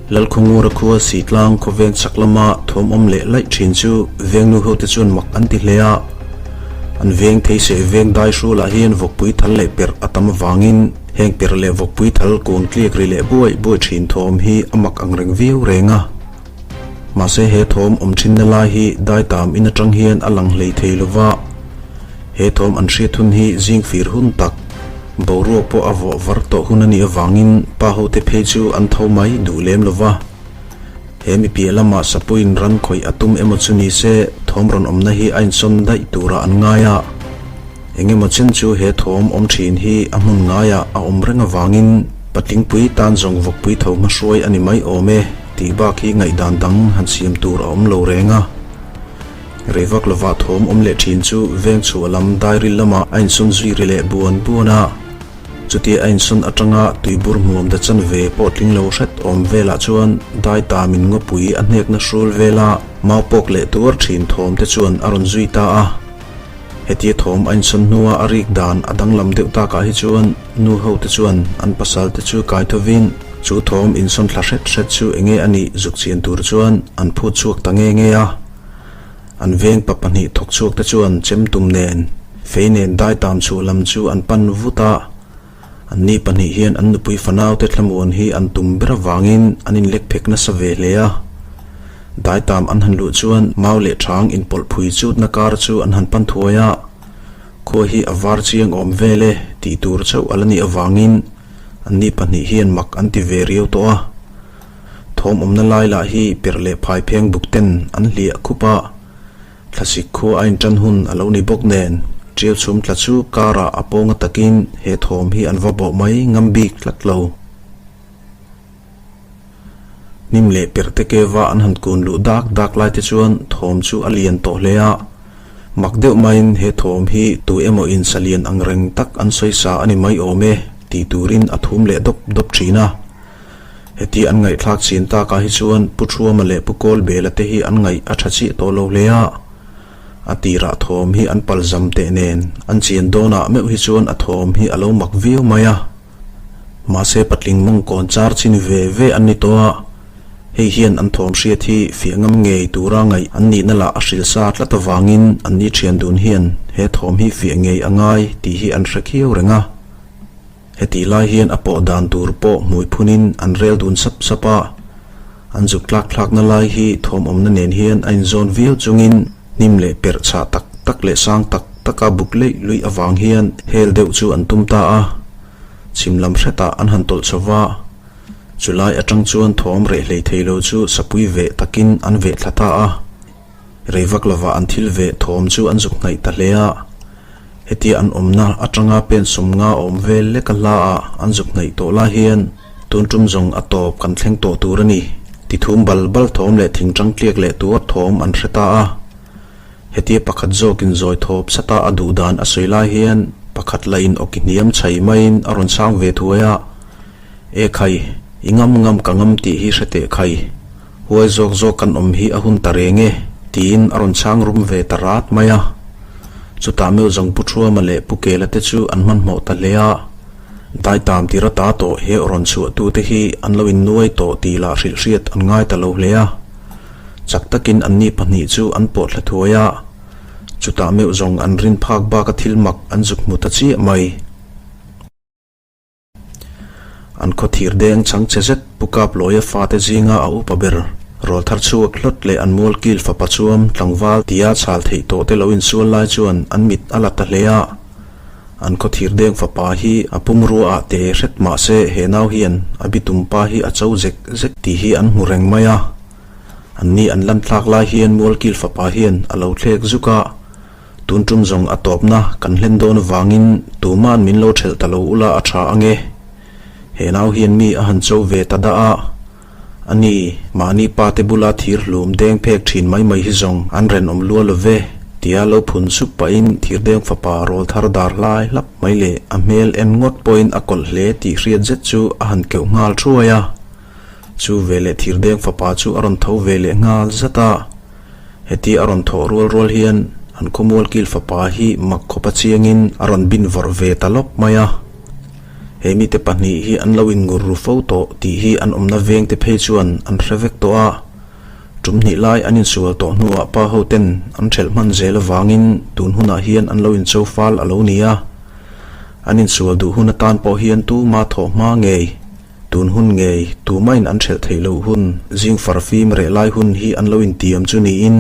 Lalkhawngura khua Sitlang khawveng chak lama thawm awm leh laih thin chu vengnu hote chuan mak an ti hle a. An veng thei seh veng dai hrulah hian vawkpui thal leh perh a tam avangin heng perh leh vawkpui thal kung tliak ri leh buai buai thin thawm hi a mak ang reng viau reng a. Mahse he thawm awm thinna lai hi dai tam in atang hian a lang hlei thei lova, he thawm an hriat hun hi zing fir hun tak, boruak pawh a vawh var tawh hun a nih avangin pa hote phei chu an tho mai duh lem lova. He mi piah lamah sapuiin ran khawih a tum emaw chu ni se thawm rawn awmna hi a insawn daih turah an ngai a. Engemaw chen chu he thawm awm thin hi a hmun ngaiah a awm reng avangin patlingpui tan zawng vawkpui tho hmahruai a ni mai awm e. Tih bak hi ngaihdan dang han siam tur a awm lo reng a. Rei vak lovah thawm awm leh thin chu veng chhuah lam dairil lamah a insawn zui ri leh buan buan a. Chutia a insawn atanga tuibur hmuam da chanve pawh tling lo hret awm velah chuan dai ta min ngawpui a hnekna hrul vela mau pawk leh tuar thin thawm te chuan a rawn zui ta a. Hetia thawm a insawn hnua a rik dan a danglam deuh takah hi chuan nu ho te chuan an pasal te chu kai thovin chu thawm insawn thla hret hret chu enge a nih zuk chian tur chuan an phut chhuak ta nge nge a. An veng pa pahnih thawk chhuak te chuan chem tum nen fei nen dai tam chhuah lam chu an pan vut a. An ni pahnih hian an nupui fanau te thlamuan hi an tum ber avangin an inlek phek nasa ve hle a. Daitam an han luh chuan mau leh thang inpawlh phui chutna kar chu an han pan thuai a, khua hi a var chiang awm vel e tih tur chauh a la nih avangin an ni pahnih hian mak an ti ve riau tawh a. Thawm awmna lai lah hi perh leh phai pheng buk ten an hliah khup a, thlasik khua a intan hun a lo ni bawk nen tiau chhum tla chu karah a pawnga takin he thawm hi an va bawh mai ngam bik tlat lo. Hnim leh perhte keva an han kun luh dak dak lai te chuan thawm chu a lian tawh hle a. Mak deuh maiin he thawm hi tu emaw in sa lian ang reng tak an sawi sa a ni mai awm e tih turin a thum leh dawp dawp thin a. Heti an ngaihthlak chin takah hi chuan Pu Thuama leh Pu Kawlbela te hi an ngaih a tha chiah tawh lo hle a. A tirah thawm hi an palzam teh nen an chian dawnah meuh hi chuan a thawm hi a lo mak viau mai a. Mahse patling mawngkawn char chin ve ve an ni tawh a, hei hian an thawm hriat hi fiah ngam ngei tura ngaih an nihna lah a hrilh sa tlat avangin an ni thian dun hian he thawm hi fiah ngei a ngai tih hi an hre khiau reng a. Hetih lai hian a pawh dan tur pawh hmui phunin an rel dun sap sap a, an zuk tlak thlakna lai hi thawm awmna nen hian a inzawn viau chungin hnim leh perh chhah tak tak leh sang tak taka buk leih luih avang hian hel deuh chu an tum ta a. Chhim lam hretah an han tawlh chho va, chulai atang chuan thawm reh hlei thei lo chu sapui veh takin an veh thla ta a. Rei vak lovah an thil veh thawm chu an zuk hnaih ta hle a. Hetia an awmna atanga pen sawm nga awm vel leka hla ah an zuk hnaih tawh lai hian tun tum zawng a tawp kan thleng tawh tur a ni ti thum bal bal thawm leh thing tang tliak leh tuar thawm an hre ta a. Hetia pakhat zawkin zawi thawp sata a duh dan a sawi lai hian pakhat la in awki hniam chhai maiin a rawn sang ve thuai a, E khai, i ngam ngam ka ngam tih hi hre teh khai, huai zawk zawk kan awm hi a hun ta reng e, tiin a rawn chhang rum ve ta rat mai a. Chutah meuh zawng Pu Thuama leh Pu Kela te chu an hmanhmawh ta hle a, Daitam tira ta tawh he aw rawn chhuahtute hi an lo innuai tawh tih lah hrilh hriat an ngai ta lo hle a. Chak takin anni pahnih chu an pawh thla thuai a, chutah meuh zawng an rin phak baka thil mak an zuk hmu ta chiah mai. An khaw thir deng chang che zet Pu Kaplawia fate zinga a upa ber rawl thar chhuak hlawt leh an mual kil fapa chuam tlangval tia chhal theih tawh te lo insual lai chuan an mit a la ta hle a. An khaw thir deng fapa hi a pumrua ah te hret mah se he nau hian a bitum pa hi a cho zek zek tih hi an hmu reng mai a. An ni an lan thlak lai hian Mualkil fapa hian a lo thlek zuk a, tun tum zawng a tawpna kan hlen dawn avangin tuma'n min lo thelh ta lo ula a tha ange. He nau hian mi a han cho ve ta dah a, a ni, mahni pa te bula thir hlum deng phek thin mai mai hi zawng an renawm lua lo ve, tia lo phun sup pahin thir deng fapa rawl thar dar hlai hlap mai leh a hmel en ngawt pawhin a kawlh hle tih hriat zet chu a han keuh nghal thuai a. Chu veleh thirdeng fapa chu a rawn tho ve leh nghal zat a, heti a rawn thawh rual rual hian an khawmual kil fapa hi mak khawpa chiangin a rawn bin vawrh ve ta lawp mai a. He mite pahnih hi an lo inngur ru fo tawh tih hi an awmna vengte phei chuan an hre vek tawh a. Tum hnih lai an insual tawh hnuah pa ho ten an ṭhelh hman zel avangin tun hunah hian an lo incho fal a lo ni a. An insual duh hun atan pawh hian tuma thawh hma ngei, tun hun ngei, tumain an ṭhelh theih loh hun, zing farfim reh lai hun hi an lo intiam chu niin,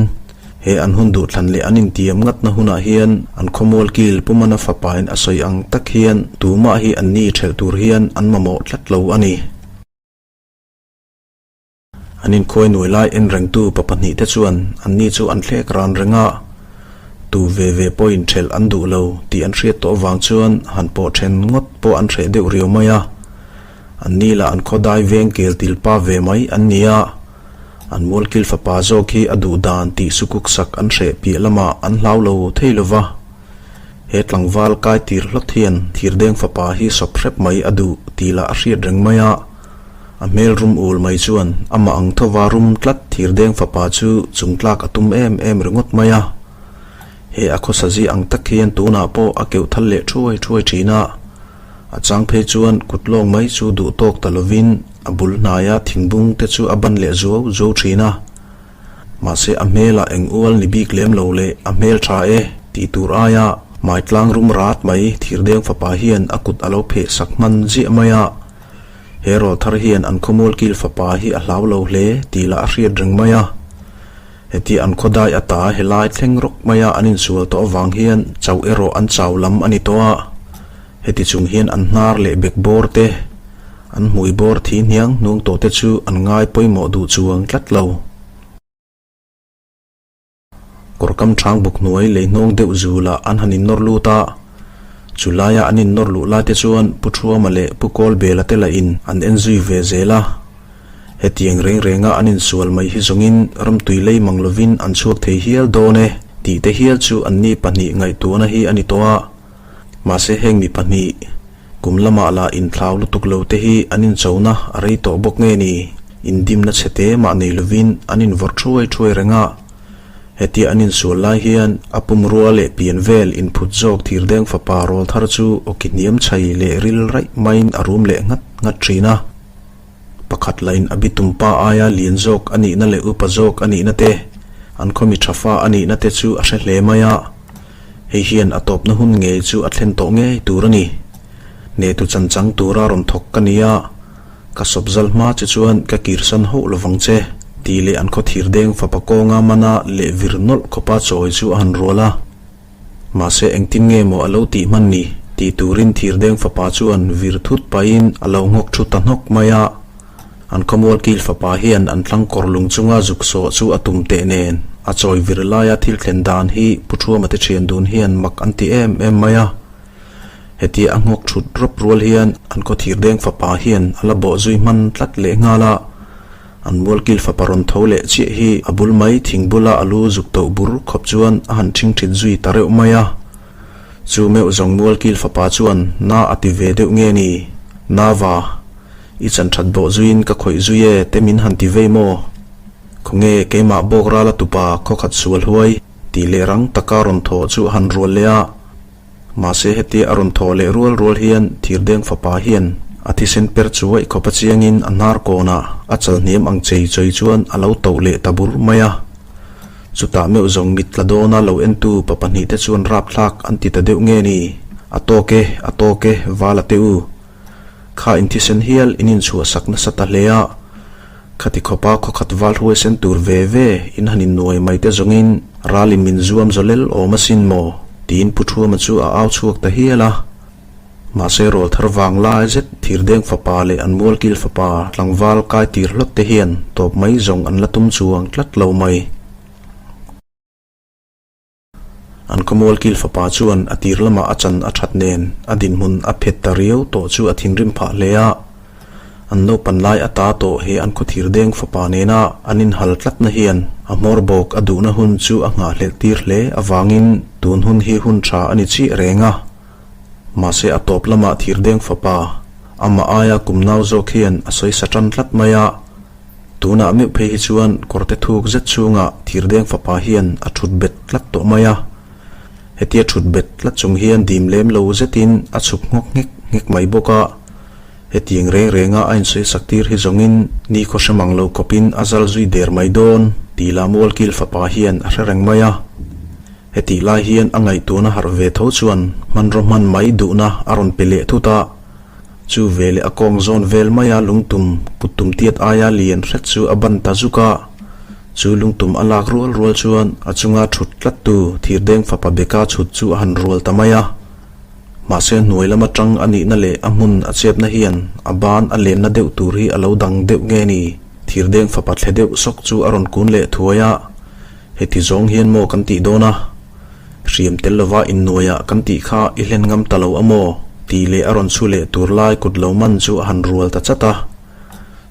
he an hun duhthlan leh an intiam ngatna hunah hian an khawmual kil Pumana fapain a sawi ang tak hian tumah hi an ni ṭhelh tur hian an mamawh tlat lo a ni. An inkhuai nuai lai en rengtu pa pahnihte chuan anni chu an thlek ran reng a, tu ve ve pawhin ṭhelh an duh lo tih an hriat tawh avang chuan han pawh ṭhen ngawt pawh an hreh deuh riau mai a. Anni lah an khawdai veng kel til pa ve mai an ni a, an mualkil fapa zawk hi a duh dan tih sukuk sak an hreh piah lamah an hlau lo thei lo va. He tlangval kai tir hlawt hian thirdeng fapa hi sawp hrep mai a duh tih lah a hriat reng mai a. A hmel rum ul mai chuan amah ang thova rum tlat thirdeng fapa chu chungtlak a tum em em ringawt mai a. He a khawsa zi ang tak hian tunah pawh a keuh thal leh thuai thuai thin a. A chang phei chuan kut lawng mai chu duh tawk ta lovin a bul hnaia thingbung te chu a ban leh zuau zuau thin a. Mahse a hmelah eng ual ni bik lem lo leh a hmel tha e tih tur aia hmai tlang rum rat mai thirdeng fapa hian a kut a lo pheh sak hman ziah mai a. He rawl thar hian an khawmual kil fapa hi a hlau lo hle tih lah a hriat reng mai a. Heti an khawdai ata helai thleng rawk maia an insual tawh avang hian chauh erawh an chau lam a ni tawh a. Heti chung hian an hnar leh bek bawr te, an hmui bawr thi hniang hnung tawh te chu an ngai pawimawh duh chuang tlat lo. Kawr kam chang buk hnuai lei hnawng deuh zulah an han innawr lut a, chu laia an innawr luh lai te chuan Pu Thuama leh Pu Kawlbela te lahin an en zui ve zel a. Hetiang reng renga an insual mai hi zawngin ramtui lei mang lovin an chhuak thei hial dawn e tih te hial chu anni pahnih ngaihtuahna hi a ni tawh a. Mahse heng mi pahnih kum lamah lah inthlau lutuk lo te hi an inchona a rei tawh bawk nge ni? Indimna chhe te mah nei lovin an invawrh thuai thuai reng a. Hetia an insual lai hian a pumrua leh pian vel inphut zawk thirdeng fapa rawl thar chu awki hniam chhai leh ril raih maiin a rum leh nghat nghat thin a. Pakhat lahin a bitum pa aia lian zawk a nihna leh upa zawk a nihna te, an khawmi tha fa a nihna te chu a hre hle mai a. Hei hian a tawpna hun ngei chu a thlen tawh ngei tur a ni. Hnehtu chanchang tura rawn thawk ka ni a. Ka sawp zal hma che chuan ka kirsan hauh lovang che, tih leh an khaw thir deng fapa kawnga mana leh vir nawlh khawpa chawi chu a han rual a. Mahse engtin nge maw a lo tih hman ni? tih turin thir deng fapa chuan vir thut pahin a lo nghawk thu ta hnawk mai a. An khawmual kil fapa hian an thlang kawr lung chunga zuk sawh chu a tum teh nen a chawi vir laia thil thlen dan hi Pu Thuama te thian dun hian mak an ti em em mai a. Hetia a nghawk thut rawp rual hian an khaw thir deng fapa hian a la bawh zui hman tlat leh nghal a, an mualkil fapa rawn tho leh chiah hi a bul mai thing bula a lu zuk toh bur khawp chuan a han thing thit zui ta reuh mai a. Chu meuh zawng mualkil fapa chuan na a ti ve deuh nge ni? Nava, i chan that bawh zuiin ka khawih zui e te min han ti vei maw? Khawnge keimah bawk rala tupa khawkhat sual huai tih leh rang taka rawn thawh chu a han rual leh a. Mahse hetia a rawn thawh leh rual rual hian Thirdeng fapa hian a thisen per chuaih khawpa chiangin a hnar kawnah a chal hniam ang chei chawi chuan a lo tauh leh ta bur mai a. Chutah meuh zawng mit tla dawna lo entu pa pahnihte chuan rapthlak an ti ta deuh nge ni? A tawk e, a tawk e, vala teh u. Kha in thisen hial in inchhuah sak nasa ta hle a. Khati khawpa khawkhat val huaisen tur ve ve in han innuai mai te zawngin ralin min zuam zawlel awm asin maw? tiin Pu Thuama chu a au chhuak ta hial a. Mahse rawl thar vang lai zet Thirdeng fapa leh an Mualkil fapa tlangval kai tir hlawt te hian tawp mai zawng an la tum chuang tlat lo mai. An khawmual kil fapa chuan a tir lamah a chan a that nen a dinhmun a phet ta riau tawh chu a thinrim phah hle a. An naupan lai ata tawh he an khawthir deng fapa nena an inhal tlatna hian a hmawr bawk a duhna hun chu a nghahhlelh tir hle avangin tun hun hi hun tha a ni chiah reng a. Mahse a tawp lamah thir deng fapa amah aia kum nau zawk hian a sawi sa tan tlat mai a. Tunah meuh phei hi chuan kawrte thuk zet chhungah thirdeng fapa hian a thut bet tlat tawh mai a. Hetia thut bet tlat chung hian dim lem lo zetin a chhuk nghawk nghek nghek mai bawk a. Hetiang reng renga a insawisak tir hi zawngin nikhaw hre mang lo khawpin a zal zui der mai dawn tih lah Mualkil fapa hian a hre reng mai a. Hetih lai hian a ngaihtuahna harh ve tho chuan hmanraw hman mai duhna a rawn pe leh thut a. Chu veleh a kawng zawn vel maia lungtum kut tum tiat aia lian hret chu a ban ta zuk a. Chu lungtum a lak rual rual chuan a chunga thut tlattu thirdeng fapa beka chhut chu a han rual ta mai a. Mahse hnuai lama tang a nihna leh a hmun a chepna hian a ban a lenna deuh tur hi a lo dang deuh nge ni? Thirdeng fapa thle deuh sawk chu a rawn kun leh thuai a. Heti zawng hian maw kan tih dawn a? Hriam tel lova innuaiah kan tih kha i hlen ngam ta lo a maw? Tih leh a rawn chhu leh tur lai kut lo man chu a han rual ta chat a.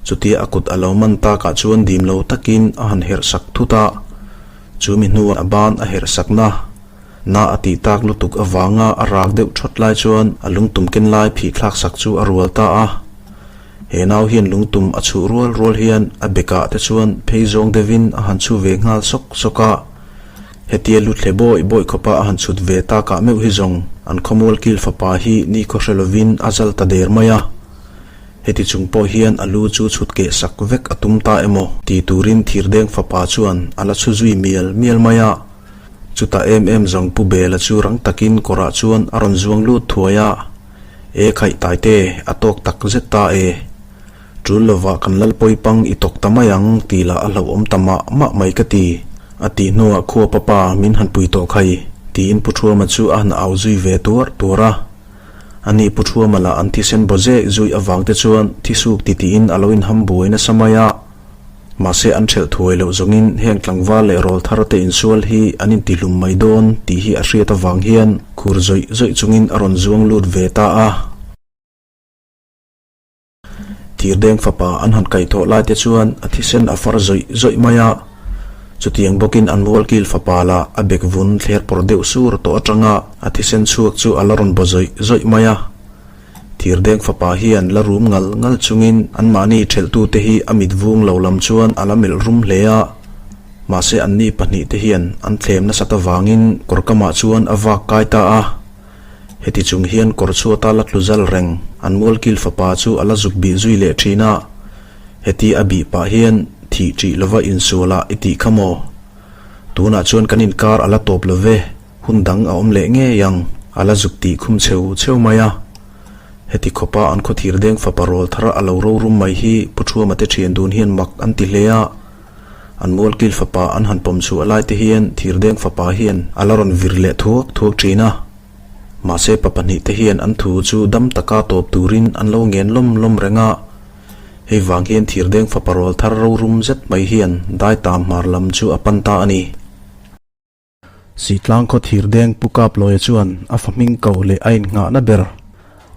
Chutia a kut a lo man takah chuan dim lo takin a han herh sak thut a. Chu mi hnuah a ban a herh sakna na a tih tak lutuk avanga a rak deuh thawt lai chuan a lungtum ken lai phih thlak sak chu a rual ta a. He nau hian lungtum a chhuh rual rual hian a bekah te chuan phei zawng deuhin a han chhu ve nghal sawk sawk a. Hetia lu thle bawi bawi khawpa a han chhut ve takah meuh hi zawng an khawmual kil fapa hi nikhaw hre lovin a zal ta der mai a. Heti chung pawh hian a lu chu chhut keh sak vek a tum ta emaw ti turin thirdeng fapa chuan a la chhu zui mial mial mai a. Chutah em em zawng Pu Bela chu rang takin kawrah chuan a rawn zuang lut thuai a. E khaih taite, a tawk tak zet ta e. Tul lovah kan lalpawi pang i tawk ta mai ang tih lah a hlauhawm ta mah mah mai ka ti. A tih hnuah khua papa min han pui tawh khai tiin Pu Thuama chu a han au zui ve tuar tuar a. Ani Pu Thuama lah an thisen baw zeh zui avang te chuan thisuk ti tiin a lo inham buai nasa mai a. Mahse an ṭhelh thuai loh zawngin heng tlangval leh rawl thar te insual hi an intihlum mai dawn tih hi a hriat avang hian khur zawih zawih chungin a rawn zuang lut ve ta a. Thirdeng fapa an han kaihthawh lai te chuan a thisen a far zawih zawih mai a. Chutiang bawkin an mualkil fapa lah a bek vun thler pawr deuh sur tawh atanga a thisen chhuak chu a la rawn baw zawih zawih mai a. Thirdeng fapa hian la rum ngal ngal chungin anmahni thelhtute hi a mit vung lo lam chuan a la melh rum hle a. Mahse anni pahnihte hian an thlem nasat avangin kawr kamah chuan a vak kai ta a. Heti chung hian kawr chhuata la tlu zal reng an mualkil fapa chu a la zuk bih zui leh thin a. Heti a bih pah hian thih ṭih lova insualah i tih kha maw? Tunah chuan kan inkar a la tawp lo ve, hun dang a awm leh ngei ang, a la zuk tih khum cheu cheu mai a. Heti khawpa an khawthir deng fapa rawl thar a lo rorum mai hi Pu Thuama te thian dun hian mak an ti hle a. An mualkil fapa an han pawm chhuah lai te hian thirdeng fapa hian a la rawn vir leh thuak thuak thin a. Mahse pa pahnihte hian an thu chu dam taka tawp turin an lo ngen lawm lawm reng a. Hei vang hian thirdeng fapa rawl thar rorum zet mai hian daitam hmar lam chu a pan ta a ni. Sitlang khaw thirdeng Pu Kaplawia chuan a fa hming koh leh a innghahna ber,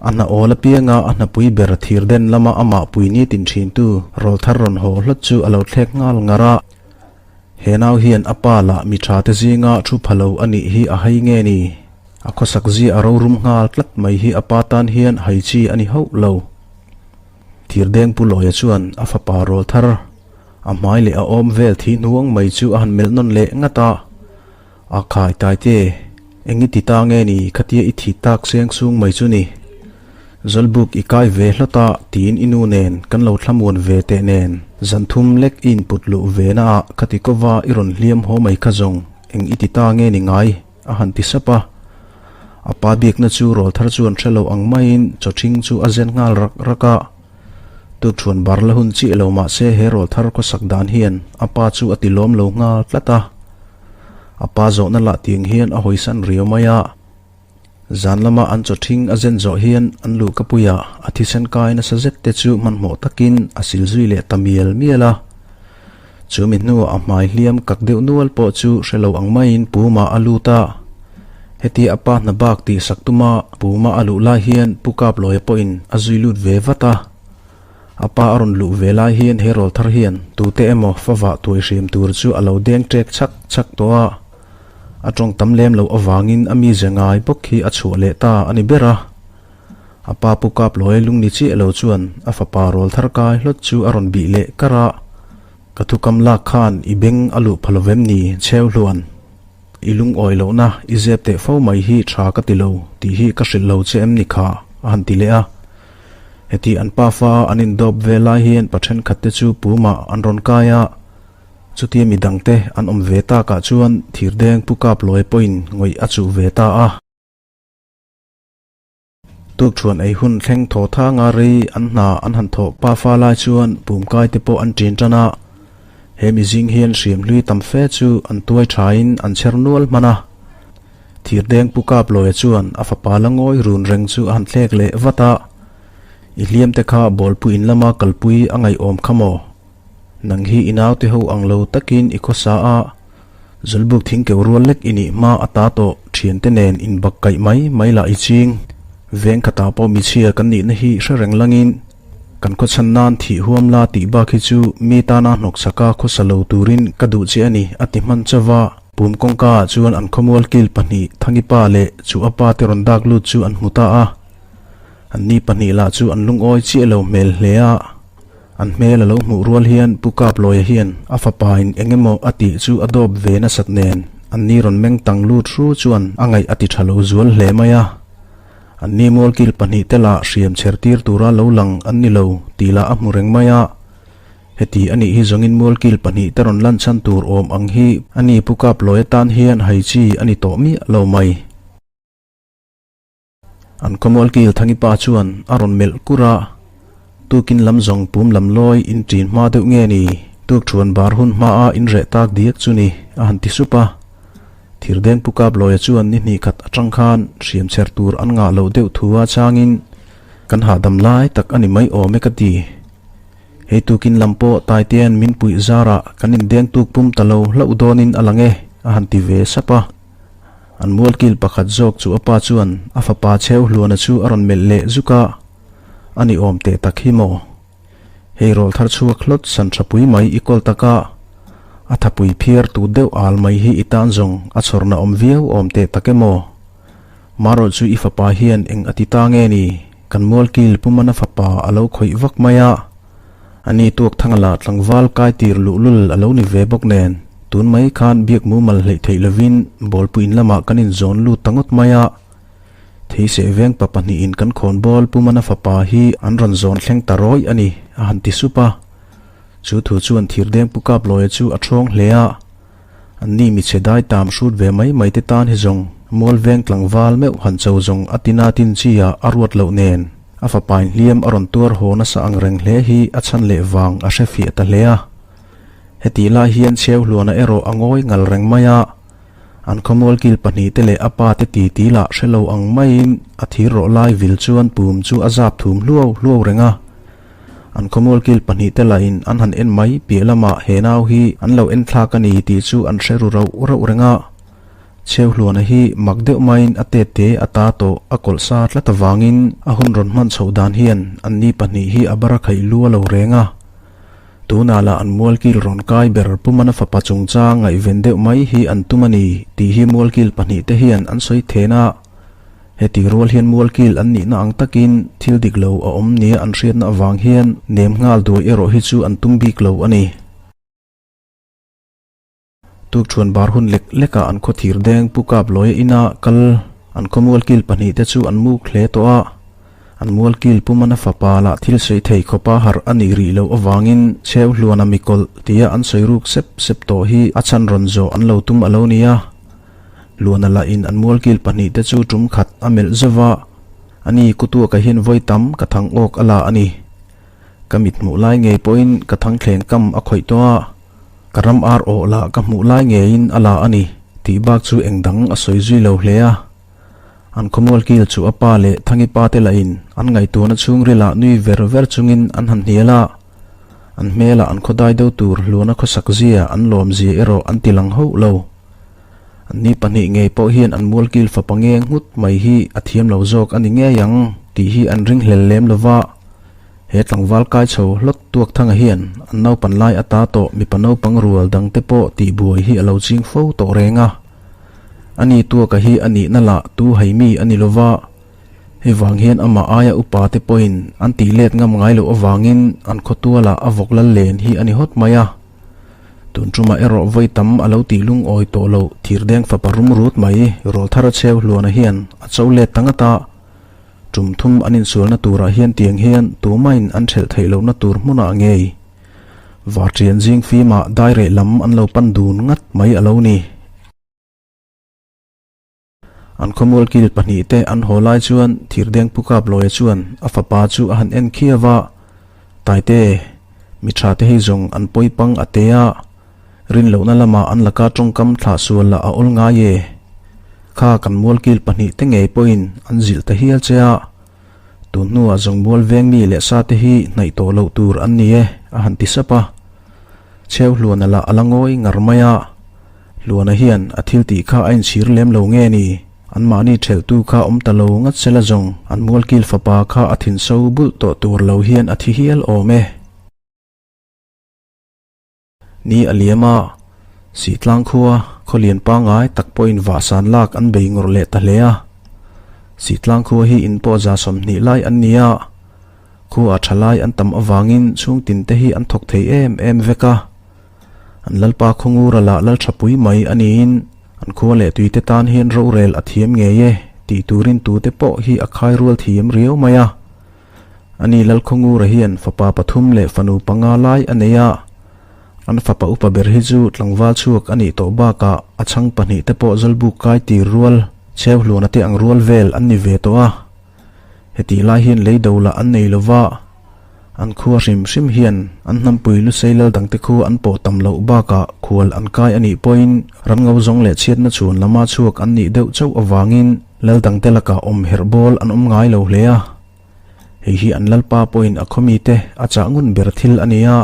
a hna awl apianga a hnapui ber thirden lama amah pui nitin thintu rawl thar rawn haw hlawt chu a lo thlek nghal ngar a. He nau hian a pa lah mi tha te zinga thu pha lo a nih hi a hai nge ni? A khawsak zia a rorum nghal tlat mai hi a pa tan hian hai chi a ni hauh lo. Thirdeng Pu Lawia chuan a fapa rawl thar A hmai leh a awm vel thi hnuang mai chu a han melh nawn leh ngat a, A khai Taite, eng i ti ta nge ni khatia i thi tak seng sung mai chu ni. Zawlbuk i kai ve hlawt a tiin i nu nen kan lo thlamuan ve teh nen zan thum lek i input luh ve na ah khati kova i rawn hliam haw mai kha zawng eng i ti ta nge ni ngai a han ti sap a. A pa biakna chu rawl thar chuan hre lo ang maiin chaw ṭhing chu a zen nghal rak rak a. Tuṭhuan bar la hun chiah lo mah se he rawl thar khawsak dan hian a pa chu a ti lawm lo nghal tlat a. A pa zawhna lah tiang hian a hawisan riau mai a. Zan lama an chaw ṭhing a zen zawh hian an luhkapuiah a thisen kai nasa zet te chu hmanhmawh takin a sil zui leh ta mial mial a. Chu mi hnuah a hmai hliam kak deuh nual pawh chu hre lo ang maiin Puma a lut a. Hetia a pa hna bak tih sak tuma Puma a luh lai hian Pu Kaplawia pawhin a zui lut ve vat a. A pa a rawn luh ve lai hian he rawl thar hian tute emaw favah tuai hrim tur chu a lo deng ṭek chhak chhak tawh a. A tawng tam lem loh avangin a mize ngai bawk hi a chhuah leh ta a ni ber a. A pa Pu Kaplawia lungni chiah lo chuan a fapa rawl thar kai hlawt chu a rawn bih leh kar a, Ka thukam lak khan i beng a luh pha lo vem ni cheu hluan. I lungawi lohna i zep teh fo mai hi tha ka ti lo tih hi ka hrilh lo che em ni kha a han ti leh a. Heti an pafa an indawp ve lai hian pa thenkhat te chu pumah an rawn kai a, chutia mi dangte an awm ve takah chuan thirdeng pu kap lawi pawhin ngawih a chuh ve ta a. Tukthuan ei hun thleng thaw thanga rei an hna an han thawh pafa lai chuan pumkai te pawh an ṭin ṭan a, he mizing hian hriam hlui tam fe chu an tuai ṭhain an chher nual hman a. Thirdeng pu kap lawia chuan a fapa la ngawi run reng chu a han thlek leh vat a, I hliam te kha bawlpui in lama kalpui a ngaihawm kha maw? Nang hi i naute ho ang lo takin i khawsa a, Zawlbuk thing keu rual lek i nih hma a ta tawh thiante nen inbak kaih mai mai lah i ching. Veng khatah pawh michhia kan nihna hi hre reng langin kan khawchhan nan thih huam la tih bak hi chu mi tana hnawksaka khawsa lo turin ka duh che a ni a ti hman chauh a. Pum kawngka ah chuan an khawmual kil pahnih Thangipa leh chu a pa te rawn dak lut chu an hmu ta a. Anni pahnih lah chu an lungawi chiah lo hmel hle a. An hmel a lo hmuh rual hian Pu Kaplawia hian a fapa in eng emaw a tih chu a dawp ve nasat nen an ni rawn meng tang lut hru chuan a ngaih a ti tha lo zual hle mai a. An ni mualkil pahnih te lah hriam chher tir tura lo lang an ni lo tih lah a hmu reng mai a. Heti a nih hi zawngin mualkil pahnih te rawn lan chhan tur awm ang hi a ni Pu Kaplawia tan hian hai chi a ni tawh miah lo mai. An khawmual kil Thangi pa chuan a rawn melh kur a, tukin lam zawng pum lam lawi in ṭin hma deuh nge ni, tuk ṭhuan bar hun hma a in reh tak diak chu ni, a han ti sup a. Thirdeng pu Kaplawia chuan ni hnih khat aṭang khan hriam chher tur an ngah loh deuh thu a changin, Kan hahdam lai tak a ni mai awm e ka ti. Hei tukin lam pawh Taitea'n min puih zarah kan indeng tuk pum ta lo hlauh dawnin a lang e, a han ti ve sap a. An mualkil pakhat zawk chu a pa chuan a fapa cheu hluana chu a rawn melh leh zuk a, A ni awm teh tak hi maw? Hei rawl thar chhuak hlawt san tha pui mai i kawl tak a, a thapui phiar tu deuh al mai hi i tan zawng a chhawrna awm viau awm teh tak e maw? Marawh chu i fapa hian eng a ti ta nge ni? Kan mualkil pumana fapa a lo khawih vak mai a. A ni tuak thanga lah tlangval kai tir luhlul a lo ni ve bawk nen, tun mai khan biak mumal hleih theih lovin bawlpui in lamah kan inzawn lut ta ngawt mai a. Theiseh veng pa pahnihin kan khawnbawl Pumana fapa hi an rawn zawn thleng ta rawih a ni, a han ti sup a. Chu thu chuan thirdeng pu Kaplawia chu a ṭhawng hle a. Anni michhe dai tam hrut ve mai mai te tan hi zawng mual veng tlangval meuh han cho zawng a tina tin chi ah a ruat loh nen a fapain hliam a rawn tuar haw nasa ang reng hle hi a chhan leh vang a hre fiah ta hle a. Hetih lai hian cheu hluana erawh a ngawi ngal reng mai a, an khawmual kil pahnih te leh a pa te ti ti lah hre lo ang maiin a thir rawh lai vil chuan pum chu a zap thum hluau hluau reng a. An khawmual kil pahnih te lahin an han en mai piah lamah he nau hi an lo en thlak a ni tih chu an hre ru rauh rauh reng a. Chheuhluana hi mak deuh maiin a tet te a ta tawh a kawlh sa tlat avangin a hun rawn hman chhoh dan hian an ni pahnih hi a bara khaih lu a lo reng a. Tunah lah an mualkil rawn kai ber Pumana fapa chungchang ngaihven deuh mai hi an tum a ni tih hi mualkil pahnih te hian an sawi then a. Heti rual hian mualkil an nihna ang takin thil dik lo a awm nia an hriatna avang hian nem nghal duai erawh hi chu an tum bik lo a ni. Tukṭhuan bar hun lek lekah an khaw thir deng Pu Kap Lawia ina kal an khaw mualkil pahnih te chu an muk hle tawh a. An mualkil Pumana fapa lah thil sawi thei khawpa harh a nih rih loh avangin Cheu Hluana mikawlh tia an sawi ruk sep sep tawh hi a chhan rawn zawh an lo tum a lo ni a. Luana lahin an mualkil pahnih te chu tum khat a melh zauh va, A ni, kutuaka hian vawi tam ka thang awk a la a ni. Ka mit hmuh lai ngei pawhin ka thangthleng kam a khawih tawh a, ka ram ar awh lah ka hmuh lai ngeiin a la a ni, tih bak chu eng dang a sawi zui lo hle a. An khawmualkil chu a pa leh Thangi pa te lahin an ngaihtuahna chhungrilah nui ver ver chungin an han hnial a. An hmelah an khawdai deuh tur Luana khawsak zia an lawm zia erawh an ti lang hauh lo. Anni pahnih ngei pawh hian an mualkil fapa nge nghut mai hi a thiam lo zawk a ni ngei ang tih hi an ringhlel lem lo va. He tlangval kai chho hlawt tuak thanga hian an naupan lai ata tawh mipa naupang rual dangte pawh tihbuai hi a lo ching fo tawh reng a. Ani tuaka hi a nihna lah tu haimi a ni lo va. Hei vang hian amah aia upa te pawhin an tih let ngam ngai loh avangin an khawtualah a vawk lal len hi a ni hawt mai a. Tun tumah erawh vawi tam a lo tih lungawi tawh loh thirdeng fapa rum rut mai Rawlthara Cheu Hluana hian a cho let ta ngat a. Tum thum an insualna turah hian tiang hian tumain an ṭhelh theih lohna tur hmunah ngei Varṭian zing fimah daireh lam an lo pan dun ngat mai a lo ni. An khawmual kil pahnihte an haw lai chuan Thirdeng Pu Kaplawia chuan a fapa chu a han en khiau a, Taite, mi tha te hei zawng an pawi pang a te a, rin lohna lamah an laka tawngkam thlah sual lah a awl ngai e. Kha kan mualkil pahnihte ngei pawhin an zilh ta hial che a, tun hnuah zawng mual veng mi leh sa te hi hnaih tawh loh tur an ni e, a han ti sap a. Chheu hluana lah a la ngawi ngar mai a. Hluana hian a thil tih kha a inchhir lem lo nge ni? Anmahni thelhtu kha awm ta lo ngat sela zawng an mualkil fapa kha a thin so bulh tawh tur lo hian a thi hial awm e. Ni a liam a, Sihtlang khua khawlian pangngai tak pawhin vahsan lak an bei ngawrh leh ta hle a. Sihtlang khua hi in pawh 20 lai an ni a, khua a tha lai an tam avangin chhungtin te hi an thawk thei em em vek a. An Lalpa Khawngura lah lal tha pui mai a niin an khua leh tuite tan hian rorel a thiam ngei e tih turin tute pawh hi a khai rual thiam riau mai a. Ani Lal Khawngura hian fapa pathum leh fanu panga lai a nei a. An fapa upa ber hi chu tlangval chhuak a nih tawh bakah a chhang pahnihte pawh Zawlbuk kai tir rual, Chheuhluana te ang rual vel an ni ve tawh a. Hetih lai hian lei do lah an nei lo va, an khua hrim hrim hian an hnampui lusei lal dangte khu an pawh tam loh bakah khual an kai a nih pawhin ram ngo zawng leh chhiatna chhuan lama chhuak an nih deuh chauh avangin lal dangte lakah awm herh bawl an awm ngai lo hle a. Hei hi an lalpa pawhin a khawmite a chah ngun ber thil a ni a.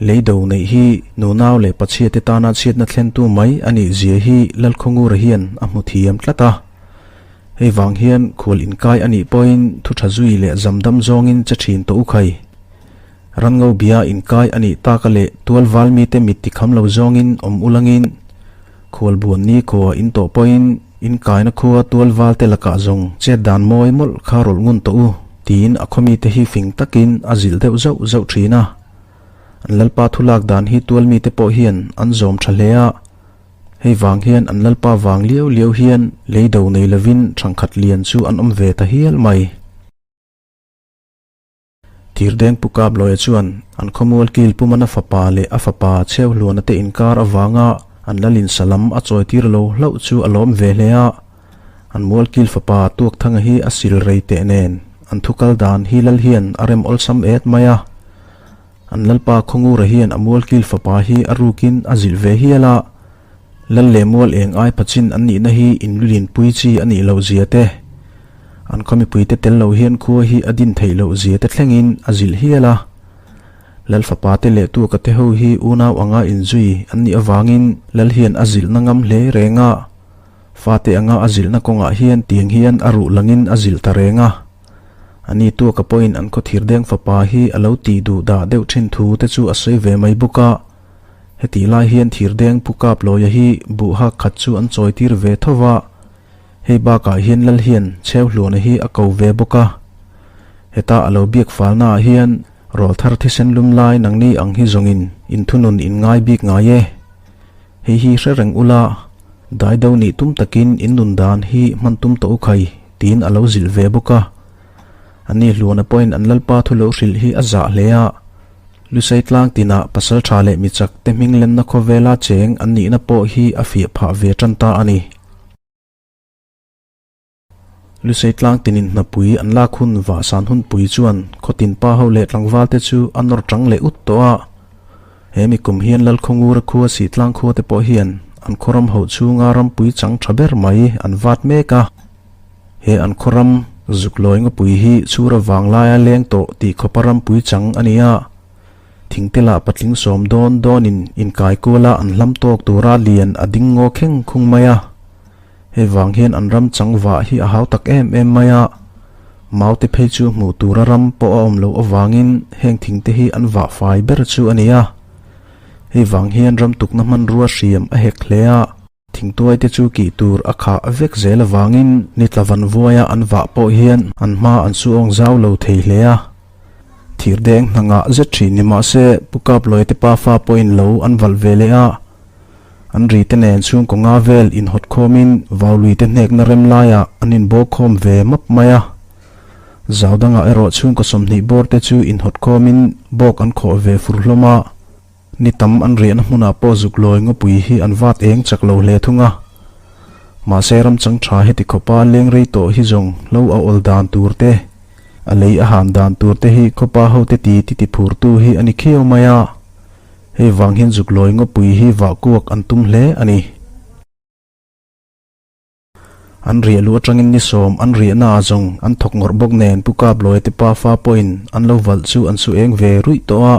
Lei do neih hi nunau leh pachhiate tana chhiatna thlentu mai a nih zia hi Lalkhawngura hian a hmu thiam tlat a. Hei vang hian khual inkai a nih pawhin thu tha zui leh zam dam zawngin che thin tawh u khai. Ranngo bia inkai a nih taka leh tual val mite mit tikham lo zawngin awm ulangin khual buan ni khua in tawh pawhin inkaina khua tual valte lakah zawng chet dan mawi mawlh kha rawlh ngun tawh u tiin a khawmite hi fing takin a zilh deuh zauh zauh thin a. An Lalpa thu lak dan hi tual mite pawh hian an zawm tha hle a, hei vang hian an Lalpa vang liau liau hian lei do nei lovin thangkhat lian chu an awm ve ta hial mai. Thirdeng Pu Kaplawia chuan an khawmual kil Pumana fapa leh a fapa Chheuhluana te inkar avanga an Lalin Salam a chawitir lo hlauh chu a lawm ve hle a, an mualkil fapa Tuakthanga hi a sil rei teh nen an thukal dan hi Lal hian a rem awlsam et mai a. An Lalpa Khawngura hian a mualkil fapa hi a rukin a zilh ve hial a, Lal leh mual eng ai pachin an nihna hi inlulin pui chi a nih loh zia te, an khaw mipuite tel lo hian khua hi a din theih loh zia te thlengin a zilh hial a. Lal fapa te leh tuaka te ho hi unau anga inzui an nih avangin Lal hian a zilhna ngam hle reng a, fate anga a zilhna kawngah hian tiang hian a ruh langin a zilh ta reng a. A ni tuaka pawhin an khaw thirdeng fapa hi a lo tih duh dah deuh thin thu te chu a sawi ve mai bawk a. Hetih lai hian thirdeng Pu Kaplawia hi buh hak khat chu an chawi tir ve tho va. Hei bakah hian Lal hian Chheuhluana hi a ko ve bawk a. Heta a lo biak falnaah hian rawlthar thisen lum lai nangni ang hi zawngin inthunun in ngai bik ngai e. Hei hi hre reng ula, daido nih tum takin in nun dan hi hman tum tawh u khai, tiin a lo zilh ve bawk a. Ani Hluana pawhin an Lalpa thu lo hrilh hi a zah hle a. Lusei tlang tinah pasal tha leh michak te hming lenna khawvela cheng an nihna pawh hi a fiah phah ve tan ta a ni. Lusei tlang tinin hnapui an lak hun vahsan hunpui chuan khawtin pa ho leh tlangval te chu a nawr tang leh ut tawh a. He mi kum hian Lalkhawngura khua Sihtlang khua te pawh hian an khawram hoh chhunga rampui chang tha ber mai an vat mek a. He an khawram Zuklawi ngawpui hi chhura vanglaia leng tawh tih khawpa rampui chang a ni a. Thingte lah patling sawm dawn dawnin inkai kuala an hlam tawk tura lian a ding ngaw kheng khung mai a. Hei vang hian an ram chang vah hi a hau tak em em mai a, mau te phei chu hmuh tura ram pawh a awm loh avangin heng thing te hi an vah fai ber chu a ni a. Hei vang hian ram tukna hmanrua hriam a hek hle a, thingtuai te chu kih tur a khah vek zel avangin ni tla van vuaia an vah pawh hian an hma an su awng zau lo thei hle a. Thirdeng hna ngah zet thin ni mah se Pu Kaplawia te pafa pawhin lo an valh ve leh a. An ri te nen chhungkaw nga vel inhawt khawmin vaului te hnekna rem laiah an inbaw khawm ve map mai a. Zau dangah erawh chhungkaw 20 bawr te chu inhawt khawmin bawk an khawh ve fur hlawm a. Ni tam an riahna hmunah pawh zuk lawi ngawpui hi an vat eng chak lo hle thung a. Mahse ramchang tha heti khawpa leng rei tawh hi zawng hlo a awl dan tur te, a lei a han dan tur te hi khawpa hote ti ti ti phurtu hi a ni khiau mai a. Hei vang hian zuk lawi ngawpui hi vah kuak an tum hle a ni. An riah luh atangin ni sawm an riahna ah zawng an thawk ngawrh bawk nen Pu Kaplawia te pafa pawhin an lo valh chu an su eng ve ruih tawh a.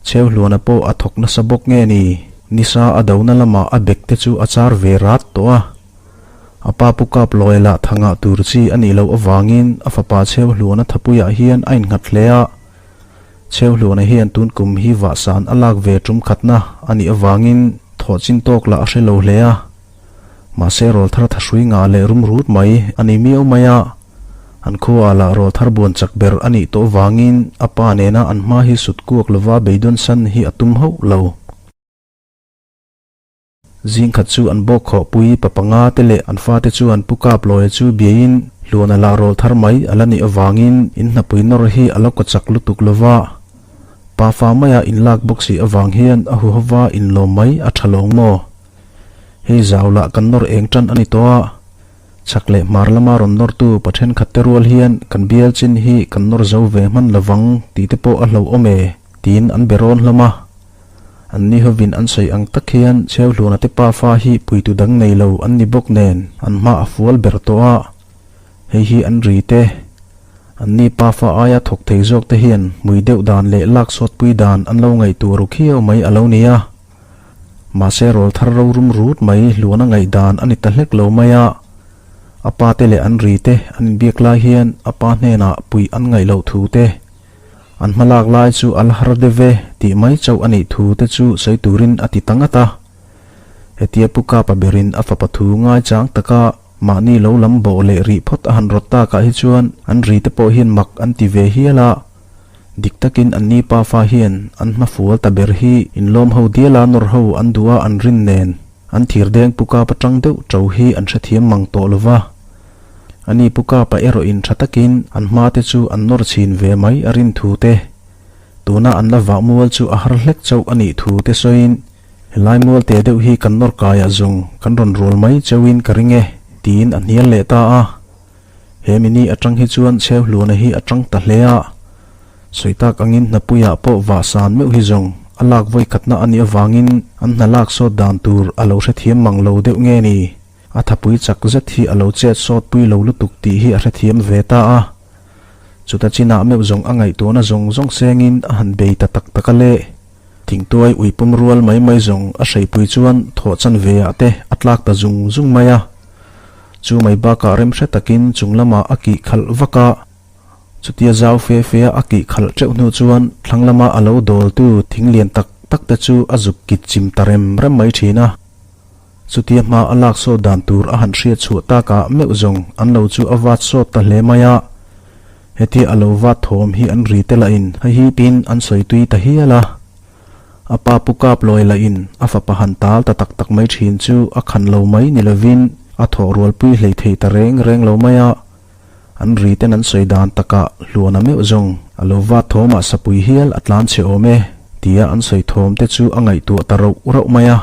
Chheuhluana pawh a thawk nasa bawk nge ni, nisa a dona lamah a bek te chu a char ve rat tawh a. A pa Pu Kaplawia lah thangah tur chi a nih loh avangin a fapa Chheuhluana thapuiah hian a innghat hle a. Chheuhluana hian tun kum hi vahsan a lak ve tum khatna a nih avangin thawh chin tawk lah a hre lo hle a. Mahse rawlthar thahrui ngah leh rum rut mai a ni miau mai a, an khuaah lah rawlthar buan chak ber a nih tawh vangin a pa nena an hma hi sut kuak lova beidawn san hi a tum hauh lo. Zingkhat chu an bawk khawhpui pa panga te leh an fate chuan Pu Kaplawia chu biaiin Hluana lah rawlthar mai a la nih avangin in hnapui nawr hi a lo kaw chak lutuk lova, pafa maia inlak bawk si avang hian a huhova inlawm mai a tha lawng maw? Hei zau lah kan nawr eng tan a ni tawh a, chhak leh hmar lama rawn nawrtu pa thenkhat te rual hian kan bial chin hi kan nawr zo ve hman lovang tih te pawh a hlauhawm e tiin an be rawn hlawm a. An ni hovin an sawi ang tak hian Chheuhluana te pafa hi puitu dang nei lo an ni bawk nen an hma a fual ber tawh a, hei hi an ri te. An ni pafa aia thawk thei zawk te hian hmui deuh dan leh lak sawtpui dan an lo ngaihtuah ru khiau mai a lo ni a. Mahse rawl thar ro rum rut mai hluan a ngaihdan a ni ta hlek lo mai a. A pa te leh an ri te an inbiak lai hian a pa hnenah puih an ngaih loh thu te, an hma lak lai chu a la har deuh ve tih mai chauh a nih thu te chu sawi turin a ti ta ngat a. Hetia Pu Kapa berin a fapa thu ngaichang taka mahni lo lam bawh leh rih phawt a han rawt takah hi chuan an ri te pawh hian mak an ti ve hial a. Dik takin anni pafa hian an hmafual ta ber hi inlawm ho diala nawr ho an duh a an rin nen an thir deng Pu Kapa tang deuh to hi an hrethiam mang tawh lo va. Ani Pu Kapa erawh in tha takin an hma te chu an nawr chhin ve mai a rin thu te, tuna an la vah mual chu a har hlek chauh a nih thu te sawiin helai mual te deuh hi kan nawr kaiah zawng kan rawn rual mai chauhin ka ring e tiin a hnial leh ta a. He mini atang hi chuan Chheuhluana hi a tang ta hle a, sawi tak angin hnapuiah pawh vah san meuh hi zawng a lak vawi khatna a nih avangin an hna lak sawt dan tur a lo hrethiam mang lo deuh nge ni? A thapui chak zet hi a lo chet sawt pui lo lutuk tih hi a hrethiam ve ta a. Chuta chinah meuh zawng a ngaihtuahna zawng zawng sengin a han bei ta tak tak a le. Thingtuai uipum rual mai mai zawng a hreipui chuan thawh chan ve ah te a tlak ta zung zung mai a. Chu mai bakah rem hre takin chung lamah a kih khalh vak a, chutia zau fe fe a a kih khalh teuh hnu chuan thlang lama a lo dawltu thing lian tak tak te chu a zuk kit chim ta rem rem mai thin a. Chutia hma a lak sawt dan tur a han hriat chhuah takah meuh zawng an lo chu a vat sawt ta hle mai a. Hetia a lo vat thawm hi an ri te lahin hei hi tin an sawi tui ta hial a. A pa Pu Kaplawi lahin a fapa han tal ta tak tak mai thin chu a khan lo mai ni lovin a thawh rualpui hlei thei ta reng reng lo mai a. An ri ten an sawi dan takah hluana meuh zawng a lo vat thawmah sapui hial a tlan chhe awm e tia an sawi thawm te chu a ngaihtuah ta rauh rauh mai a.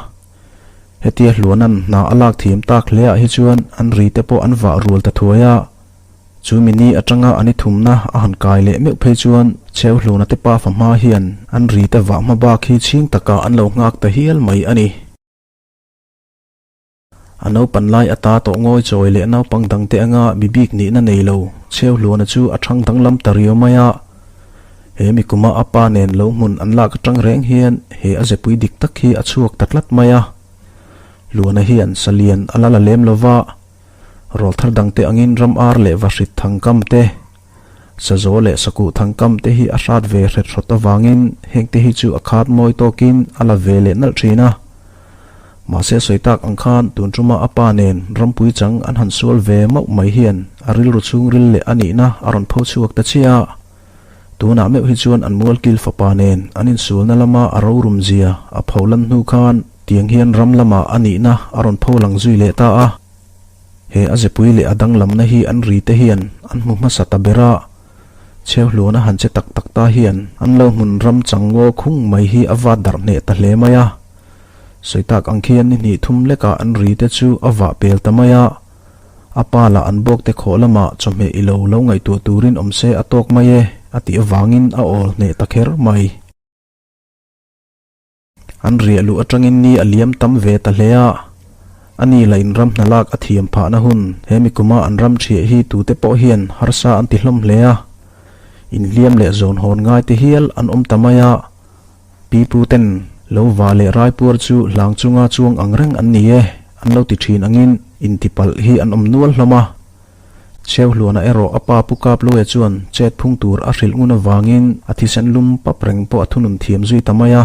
Hetia hluanan hna a lak thiam tak hle ah hi chuan an ri te pawh an vah rual ta thuai a. Chu mi ni atanga an i thumna a han kai leh meuh phei chuan Chheuhluna te pafa hma hian an ri te vah hma bak hi chhing takah an lo nghak ta hial mai a ni. A naupan lai ata tawh ngawi chawi leh naupang dangte anga mi bik nihna nei lo Chheuhluna chu a thang danglam ta riau mai a. He mi kuma a pa nen lo hmun an lak atang reng hian he a zepui dik tak hi a chhuak ta tlat mai a. Luana hian salian a la la lem lova. Rawlthar dangte angin ram ar leh vahrit thangkam te, sazaw leh sakuh thangkam te hi a hrat ve hret hrawt avangin hengte hi chu a khat mawi tawkin a la ve leh nalh thin a. Mahse sawi tak ang khan tun tuma a pa nen rampui chang an han sual ve mauh mai hian a rilru chhungril leh a nihna a rawn pho chhuak ta chiah a. Tunah meuh hi chuan an mualkil fapa nen an insualna lama a rorum zia a pho lan hnu khan tiang hian ram lamah a nihna a rawn pho lang zui leh ta a. He a zepui leh a danglamna hi an ri te hian an hmu hmasa ta ber a. Chheuhluan a han che tak tak ta hian an lo hmun ram chang ngaw khung mai hi a vat darh hneh ta hle mai a. Sawi tak ang khian ni hnih thum lekah an ri te chu a vah pel ta mai a. A pa lah an bawk te khawh lamah chawhmeh i lo lo ngaihtuah turin awm se a tawk mai e a tih avangin a awl hneh ta kher mai. An riah luh atangin ni a liam tam ve ta hle a, a ni lah in ram hna lak a thiam phahna hun he mi kuma an ram thiah hi tute pawh hian harsa an ti hlawm hle a, inhliam leh zawn hawn ngai te hial an awm ta mai a, pipu ten lo va leh raipuar chu hlang chunga chuang ang reng an ni e an lo ti thin angin intipalh hi an awm nual hlawm a. Chheuhluana erawh a pa Pu Kapluaia chuan chet phung tur a hrilh ngun avangin a thisen lum pap reng pawh a thunun thiam zui ta mai a.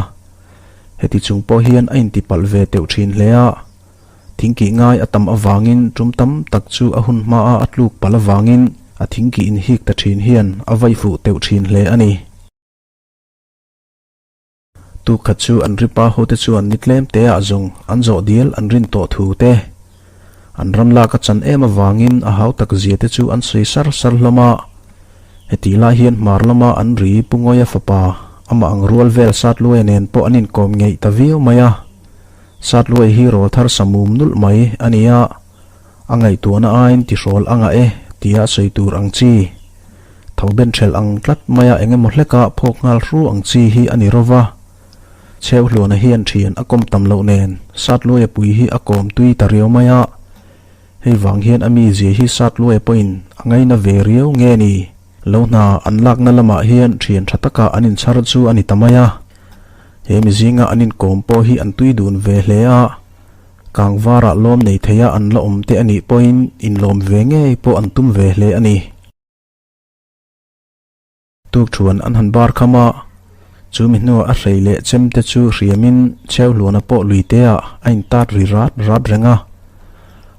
Heti chung pawh hian a intipalh ve teuh thin hle a. Thingkih ngai a tam avangin tum tam tak chu a hun hmaa a tluk palh avangin a thingkih inhik ta thin hian a vaih fuh teuh thin hle a ni. Tuk khat chu an ripa hote chuan ni tlem te ah zawng an zawh dial an rin tawh thu te, an ram lak a chan em avangin a hau tak zia te chu an sawi sar sar hlawm a. Hetih lai hian hmar lama an ri Pu Ngawia fapa amah ang rual vel Satluaia nen pawh an inkawm ngeih ta viau mai a. Satluaia hi rawl thar sa mum nulh mai a ni a. A ngaihtuahna aiin tihrawl a ngah e tia sawi tur ang chi. Tho ben ṭhelh ang tlat maia eng emaw hleka phawk nghal hru ang chi hi a ni rova. Chheuhluana hian ṭhian a kawm tam loh nen Satluaia pui hi a kawm tui ta riau mai a. Hei vang hian a mizia hi Satluaia pawhin a ngaina ve riau nge ni? Lo hna an lakna lamah hian ṭhian ṭha taka an inchhar chu a ni ta mai a. He mizinga an inkawm pawh hi an tui dun ve hle a. Kangvarah lawm nei theia an la awm te a nih pawhin inlawm ve ngei pawh an tum ve hle a ni. Tukṭhuan an han bar kham a, chu mi hnuah a hrei leh chem te chu hriamin Chheuhluana pawh lui teah a intat ri rat rat reng a.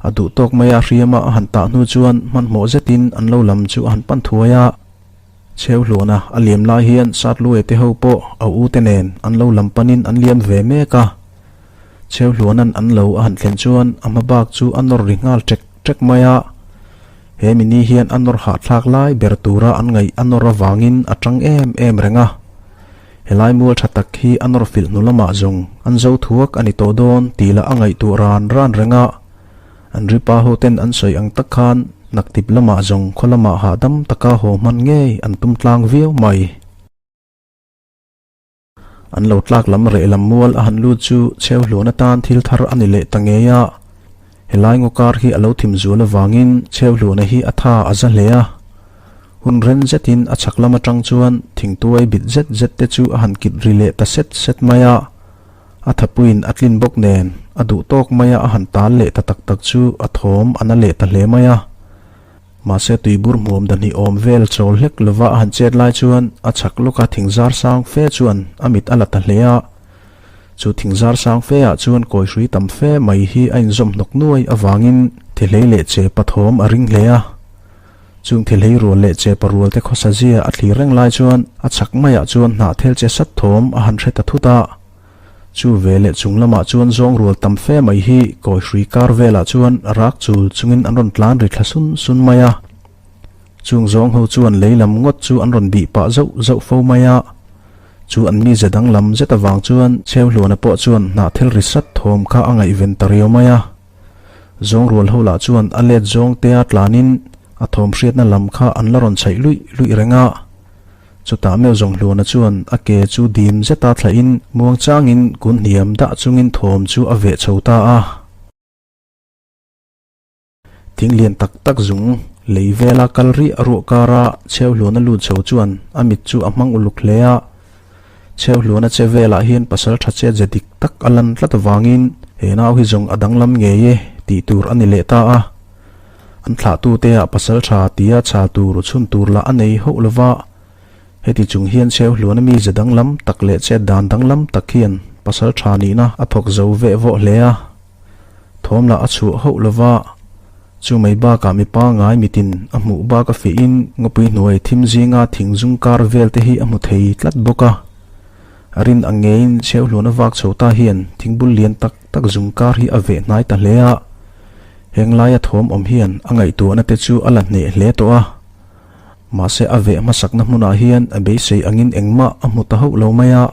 A duh tawk maia hriama a han tah hnu chuan hmanhmawh zetin an lo lam chu a han pan thuai a. Chheuhluana a liam lai hian Satluaia te ho pawh a u te nen an lo lam panin an liam ve mek a. Chheuhluana'n an lo a han thlen chuan a hma bak chu a nawr ri nghal ṭek ṭek mai a. He mini hian a nawr hahthlak lai ber tura an ngaih a nawr avangin a ṭang em em reng a. Helai mual ṭha tak hi a nawr filh hnu lamah zawng an zo thuak a ni tawh dawn tih lah a ngaihtuah ran ran reng a. An ripa hoten an sawi ang tak khan naktip lamah zawng khaw lamah hahdam taka haw hman ngei an tum tlang viau mai. An lo tlak lam reh lam mual a han lut chu Chheuhluan atan thil thar a ni leh ta ngei a. Helai ngaw kar hi a lo thim zual avangin Chheuhluana hi a tha a za hle a. Hun ren zetin a chhak lam atang chuan thingtuai bit zet zet te chu a han kit ri leh ta set set mai a. A thapuiin a tlin bawk nen a duh tawk maia a han tal leh ta tak tak chu a thawm a na leh ta hle mai a. Mahse tuibur hmuam dahnih awm vel chawl hlek lova a han chet lai chuan a chhak lawka thingzar sang fe chuan a mit a la ta hle a. Chu thingzar sang fe ah chuan kawihrui tam fe mai hi a inzawm hnawk nuai avangin thihlei leh chepa thawm a ring hle a. Chung thihlei rual leh chepa rual te khawsa zia a thlir reng lai chuan a chhak maiah chuan hnahthel che sat thawm a han hre ta thut a. Chu ve leh chung lamah chuan zawng rual tam fe mai hi kawi hrui kar velah chuan rak chul chungin an rawn tlan ri thla sun sun mai a. Chung zawng ho chuan lei lam ngawt chu an rawn bih pah zauh zauh fo mai a. Chu an mize danglam zet avang chuan Chheuhluana pawh chuan hnahthel ri sat thawm kha a ngaihven ta riau mai a. Zawng rual ho lah chuan a let zawng tea tlanin a thawm hriatna lam kha an la rawn chhaih luih luih reng a. Chutah meuh zawng Hluana chuan a ke chu dim zeta thlahin muang changin kun hniam dah chungin thawm chu a veh chho ta a. Thing lian tak tak zung lei vela kal rih a ruah kara Chheu Hluana lut chho chuan a mit chu a hmang uluk hle a. Chheu Hluana che velah hian pasal tha chet ze dik tak a lan tlat avangin he nau hi zawng a danglam ngei e tih tur a ni leh ta a. An thlahtute ah pasal tha tia chhal tur chhun tur lah a nei hauh lova, heti chung hian cheu hluan ami ze danglam tak leh chet dan danglam tak hian pasal tha nihna a thawk zo veh vawh hle a, thawm lah a chhuah hauh lova, chu mai bakah mi pangngai mitin a hmuh bak a fihin ngawpui hnuai thim zinga thing zung kar vel te hi a hmu thei tlat bawk a, a rin ang ngeiin cheu hluan a vak chho ta hian thingbul lian tak tak zung kar hi a veh hnai ta hle a. Heng laia thawm awm hian a ngaihtuahna te chu a la hneh hle tawh a. Mahse a veh hmasakna hmunah hian a beisei angin engmah a hmu ta hauh lo mai a.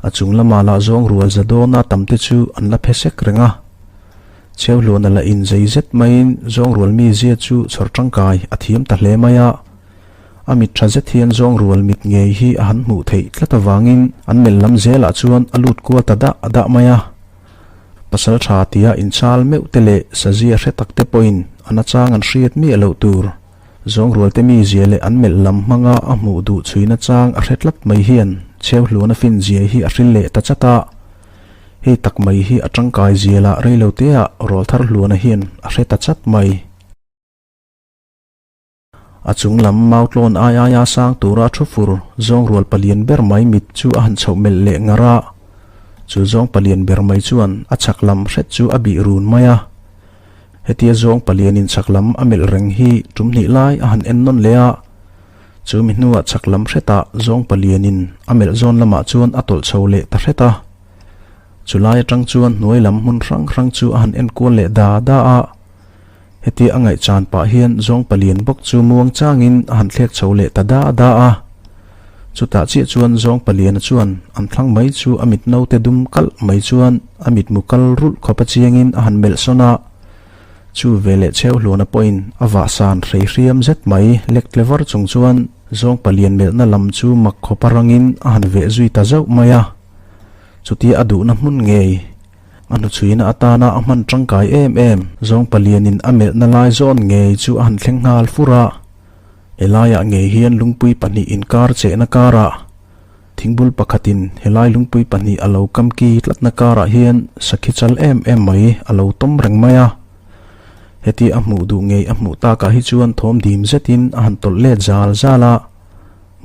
A chung lama lah zawng rual za dawna tam te chu an la phe sek reng a. Chheuhluana la inzei zet maiin zawng rual mizia chu chhawr tangkai a thiam ta hle mai a. A mit tha zet hian zawng rual mit ngei hi a han hmuh theih tlat avangin an melh lam zelah chuan a lut kual ta dah dah mai a. Pasal tha tia inchal meuh te leh sazia hre tak te pawhin a nachang an hriat miah loh tur. Zawng rualte mizia leh an melh lam hmanga a hmuh duh chhuina chang a hre tlat mai hian Chheuhluana finzia hi a hril leh ta chat a. Hei tak mai hi a tangkai zia lah reiloteah Rawlthar Hluana hian a hre ta chat mai. A chung lam Mautlawn ai aia sang tura thu fur zawng rual palian ber mai mit chu a han chhoh melh leh ngar a. Chu zawng palian ber mai chuan a chhak lam hret chu a bih run mai a. Hetia zawng palianin chhak lam a melh reng hi tum hnih lai a han en nawn leh a. Chu mi hnuah chhak lam hretah zawng palianin a melh zawn lamah chuan a tawlh chho leh ta hret a. Chu lai atang chuan hnuai lam hmun hrang hrang chu a han en kual leh da da a. Hetia a ngaihchan pah hian zawng palian bawk chu muang changin a han thlek chho leh ta da da a. Chutah chiah chuan zawng paliana chuan an thlang mai chu a mit naute dum kalh mai chuan a mitmu kal rulh khawp a chiangin a han melh sawn a. Chu veleh chheu hluana pawhin a vahsan hrei hriam zet mai lek tle var chung chuan zawng palian melhna lam chu mak khawp a rangin a han veh zui ta zauh mai a. Chutia a duhna hmun ngei A hnuchhuina atana a hman tangkai em em zawng palianin a melhna lai zawn ngei chu a han thleng nghal fur a. Helaiah ngei hian lungpui pahnih inkar chehna karah thingbul pakhatin helai lungpui pahnih a lo kamki tlatna karah hian sakhi chal em em mai a lo tawm reng mai a. Heti a hmuh duh ngei a hmuh takah hi chuan thawm dim zetin a han tawlh let zal zal a.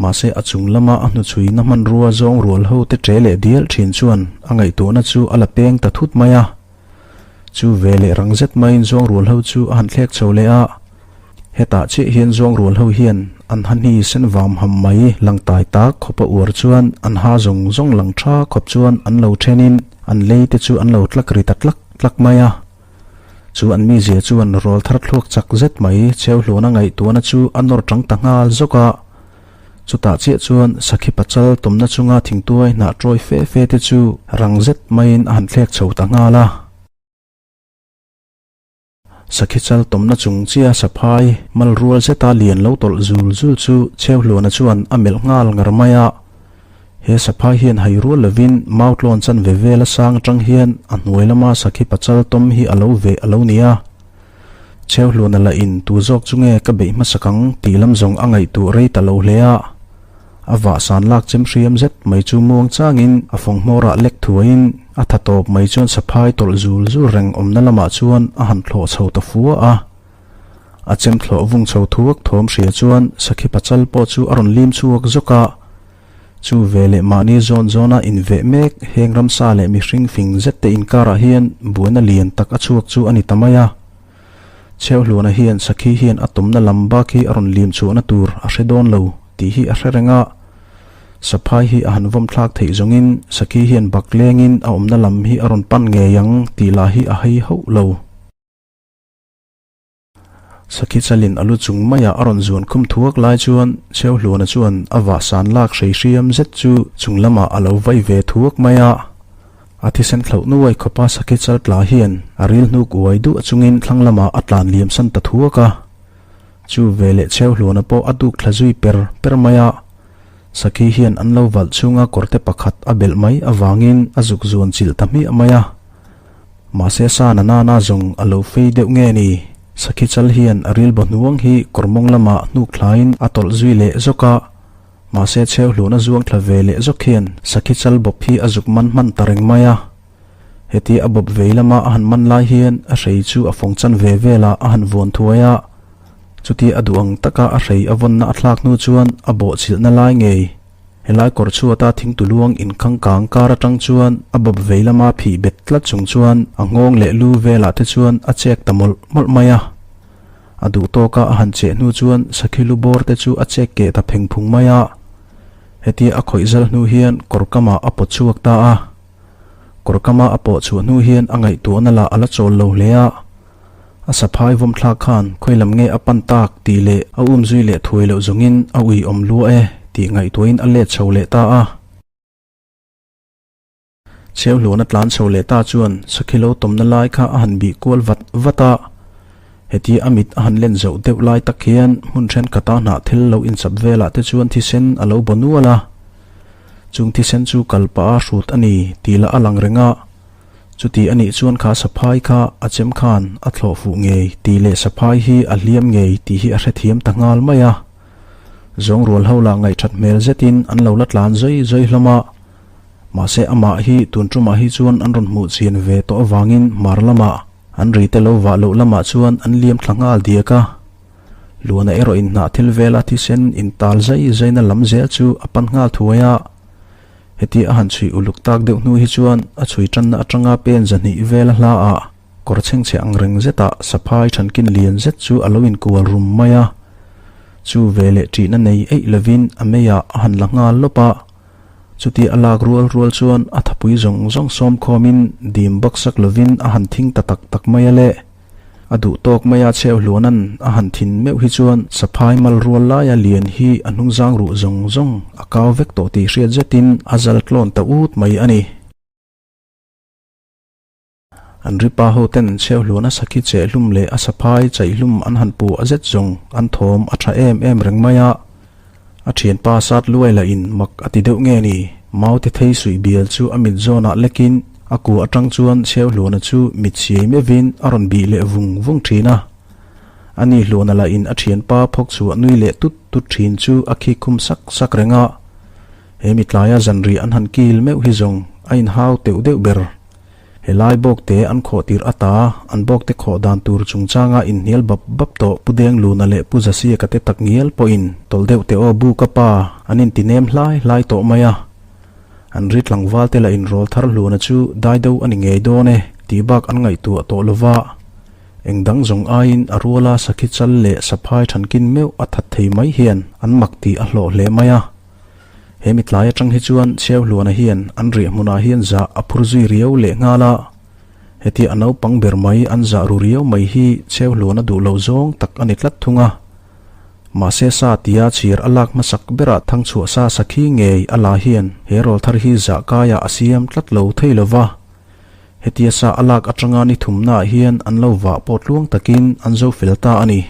Mahse a chung lama a hnuchhuina hmanrua zawng rual ho te ṭe leh dial ṭhin chuan a ngaihtuahna chu a la peng ta thut mai a. Chu ve leh rang zet maiin zawng rual ho chu a han thlek chho leh a. Hetah chiah hian zawng rual ho hian an ha hni sen vam ham mai lang tai tak khawp a uar chuan an ha zawng zawng lang tha khawp chuan an lo ṭhenin an lei te chu an lo tlak ri ta tlak tlak mai a. Chu an mizia chuan rawl thar thluak chak zet mai Chheuhluana ngaihtuahna chu a nawr tang ta nghal zawk a. Chutah chiah chuan Sakhi pachal tawmna chunga thingtuai hnah tawi fe fe te chu rang zet maiin a han thlek chho ta nghal a. Sakhi chal tawmna chung chiah saphai mal rual zeta lian lo tawlh zul zul chu Chheuhluana chuan a melh nghal ngar mai a. He saphai hian hai rual lovin Mautlawn chanve vela sang atang hian a hnuai lama sakhi pachal tawm hi a lo veh a lo ni a. Chheuhluana lah in tu zawk chu nge ka beih hmasak ang tih lam zawng a ngaihtuah rei ta lo hle a. A vahsan lak chem hriam zet mai chu muang changin a fawng hmawrah lek thuaiin a tha tawp mai chuan saphai tawlh zul zul reng awmna lamah chuan a han thlawh chho ta fua a. A chem thlawh vung chho thuak thawm hria chuan sakhi pachal pawh chu a rawn lim chhuak zawk a. Chu ve leh mahni zawn zawna inveh mek heng ramsa leh mihring fing zet te inkarah hian buaina lian tak a chhuak chu a ni ta mai a. Chheuhluana hian sakhi hian a tumna lam bak hi a rawn lim chhuahna tur a hre dawn lo tih hi a hre reng a. Saphai hi a han vawm thlak theih zawngin sakhi hian bak lengin a awmna lam hi a rawn pan ngei ang tih lah hi a hei hauh lo. Sakhi chalin a lu chung maiah a rawn zuan khum thuak lai chuan Chheuhluana chuan a vahsan lak hrei hriam zet chu chung lamah a lo vai ve thuak mai a. A thisen thlauh nuai khawpa sakhi chal tla hian a ril hnuk uai duah chungin thlang lamah a tlan liam san ta thuak a. Chu veleh Chheuhluana pawh a duk thla zui per per mai a. Sakhi hian an lo valh chhunga kawrte pakhat a belh mai avangin a zuk zuan chilh ta hmiah mai a. Mahse sa na nana zawng a lo fei deuh nge ni? Sakhi chal hian a rilbaw hnuang hi kawr mawng lamah hnuk thlain a tawlh zui leh zawk a. Mahse chheu hlun a zuang thla ve leh zawk hian sakhi chal bawp hi a zuk man hman ta reng mai a. Hetia a bawp vei lama a han man lai hian a hrei chu a fawng chan ve velah a han vuan thuai a. Chutia a duh ang taka a hrei a vawnna a thlak hnu chuan a bawhchilhna lai ngei. Helai kawr chhuata thingtuluang inkhang kang kar atang chuan a bawp vei lama phih bet tlat chung chuan a nghawng leh lu velah te chuan a chek ta mawlh mawlh mai a. A duh tawka a han cheh hnu chuan sakhi lu bawr te chu a chek keh ta pheng phung mai a. Hetia a khawih zal hnu hian kawr kamah a pawt chhuak ta a. Kawr kama a pawh chhuah hnu hian a ngaihtuahna lah a la chawl lo hle a. A saphai vawm thlak khan khawi lam nge a pan tak tih leh a um zui leh thuai loh zawngin a ui awm lua e tih ngaihtuahin a let chho leh ta a. Chheuhluana tlan chho leh ta chuan sakhi lo tawmna lai kha a han bih kual vat vat a. Heti a mit a han len zoh deuh lai tak hian hmun thenkhat a hnah thil lo inchap velah te chuan thisen a lo baw nual a. Chung thisen chu kal pah a hrut a ni tih lah a lang reng a. Chuti a nih chuan kha saphai kha a chem khan a thlawh fuh ngei tih leh saphai hi a hliam ngei tih hi a hrethiam ta nghal mai a. Zawng rual ho lah ngaihthat hmel zetin an lo la tlan zui zui hlawm a. Mahse amah hi tun tumah hi chuan an rawn hmuh chian ve tawh avangin hmar lamah an ri te lo vah loh lamah chuan an liam thla nghal diak a. Luana erawh in hnah thil vela thisen intal zai zaina lam zel chu a pan nghal thuai a. Heti a han chhui uluk tak deuh hnu hi chuan a chhui tanna atanga pen zahnih vela hla ah kawr chhengchhe ang reng zetah saphai thankin lian zet chu a lo inkual rum mai a. Chu veleh ṭihna nei eih lovin a meiah a han la nghal lawp a. Chuti a lak rual rual chuan a thapui zawng zawng sawm khawmin dim baksak lovin a han thing ta tak tak mai a le. A duh tawk mai a chheu hluanan a han thin meuh hi chuan saphai mal rual laia lian hi a hnungzang ruh zawng zawng a kau vek tawh tih hriat zetin a zal tlawn ta ut mai a ni. An ripa ho ten chheu hluan a sakhi chehhlum leh a saphai chaihlum an han pu a zet zawng an thawm a tha em em reng mai a. A thianpa sat luai lah in mak a ti deuh nge ni? Mau te thei suih bial chu a mit zawnah lekin a kua atang chuan chheu hluana chu mit siai meuhin a rawn bih leh vung vung thin a. Ani hluana lah in a thianpa phawk chhuah nui leh tut tut thin chu a khik khum sak sak reng a. He mitlaia zanriah an han kil meuh hi zawng a inhau teuh deuh ber. Helai bawkte an khawh tirh ata an bawkte khawh dan tur chungchanga inhnial bap bap tawh Pu Dengluna leh Pu Zasiaka te tak ngial pawhin tawlh deuh teh aw bu ka pa an inti nem hlai hlai tawh mai a. An ri tlangval te lah inrawl thar hluna chu dai deuh a ni ngei dawn e tih bak an ngaihtuah tawh lova. Eng dang zawng aiin a ruala sakhi chal leh saphai thankin meuh a that thei mai hian an mak tih a hlawh hle mai a. He mitlai atang hi chuan Chheuhluana hian an riah hmunah hian zah a phur zui riau leh nghal a. Hetia a naupang ber mai an zah ru riau mai hi Chheuhluana duh loh zawng tak a ni tlat thung a. Mahse sa tia chhir a lak hmasak berah thangchhuah sa sakhi ngei a la hian he rawlthar hi zah kaiah a siam tlat lo thei lo va. Hetia sa a lak atanga ni thumnaah hian an lo vah pawh tluang takin an zo fel ta a ni.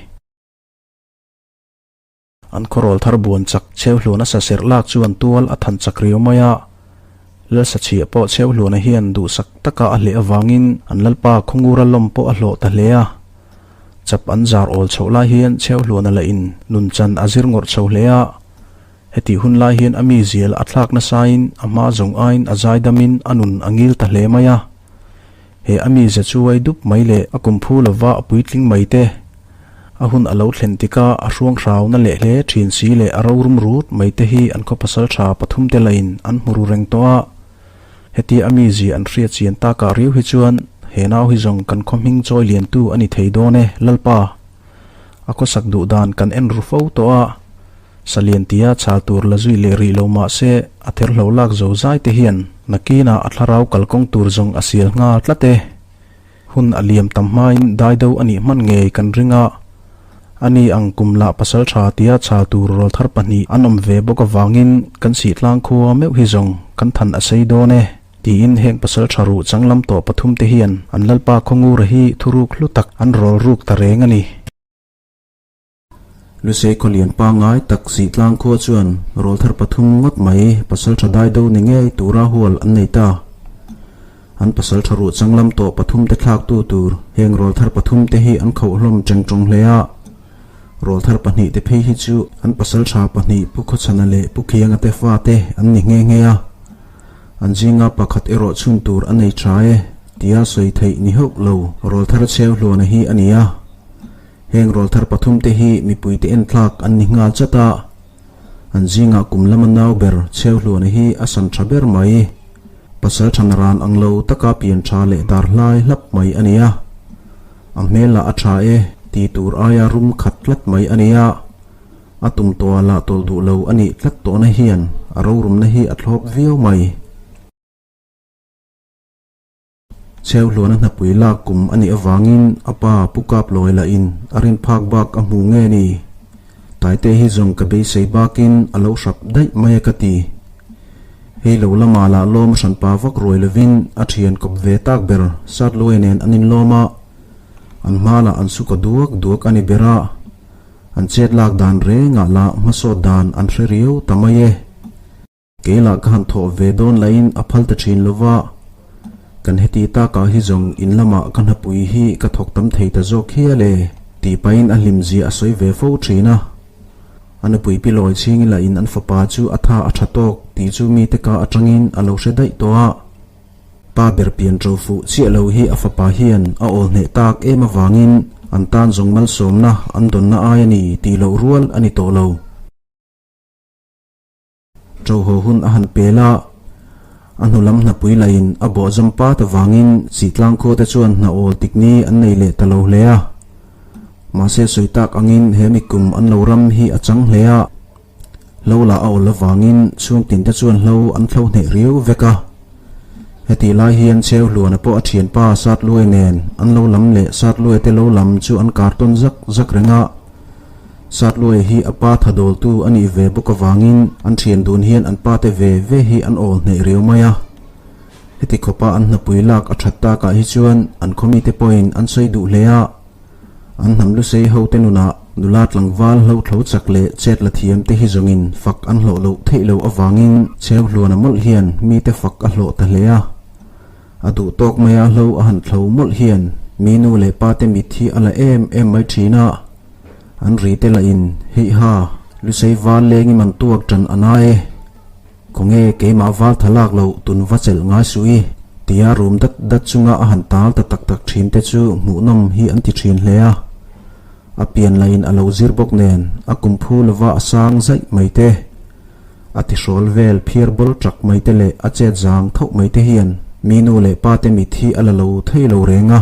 An khawrawl thar buan chak Chheuhluana saserh lak chuan tual a than chak riau mai a. Lalsachhiah pawh Chheuhluana hian duhsak taka a hleh avangin an lalpa Khawngura lawm pawh a hlawh ta hle a. Chap an zar awl chhoh lai hian Chheuhluana lah in nunchan a zir ngawrh chho hle a. Hetih hun lai hian a mi zial a thlak nasain a hma zawng aiin a zaidamin a nun a ngil ta hle mai a. He a mi ze chuai dup mai leh a kum phu lova a puitling mai te, a hun a lo thlen tika a hruang hrauna leh hle thin si leh a rorum rut mai te hi an khaw pasal tha pathum te lain an hmu ru reng tawh a. Hetia a mi zia an hriat chian takah riau hi chuan he nau hi zawng kan khaw hming chawi liantu a ni thei dawn e, Lalpa. A khawsak duh dan kan en ru fo tawh a. Salian tia chhal tur la zui leh rih lo mah se a therhlo lak zo zai te hian nakinah a thlarau kalkawng tur zawng a sial nghal tlat e. Hun a liam tam hmain dai do a nih hman ngei kan ring a. Ani ang kum lah pasal tha tia chhal tur rawlthar pahnih an awm ve bawk avangin kan sihtlang khua meuh hi zawng kan than a sei dawn e tiin heng pasal tha ruh changlam tawh pathum te hian an Lalpa Khawngura hi thuruk hlu tak an rawl ruk ta reng a ni. Lusei khawlian pangngai tak Zihtlang khua chuan rawlthar pathum ngawt mai pasaltha daido ni ngei tura hual an nei ta. An pasaltha ruh changlam tawh pathum te thlaktu tur heng rawlthar pathum te hi an khauh hlawm tengtawng hle a. Rawlthar pahnih te phei hi chu an pasaltha pahnih Pu Khawchhana leh Pu Khianga te fate an ni nghe nghe a. An zinga pakhat erawh chhun tur a nei tha e tia sawi theih ni hauh lo rawlthar cheu hluana hi a ni a. Heng rawlthar pathum te hi mipuite enthlak an ni nghal chat a, an zingah kum lama nau ber Chheuhluana hi a san tha ber mai. Pasal than ran ang lo taka pian tha leh dar hlai hlap mai a ni a. A hmel lah a tha e ti tur aia rum khat tlat mai a ni a. A tum tawha lah tawlh duh lo a nih tlat tawhna hian a rorumna hi a thlawp viau mai. Chheuhluana hnapui lak kum a nih avangin a pa Pu Kaplawi lahin a rin phak bak a hmu nge ni? Taite hi zawng ka beisei bakin a lo hrap daih mai a ka ti. Hei lo lamah lah lawm hranpa vak ruai lovin a thian kawp ve tak ber Satluai nen an inlawm a, an hma lah an suka duak duak a ni ber a, an chet lak dan rengah lah hmasawt dan an hre riau ta mai e. Kei lah ka han thawh ve dawn lahin a phal ta thin lo va, kan heti takah hi zawng in lamah ka hnapui hi ka thawk tam thei ta zawk hial e tih pahin a hlimzia a sawi ve fo thin a. A nupui pi lawi chhing lahin an fapa chu a tha a tha tawk tih chu mite ka atangin a lo hre daih tawh a. Pa ber pian ṭo fuh chiah lo hi a fapa hian a awl hneh tak em avangin an tan zawng malsawmna an dawnna ai a ni tih loh rual a ni tawh lo. Ṭoho hun a han pel a, a hnu lam hnapui lahin a bawh zawm pat avangin Sihtlang khuate chuan hna awl tikni an nei leh ta lo hle a. Mahse sawi tak angin he mikum an lo ram hi a chang hle a, hlo lah a awl avangin chhungtinte chuan hlo an thlo hneh riau vek a. Hetih lai hian Cheuhluana pawh a thianpa Satluai nen an lo lam leh Satluaite lo lam chu an kar tawn zak zak reng a. Satluai hi a pa tha dawltu a nih ve bawk avangin an thian dun hian an pate ve ve hi an awl hneh riau mai a. Heti khawpa an hnapui lak a that takah hi chuan an khawmite pawhin an sawi duh hle a. An hnam lusei hote nunah nula tlangval hlothlo chak leh chet la thiam te hi zawngin fak an hlawh loh theih loh avangin Cheuhluana mawlh hian mite fak a hlawh ta hle a. A duh tawk maia hlo a han thlo mawlh hian mi nu leh pa te mit hi a la em em mai thin a. An ri te lahin, Heiha, Lusei val leng i man tuak tan a na e. Khawnge keimah val tha lak loh tun va chelh ngai suh i, tia rum dat dat chunga a han tal ta tak tak thin te chu hmuhnawm hi an ti thin hle a. A pian lahin a lo zir bawk nen a kum phu lova a sang zaih mai te. A tihrawl vel phiar bawl chak mai te leh a chet zang thauh mai te hian mi nu leh pa te mit hi a la lo thei lo reng a.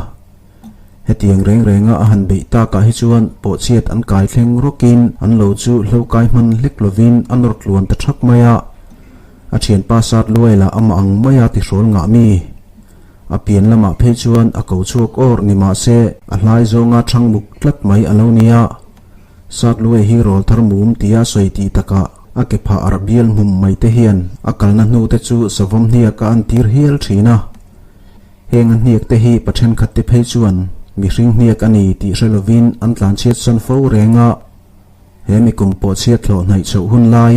Hetiang reng renga a han beih takah hi chuan pawhchhiat an kai thleng rawkin an lo chu hlo kai hman hlek lovin a nawr tluan ta thak mai a. A thianpa sat luai lah amah ang maia tihrawl ngah mi. A pian lamah phei chuan a ko chhuak awr ni mah se a hlai zawnga thang muk tlat mai a lo nia. Satluai hi rawl thar mum tia sawi tih takah a ke phah arh bial hmum mai te hian a kalna hnu te chu savawm hniak a an tir hial thin a. Heng a hniak te hi pa thenkhat te phei chuan mihring hniak a ni tih hre lovin an tlanchhiat san fo reng a. He mi kum pawh chhiat hlawh hnaih chhoh hun lai,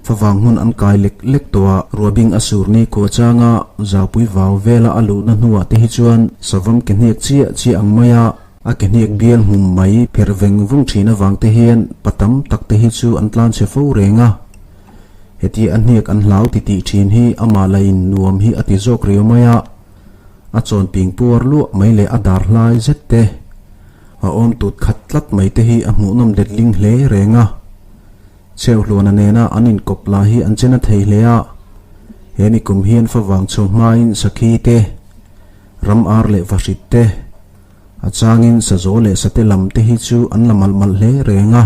favang hmun an kai lek lek tawh a, ruabing a sur ni khua changa zaupui vau vela a luhna hnuah te hi chuan savawm ke hniak chiah chiah ang mai a, A ke hniak bial hmum mai pherh veng vung thin avang te hian pa tam tak te hi chu an tlan chhe fo reng a. Hetia a hniak an hlau ti tih thin hi amah lain nuam hi a ti zawk riau mai a. A chawn ping puar luah mai leh a dar hlai zet te, a awm tut khat tlat mai te hi a hmuhnawm letling hle reng a. Chheuhluana nena an inkawp lah hi an che na thei hle a. He mi kum hian favang chho hmain sakhi te, ram ar leh vahrit te, A changin sazaw leh sate lam te hi chu an la malh malh hle reng a.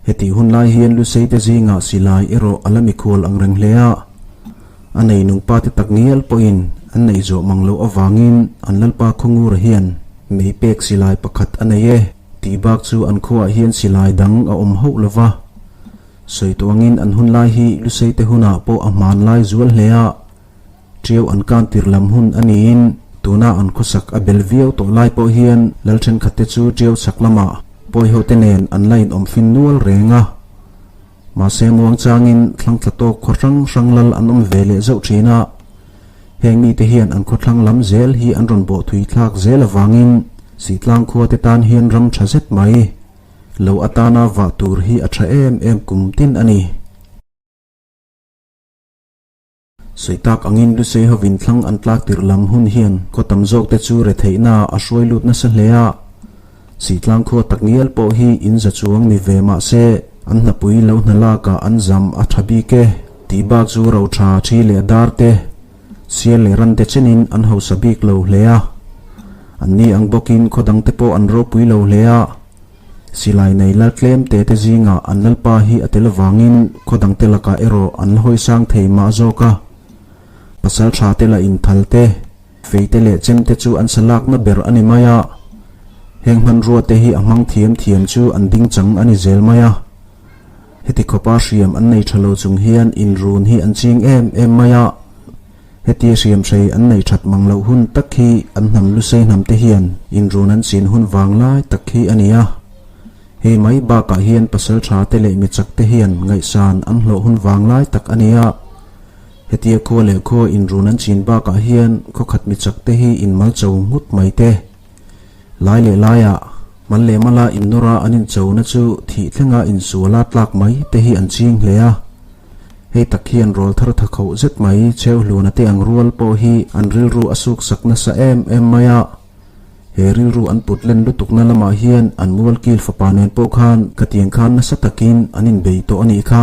Hetih hun lai hian Lusei te zingah silai erawh a la mikhual ang reng hle a. A nei nungpa te tak ngial pawhin an neih zawh mang loh avangin an Lalpa Khawngura hian mei pek silai pakhat a nei e tih bak chu an khuaah hian silai dang a awm hauh lo va. Sawi tawh angin an hun lai hi Lusei te hunah pawh a hmanlai zual hle a. Ṭiau an kan tir lam hun a niin tuna an khawsak a bel viau tawh lai pawh hian lal ṭhenkhatte chu ṭiau chhak lamah pawihote nen an la inawm fin nual reng a. Mahse muangchangin thlangtla tawk khaw hrang hrang lal an awm ve leh zauh ṭhin a. Heng mite hian an khawthlang lam zel hi an rawn bawh thui thlak zel avangin Sihtlang khuate tan hian ram ṭha zet mai lo atana vah tur hi a ṭha em em kum tin a ni. Sawi tak angin Lusei hovin thlang an tlak tirh lam hun hian khaw tam zawk te chu retheihna a hruai lut nasa hle a. Sihtlang khua tak ngial pawh hi in za chuang ni ve mah se an hnapui lo hna lakah an zam a tha bik e tih bak chu ro tha thi leh dar te, sial leh ran te chenin an hausa bik lo hle a. Anni ang bawkin khaw dang te pawh an ropui lo hle a. Silai nei lal tlem te te zingah an lalpa hi a tel avangin khaw dangte lakah erawh an la hawi sang thei mah zawk a. Pasal tha te la inthal te, Feite leh chemte chu an sa lakna ber a ni mai a, heng hmanrua te hi a hmang thiam thiam chu an ding chang a ni zel mai a. Heti khawpa hriam an nei tha lo chung hian inrun hi an ching em em mai a, hetia hriam hrei an nei that mang loh hun tak hi an hnam lusei hnam te hian inrun an chin hun vang lai tak hi a ni a. Hei mai bakah hian pasal tha te leh mi chak te hian ngaihsan an hlawh hun vang lai tak a ni a. Hetia khua leh khua inrun an chin bakah hian khawkhat mi chak te hi inmal cho nghut mai te. Lai leh laiah mal leh mala innawra an inchona chu thih thlenga insuala tlak mai te hi an ching hle a. Hei tak hian rawl thar tha khoh zet mai cheuhluana te ang rual pawh hi an rilru a suksak nasa em em mai a. He rilru an put len lutukna lamah hian an mualkil fapa nen pawh khan khatiang khan nasa takin an inbei tawh a nih kha.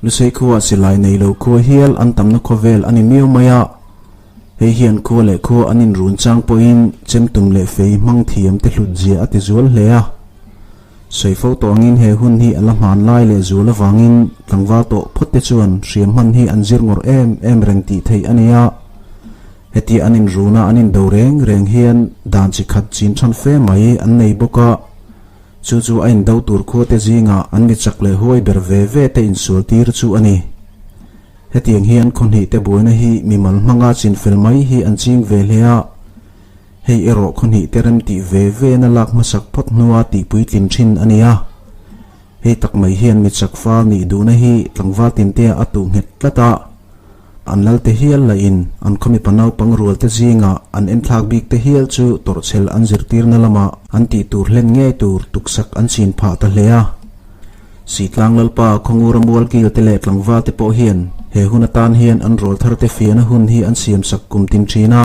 Lusei khuaah silai nei lo khua hial an tamna khawvel a ni miau mai a, hei hian khua leh khua an inrun chang pawhin chemtum leh fei hmang thiam te hlut zia a ti zual hle a. Sawi fo tawh angin he hun hi a la hman lai leh zual avangin tlangval tawh phawt te chuan hriam hman hi an zir ngawrh em em reng tih theih a ni a. Hetia an inruna an indo reng reng hian dan chi khat chin than fe mai an nei bawk a. Chu chu a indo tur khuate zingah an mi chak leh huai ber ve ve te insual tir chu a ni. Hetiang hian khawhnih te buaina hi mimal hmanga chinfel mai hi an ching ve hle a. Hei erawh khawhnih te rem tih ve ve na lak hmasak phawt hnua tih puitlin thin a ni a. Hei tak mai hian mi chak fal nih duhna hi tlangval tintea a tuh nghet tlat a. An lalte hial lahin an khaw mipa naupang rualte zingah an enthlak bik te hial chu tawrhchhel an zirtirna lamah an tih tur hlen ngei tur tuksak an chin phah ta hle a. Sitlang Lalpa Khawngura mualkil te leh tlangval te pawh hian he hun atan hian an rawl thar te fiahna hun hi an siamsak kum tin thin a.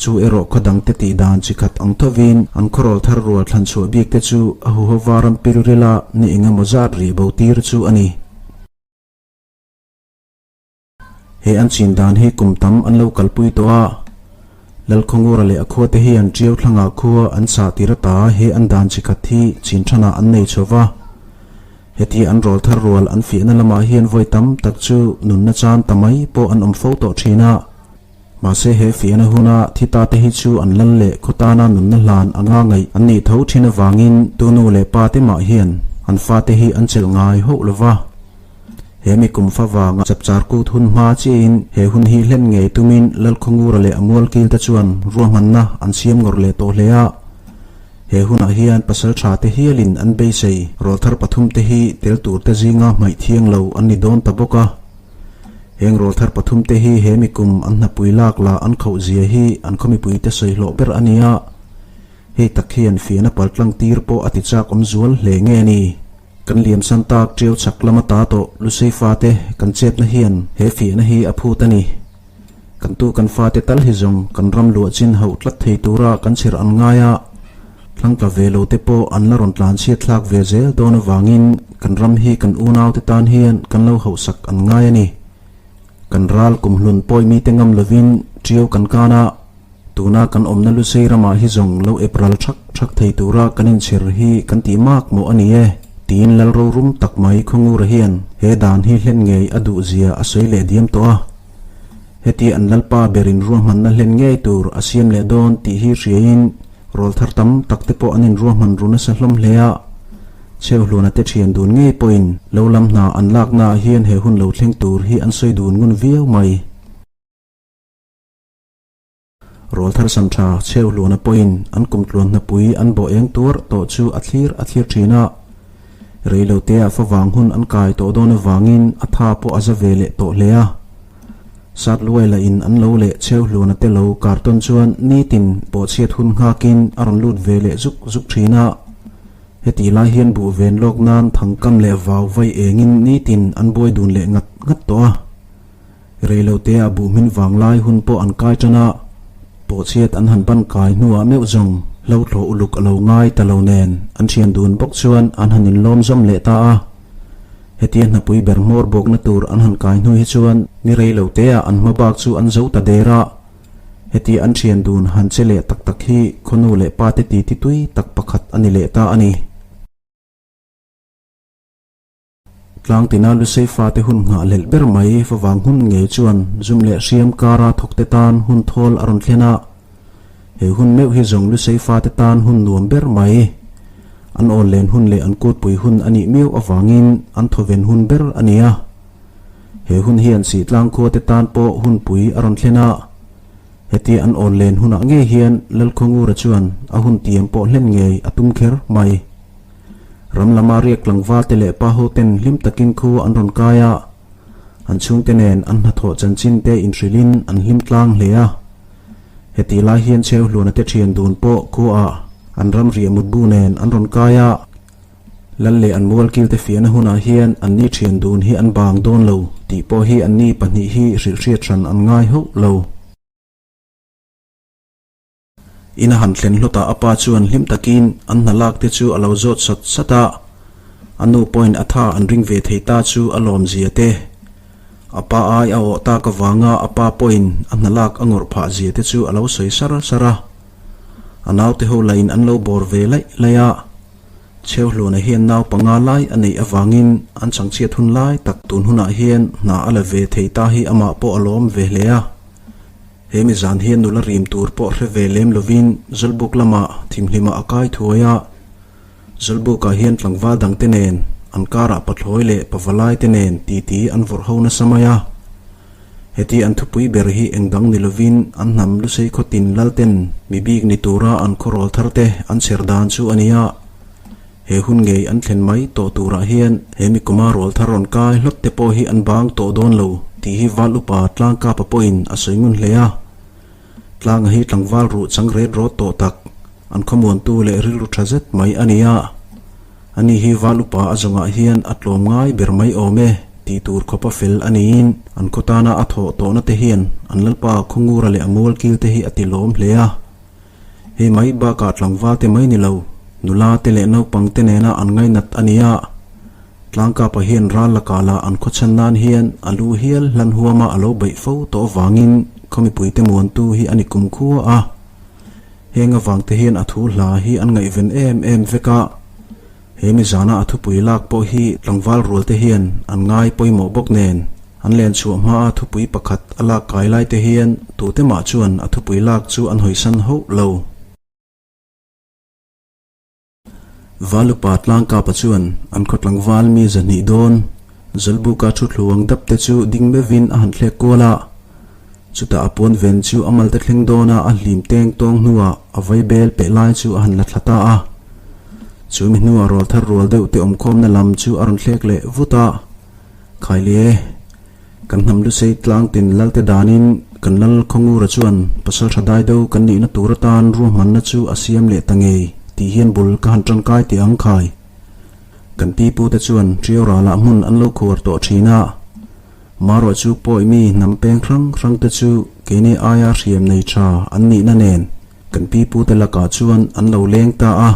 Chu erawh khaw dangte tih dan chi khat ang thovin an khawrawl thar rual thlan chhuah bik te chu a huhova ram pilrila ni eng emaw zat rih bo tir chu a ni. He an chin dan hi kum tam an lo kalpui tawh a, Lalkhawngura leh a khuate hian Ṭiau thlangah khua an sah tir ata he an dan chi khat hi chin thanah an nei chho va. Heti an rawl thar rual an fiahna lamah hian vawi tam tak chu nunna chan ta mai pawh an awm fo tawh thin a. Mahse he fiahna huna thi ta te hi chu an lal leh khaw tana nunna hlan anga ngaih an nih tho thin avangin tu nu leh pa te mah hian an fate hi an chelh ngai hauh lo va. He mi kum fa vanga chapchar kut hun hma chiahin he hun hi hlen ngei tumin Lalkhawngura leh a mualkil te chuan ruahmanna an siam ngawrh leh tawh hle a. He hunah hian pasal tha te hialin an beisei rawlthar pathum te hi tel tur te zinga hmaih thiang lo an ni dawn ta bawk a. Heng rawlthar pathum te hi he mi kum an hnapui lak lah an khauh zia hi an khaw mipui te sawi hlawh ber a ni a. Hei tak hian fiahna paltlang tir pawh a ti chak awm zual hle nge ni? Kan liamsan tak ṭiau chak lama ta tawh Lusei fate kan chetna hian he fiahna hi a phut a ni. Kan tu kan fate tal hi zawng kan ram luah chin hauh tlat thei tura kan chhir an ngai a, thlangtla ve lo te pawh an la rawn tlanchhiat thlak ve zel dawn avangin kan ram hi kan unaute tan hian kan lo hauhsak an ngai a ni. Kan ral kumhlun pawi mite ngam lovin ṭiau kan kan a. Tuna kan awmna Lusei ramah hi zawng lo ep ral thak thak thei tura kan inchhir hi kan tih mak mawh a ni e, tiin lal rorum tak mai Khawngura hian he dan hi hlen ngei a duh zia a sawi leh diam tawh a. Heti an lalpa berin ruahmanna hlen ngei tur a siam leh dawn tih hi hriain rawl thar tam tak te pawh an inruahman ru nasa hlawm hle a. Chheuhluana te thian dun ngei pawhin lo lam hna an laknaah hian he hun lo thleng tur hi an sawi dun ngun viau mai. Rawl thar sam tha chheu hluana pawhin an kum tluan hnapui an bawh eng tuar tawh chu a thlir a thlir thin a. Reilotea favang hun an kai tawh dawn avangin a tha pawh a za ve leh tawh hle a. Sat luai lahin an lo leh chheu hluana te lo kar tawn chuan nitin pawhchhiat hun nghakin a rawn lut ve leh zuk zuk thin a. Hetih lai hian buh ven lawk nan thangkam leh vau vai engin nitin an buai dun leh ngat ngat tawh a. Reilotea buh hmin vang lai hun pawh an kai tan a, pawhchhiat an han ban kai hnuah meuh zawng hlo thlawh uluk a lo ngai ta lo nen an thian dun bawk chuan an han inlawm zawm leh ta a. Hetia hnapui ber hmawr bawkna tur an han kai hnu hi chuan ni reilotea an hma bak chu an zo ta der a. Hetia an thian dun han che leh tak tak hi khawnu leh pate titi tui tak pakhat a ni leh ta a ni. Tlangtina Lusei fate hun nghahhlelh ber mai favang hun ngei chuan zum leh hriam kara thawkte tan hun thawl a rawn thlen a. He hun meuh hi zawng Lusei fate tan hun nuam ber mai. An awl len hun leh an kutpui hun a nih miau avangin an thawven hun ber a ni a. He hun hian Sihtlang khuate tan pawh hunpui a rawn thlen a. Hetia an awl len hunah ngei hian Lalkhawngura chuan a hun tiam pawh hlen ngei a tum kher mai. Ram lama riak tlangval te leh pa ho ten hlim takin khu an rawn kai a, an chhungte nen an hnathawh chanchin te inhrilhin an hlim tlang hle a. Hetih lai hian Chheuhluana te thian dun pawh khuaah an ram riah mutbu nen an rawn kai a. Lal leh an mualkil te fiahna hunah hian anni thian dun hi an bang dawn lo tih pawh hi anni pahnih hi hrilhhriat hran an ngai hauh lo. In a han thlen hlawtah a pa chuan hlim takin an hna lak te chu a lo zawt sat sat a, a nu pawhin a tha an ring ve thei ta chu a lawm zia te. A pa ai a awh tak avanga a pa pawhin a hna lak a ngawrh phah zia te chu a lo sawi sar sar a. A naute ho lahin an lo bawr ve laih laih a. Chheuhluana hian nau panga lai a neih avangin an changchhiat hun lai tak tun hunah hian hna a la ve thei ta hi amah pawh a lawm ve hle a. He mi zan hian nula rim tur pawh hre ve lem lovin Zawlbuk lamah thimhlimah a kai thuai a. Zawlbukah hian tlangval dangte nen an karah pathlawi leh pavalai te nen titi an vawrh ho nasa mai a. Heti an thupui ber hi eng dang ni lovin an hnam lusei khawtin lalten mi bik ni tura an khawrawl thar te an chher dan chu a ni a. He hun ngei an thlen mai tawh turah hian he mi kuma rual thar rawn kai hlawt te pawh hi an bang tawh dawn lo tih hi val upa Tlangkapa pawhin a sawi ngun hle a. Tlanga hi tlangval ruh chang ret rawt tawh tak, an khawmuantu leh rilru tha zet mai a ni a. Ani hi val upa a zawngah hian a tlawm ngai ber mai awm e tih tur khawpa fel a niin an khaw tana a thawh tawhna te hian an lalpa Khawngura leh a mualkil te hi a ti lawm hle a. Hei mai bakah tlangval te mai ni lo, nula te leh naupang te nena an ngainat a ni a. Tlangkapa hian ral lakah lah an khawchhan nan hian a lu hial hlan huama a lo beih fo tawh avangin khaw mipuite muantu hi a ni kumkhua a. Heng avang te hian a thu hla hi an ngaihven em em vek a. He mi zana a thupui lak pawh hi tlangval rual te hian an ngai pawimawh bawk nen, an len chhuah hmaa thupui pakhat a lak kai lai te hian tute mah chuan a thupui lak chu an hawisan hauh lo. Valupa Tlangkapa chuan an khaw tlangval mi zahnih dawn Zawlbuka thu thluang dap te chu ding meuhin a han thlek kual a. Chutah a puan ven chu a malte thleng dawn a, a hlim teng tawng hnuah a vai bel peh lai chu a han la thla ta a. Chu mi hnuah rual thar rual deuh te awmkhawmna lam chu a rawn thlek leh vut a. Khailie, kan hnam lusei tlang tin lalte danin kan lal Khawngura chuan pasal tha dai deuh kan nihna tur atan ruahmanna chu a siam leh ta ngei tih hian bul ka han tangkai teh ang khai. Kan pi pute chuan Ṭiau ralah hmun an lo khuar tawh ṭhin a. Marawh chu pawi mi hnam peng hrang hrang te chu keini aia hriam nei tha an nihna nen kan pi pute lakah chuan an lo leng ta a.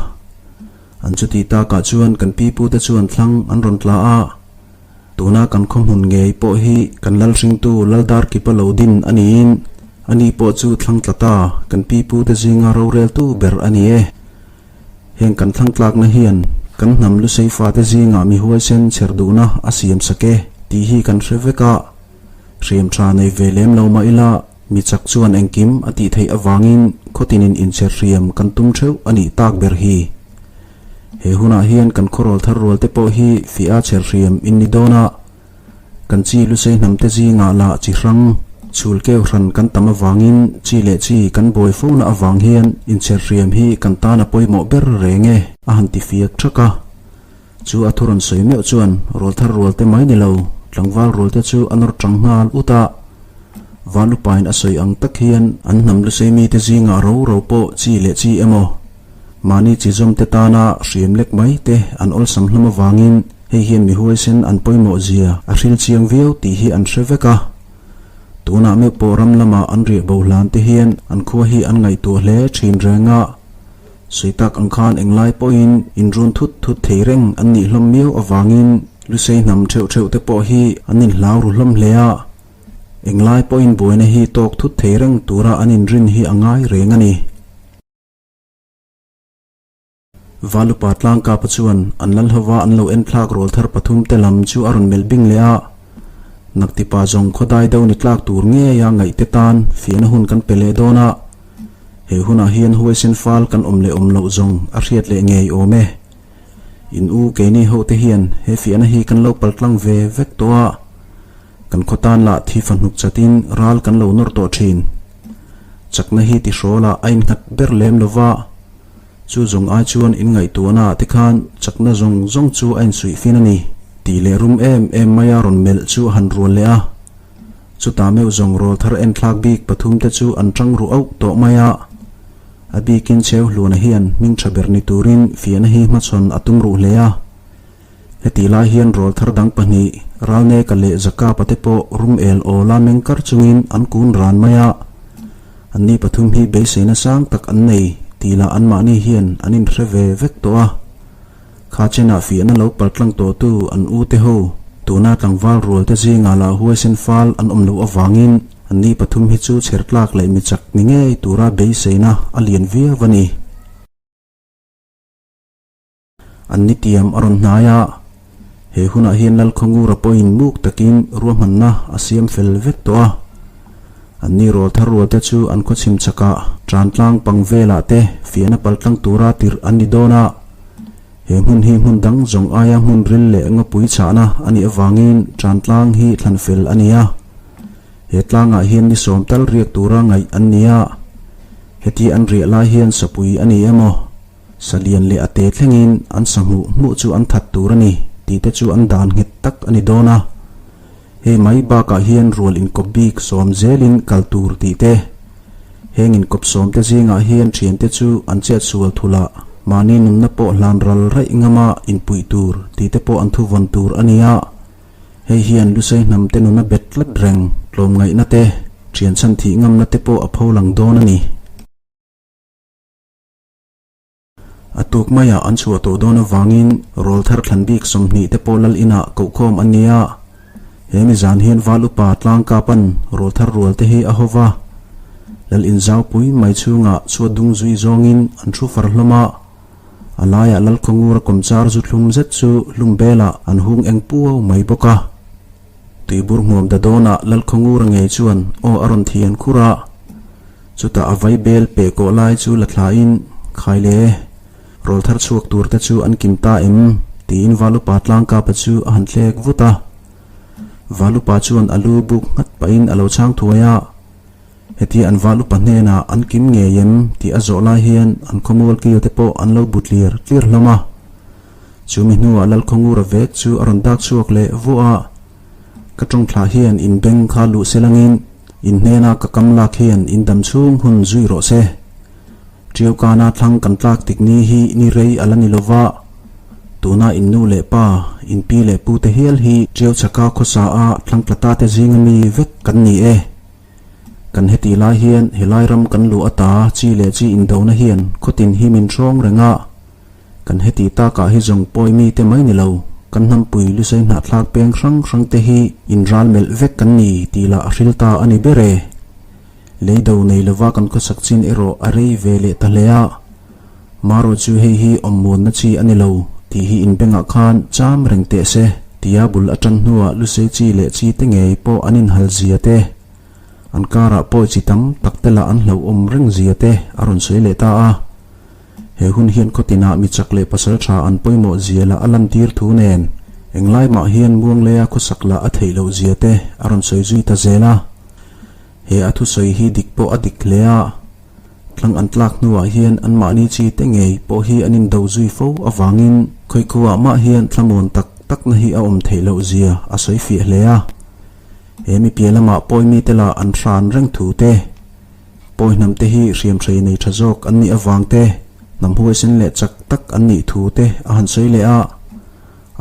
An chuti takah chuan kan pi pute chuan thlang an rawn tla a. Tuna kan khaw hmun ngei pawh hi kan lal hringtu Laldarkipa lo din a niin ani pawh chu thlang tla ta kan pi pute zinga roreltu ber a ni e. Heng kan thlang tlakna hian kan hnam lusei fate zingah mi huaisen chher duhna a siam sak e tih hi kan hre vek a. Hriam tha nei ve lem lo mah ila mi chak chuan engkim a tih theih avangin khawtinin inchher hriam kan tum theuh a nih tak ber hi. He hunah hian kan khawrawl thar rual te pawh hi fiah a chher hriam in ni dawn a. Kan chi lusei hnamte zingah lah chi hrang, chhul keu hran kan tam avangin chi leh chi kan buai fona avang hian inchher hriam hi kan tan a pawimawh ber reng e, a han ti fiak thak a. Chu a thu rawn sawi meuh chuan rualthar rualte mai ni lo, tlangval rualte chu a nawr tang nghal ut a. Van upain a sawi ang tak hian an hnam lusei mite zingah ro ro pawh chi leh chi emaw, Mahni chi zawmte tana hriam lek mai te an awlsam hlawm avangin hei hian mi huaisen an pawimawh zia a hril chiang viau tih hi an hre vek a. Tunah meuh pawh ram lama an riah bo hlan te hian an khua hi an ngaihtuah hle thin reng a. Sawi tak ang khan englai pawhin inrun thut thut thei reng an nih hlawm miau avangin Lusei hnam theuh theuh te pawh hi an inhlau ru hlawm hle a. Englai pawhin buaina hi tawk thut thei reng tura an inrin hi a ngai reng a ni. Valupa Tlangkapa chuan an lal hova an lo enthlak rawlthar pathumte lam chu a rawn melh bing leh a, Naktipa zawng khawdai do ni tlak tur ngeia ngaihte tan fiahna hun kan pe leh dawn a, he hunah hian huaisen fal kan awm leh awm loh zawng a hriat leh ngei awm e. In u keini hote hian he fiahna hi kan lo paltlang ve vek tawh a, kan khaw tan lah thi fahnuk chatin ral kan lo nawr tawh thin. Chakna hi tihrawlah a innghat ber lem lova, Chu zawng ai chuan in ngaihtuahna ah te khan chakna zawng zawng chu a insuih fin a ni tih leh rum em em maia rawn melh chu a han rual leh a. Chutah meuh zawng rawl thar enthlak bik pathum te chu an tang ru auh tawh mai a. A bikin cheu hluana hian hming tha ber ni turin fiahna hi hmachhawn a tum ruh hle a. Hetih lai hian rawl thar dang pahnih, Ralneka leh Zakapa te pawh rum el awla meng kar chungin an kun ran mai a. Anni pathum hi beiseina sang tak an nei tih lah anmahni hian an inhre ve vek tawh a. Kha chenah fiahna lo paltlang tawhtu an u te ho, tuna tlangval rual te zingah lah huaisen fal an awm loh avangin anni pathum hi chu chher tlak leh michak ni ngei tura beiseina a lian viau a ni. An ni tiam a rawn hnai a, he hunah hian Lalkhawngura pawhin muk takin ruahmanna a siam fel vek tawh a. An ni rawl thar rual te chu an khawchhim chakah tan tlang pang velah te fiahna pal tlang tura tirh an ni dawn a. He hmun hi hmun dang zawng aia hmun ril leh ngawpui chhahna a nih avangin tan tlang hi thlan fel a ni a. He tlangah hian ni sawm tal riak tura ngaih an ni a. Heti an riah lai hian sapui a ni emaw? Salian leh a te thlengin an sa hmuh hmuh chu an that tur a ni tih te chu an dan nghet tak a ni dawn a. Hei mai bakah hian rual inkawp bik sawm zelin kal tur tih te, heng inkawp sawm te zingah hian thiante chu an chet sual thulh a, mahni nunna pawh hlan ral raih ngama inpuih tur tih te pawh an thuvawn tur a ni a. Hei hian Lusei hnam te nuna bet tlat reng tlawmngaihna te, thian chhan thih ngamna te pawh a pholang dawn a ni. A tuk maiah an chhuah tawh dawn avangin rawl thar thlan bik 20 te pawh lal inah kohkhawm an ni a. He mi zan hian val upa tlangkapan rawl thar rual te hi a ho va. Lal in zaupui mai chhungah chhuat dung zui zawngin an thu far hlawm a. A laiah lal khawngura kawmchar zu thlum zet chu hlum belah an hung eng puau mai bawk a. Tuibur hmuam da dawnah lal khawngura ngei chuan aw a rawn thian khur a. Chutah a vai bel peh kawh lai chu la thlain, Khai le, rawl thar chhuak tur te chu an kim ta em? tiin Valupa tlangkapa chu a han thlek vut a. Valupa chuan a lu buk nghat pahin a lo chhang thuai a. Hetia an Valupa hnenah an kim ngei em tih a zawh lai hian an khawmual kil te pawh an lo bu tlir tlir hlawm a. Chumi hnuah Lalkhawngura vek chu a rawn dak chhuak leh vuah a. Ka tawngthlah hian in beng kha luh se langin in hnena ka kam lak hian in dam chhung hun zui rawh se. Tiaukana thlang kan tlak tik ni hi ni rei a la ni lo va, tuna in nu leh pa, in pi leh pu te hial hi Tiau chhaka khawsa a thlang tla ta te zinga mi vek kan ni e. Kan heti lai hian helai ram kan luh ata chi leh chi indona hian khawtin hi min hrawng reng a. Kan heti takah hi zawng pawi mite mai ni lo, kan hnampui lusei hnahthlak peng hrang hrang te hi inral melh vek kan ni tih lah a hril ta a ni ber e. Lei do nei lova kan khawsak chin erawh a rei ve leh ta hle a. Maro chu hei hi awmmuanna chi a ni lo tih hi inbengah khan cham reng teh se tia bul atan hnuah lusei chi leh chi te ngei pawh an inhal zia te, an karah pawi chi tam tak te lah an hlauhawm reng zia te a rawn sawi leh ta a. He hun hian khawtinah mi chak leh pasal tha an pawimawh zia lah a lantir thu nen, englai mah hian Muangleia khawsak lah a theih loh zia te a rawn sawi zui ta zel a. He a thusawi hi dik pawh a dik hle a, tlang an tlak hnuah hian anmahni chi te ngei pawh hi an indo zui fo avangin khawikhuah mah hian thlamuan tak takna hi a awm theih loh zia a sawi fiah hle a. He mi piah lamah pawi mite lah an hran reng thu te, Pawi hnam te hi hriamhrei nei tha zawk an nih avang te, hnam huaisen leh chak tak an nih thu te a han sawi leh a.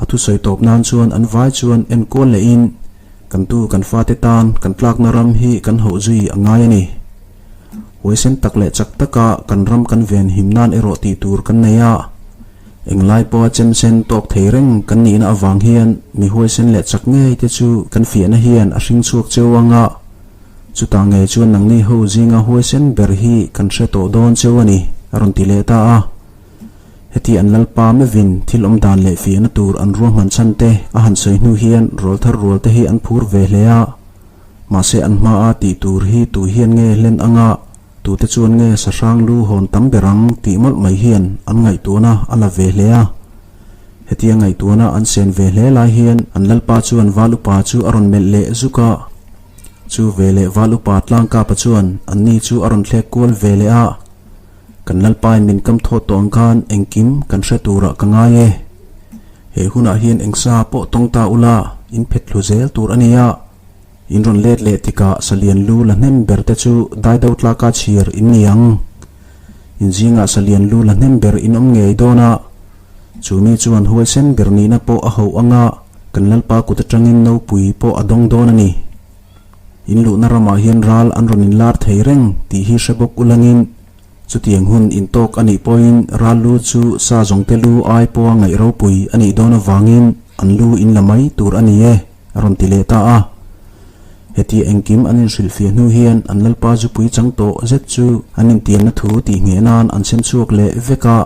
A thusawi tawp nan chuan an vai chuan enkual lehin, Kan tu kan fate tan kan tlakna ram hi kan hauh zui a ngai a ni. Huaisen tak leh chak taka kan ram kan ven him nan erawh tih tur kan nei a. Englai pawha chemsen tawk thei reng kan nihna avang hian mi huaisen leh chak ngei te chu kan fiahna hian a hring chhuak cheu ang a. Chutah ngei chuan nangni ho zinga huaisen ber hi kan hre tawh dawn cheu a ni, a rawn ti leh ta a. Heti an Lalpa meuhin thil awm dan leh fiahna tur an ruahman chhan te a han sawi hnu hian rawlthar rual te hi an phur ve hle a. Mahse an hmaa tih tur hi tu hian nge hlen anga tute chuan nge sahrang lu hawn tam ber ang tih mawlh mai hian an ngaihtuahna a la ve hle a. Hetia ngaihtuahna an sen ve hle lai hian an Lalpa chuan Val upa chu a rawn melh leh zuk a. Chu veleh Val upa Tlangkapa chuan anni chu a rawn thlek kual ve leh a. Kan Lalpain min kam thawt tawh ang khan engkim kan hre turah ka ngai e. He hunah hian engsa pawh tawng ta ula, in phet thlu zel tur a nia. In rawn let leh tikah salian lu la hnem ber te chu daido tlaka chhir in ni ang. In zingah salian lu la hnem ber in awm ngei dawn a. Chu mi chuan huaisen ber nihna pawh a hauh anga kan Lalpa kut atangin nopui pawh a dawng dawn a ni. In luhna ramah hian ral an rawn inlar thei reng tih hi hre bawk ulangin chutiang hun intawk a nih pawhin ral lu chu sa zawngte lu ai pawha ngaih ropui a nih dawn avangin an lu in la mai tur a ni e, a rawn ti leh ta a. Hetia engkim an inhrilhfiah hnu hian an Lalpa zupui chang tawh zet chu an intiamna thu tih ngheh nan an sem chhuak leh vek a.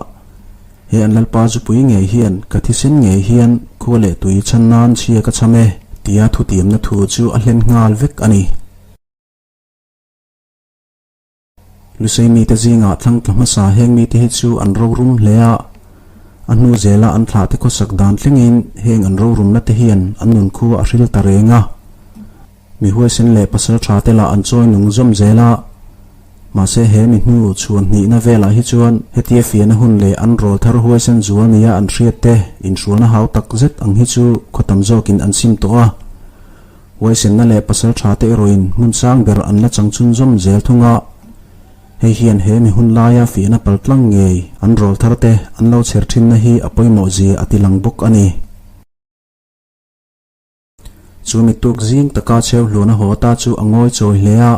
He an Lalpa zupui ngei hian ka thisen ngei hian khua leh tui chhan nan chhia ka chham e, tia thutiamna thu chu a hlen nghal vek a ni. Lusei mite zingah thlang tla hmasa heng mite hi chu an rorum hle a, a hnu zela an thlahte khawsak dan thlengin heng an rorumna te hian an nun khua a hril ta reng a. Mi huaisen leh pasal tha te lah an chawi nung zawm zel a, mahse he mi hnu chhuan hnihna velah hi chuan hetia fiahna hun leh an rawl thar huaisen zual nia an hriat te inhrualna hau tak zet ang hi chu khaw tam zawkin an sim tawh a. Huaisenna leh pasal tha te erawhin hmun sang ber an la chang chhunzawm zel thung a, hei hian he mi hun laia fiahna paltlang ngei an rawl thar te an lo chher thinna hi a pawimawh zia a tilang bawk a ni. Chu mi tuk zing taka cheu hluan a haw ta chu a ngawi chawi hle a,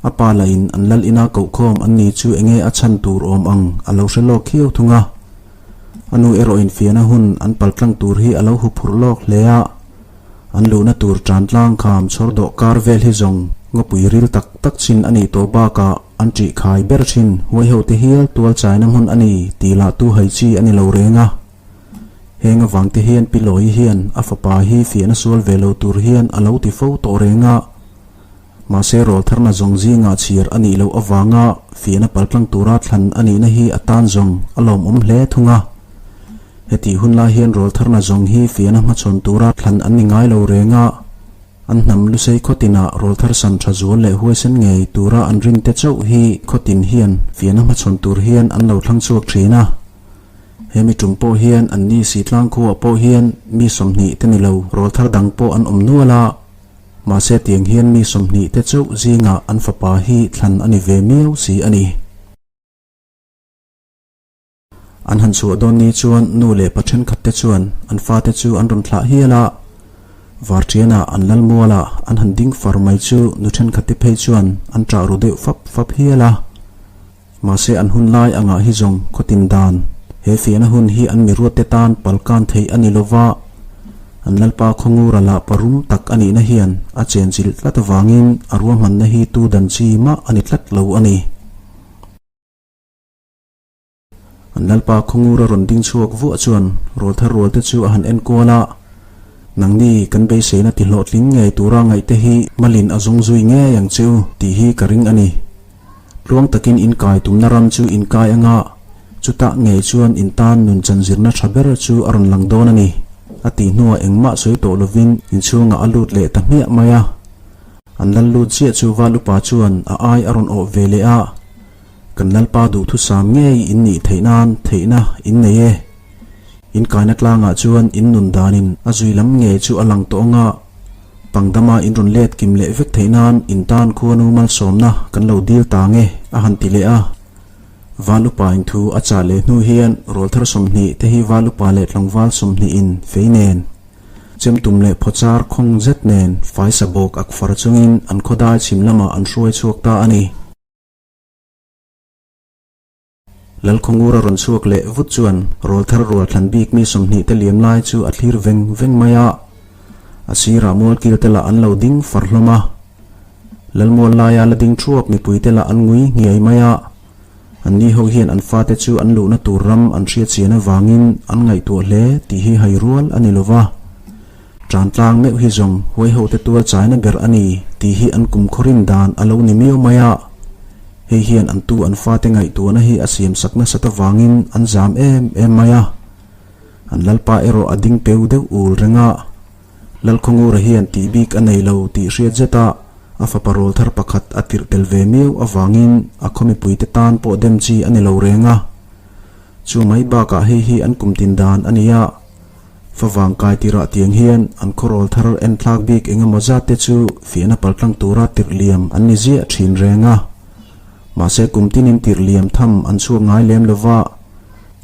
a pa lahin an lal ina kohkhawm an ni chu enge a chhan tur awm ang a lo hre lawk khiau thung a. A nu erawh infiahna hun an paltlang tur hi a lo huphurh lawk hle a, an luhna tur tan tlang kham chhawr dawh kar vel hi zawng ngawpui ril tak tak chin a nih tawh bakah an ṭih khai ber thin huaihote hial tual chaina hmun a ni tih lah tu hai chi a ni lo reng a. Heng avangte hian Pi Lawi hian a fapa hi fiahna sual ve lo tur hian a lo ti fo tawh reng a. Mahse rawltharna zawng zingah chhir a nih loh avanga fiahna paltlang tura thlan a nihna hi a tan zawng a lawmawm hle thung a. Hetih hun lai hian rawltharna zawng hi fiahna hmachhawn tura thlan an ni ngai lo reng a. An hnam lusei khawtinah rawlthar san tha zual leh huaisen ngei tura an rinte chauh hi khawtin hian fiahna hmachhawn tur hian an lo thlang chhuak thin a. Hemi tum pawh hian an ni si tlang khuaah pawh hian mi 20 te ni lo rawlthar dang pawh an awm nual a, mahse tiang hian mi 20 te chauh zingah an fapa hi thlan a ni ve miau si a ni. An han chhuah dawn ni chuan nu leh pa thenkhat te chuan an fate chu an rawn thlah hial a, Varṭianah an lal mualah an han ding far mai chu nu thenkhat te phei chuan an ṭah ru deuh fap fap hial a. Mahse an hun lai angah hi zawng khawtin dan he fiahna hun hi an miruatte tan palkan theih a ni lova, an Lalpa Khawngura lah parum tak a nihna hian a chenchilh tlat avangin a ruahmanna hi tu dan chi mah a ni tlat lo a ni. An Lalpa Khawngura rawn ding chhuak vuah chuan rawlthar rualte chu a han enkual a, Nangni kan beiseina tihlawhtling ngei tura ngaihte hi malin a zawng zui ngei ang che u tih hi ka ring a ni. Tluang takin in kai tumna ram chu in kai anga, chutah ngei chuan in tan nun chanzirna tha ber chu a rawn lang dawn a ni, a tih hnuah engmah sawi tawh lovin inchhungah a lut leh ta hmiah mai a. An lal lut chiah chu Val upa chuan a ai a rawn awh ve leh a, Kan Lalpa duhthusam ngei in nih theih nan theihna in nei e. In kaina tlangah chuan in nun danin a zui lam ngei chu a lang tawh anga, Pangdama in rawn let kim leh vek theih nan in tan khuanu malsawmna kan lo dil ta nge a han ti leh a. Val upa in thu a chah leh hnu hian rawlthar 20 te hi val upa leh tlangval 20 in fei nen, chemtum leh phawchar khawng zet nen faisa bawk ak far chungin an khawdai chhim lamah an hruai chhuak ta a ni. Lalkhawngura rawn chhuak leh vut chuan rawlthar rual thlan bik mi 20 te liam lai chu a thlir veng veng mai a. A sirah mualkil te lah an lo ding far hlawm a. Lalmual laia la ding thuap mipui te lah an ngui nghiai mai a. Anni ho hian an fate chu an luhna tur ram an hriat chian avangin an ngaihtuah hle tih hi hai rual a ni lo va. Tantlang meuh hi zawng huaihote tual chaina ber a ni tih hi an kumkhawrin dan a lo ni miau mai a. Hei hian an tu an fate ngaihtuahna hi a siamsak nasat avangin an zam em em mai a. An lalpa erawh a ding peu deuh ul reng a. Lalkhawngura hian tih bik a nei lo tih hriat zet a, a fapa rawl thar pakhat a tirh tel ve miau avangin a khaw mipuite tan pawh dem chi a ni lo reng a. Chu mai bakah hei hi an kum tin dan a ni a, favang kai tirah tiang hian an khaw rawl thar en thlak bik eng emaw zat te chu fiahna paltlang tura tirh liam an ni ziah thin reng a. Mahse kum tinin tirh liam tham an chhuak ngai lem lova.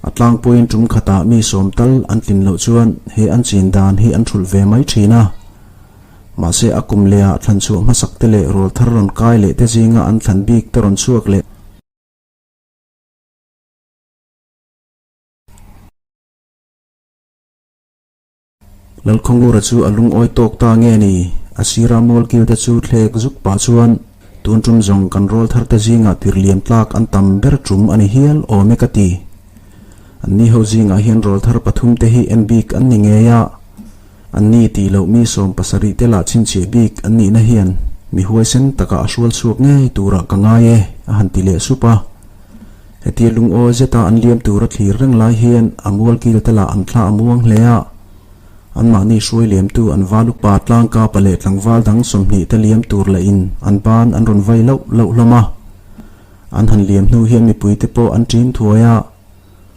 A tlangpuiin tum khatah mi sawm tal an tlin loh chuan he an chin dan hi an thulh ve mai thin a. Mahse a kum lehah thlan chhuah hmasak te leh rawl thar rawn kai leh te zinga an thlan bik te rawn chhuak leh. Lalkhawngura chu a lungawi tawk ta nge ni? A sira mualkil te chu thlek zuk pah chuan, Tun tum zawng kan rawl thar te zingah tirliam tlak an tam ber tum a ni hial awm e ka ti. Anni ho zingah hian rawl thar pathum te hi en bik an ni ngei a, anni tih loh mi 70 te lah chhinchhiah bik an nihna hian mi huaisen takah a hrual chhuak ngei turah ka ngai e, a han ti leh sup a. Hetia lungawi zeta an liam tura thlir reng lai hian a mualkil te lah an thla a muang hle a. Anmahni hruai liamtu an val upa tlangkapa leh tlangval dang 20 te liam tur lahin an ban an rawn vai loh loh hlawm a. An han liam hnu hian mipui te pawh an ṭim thuai a.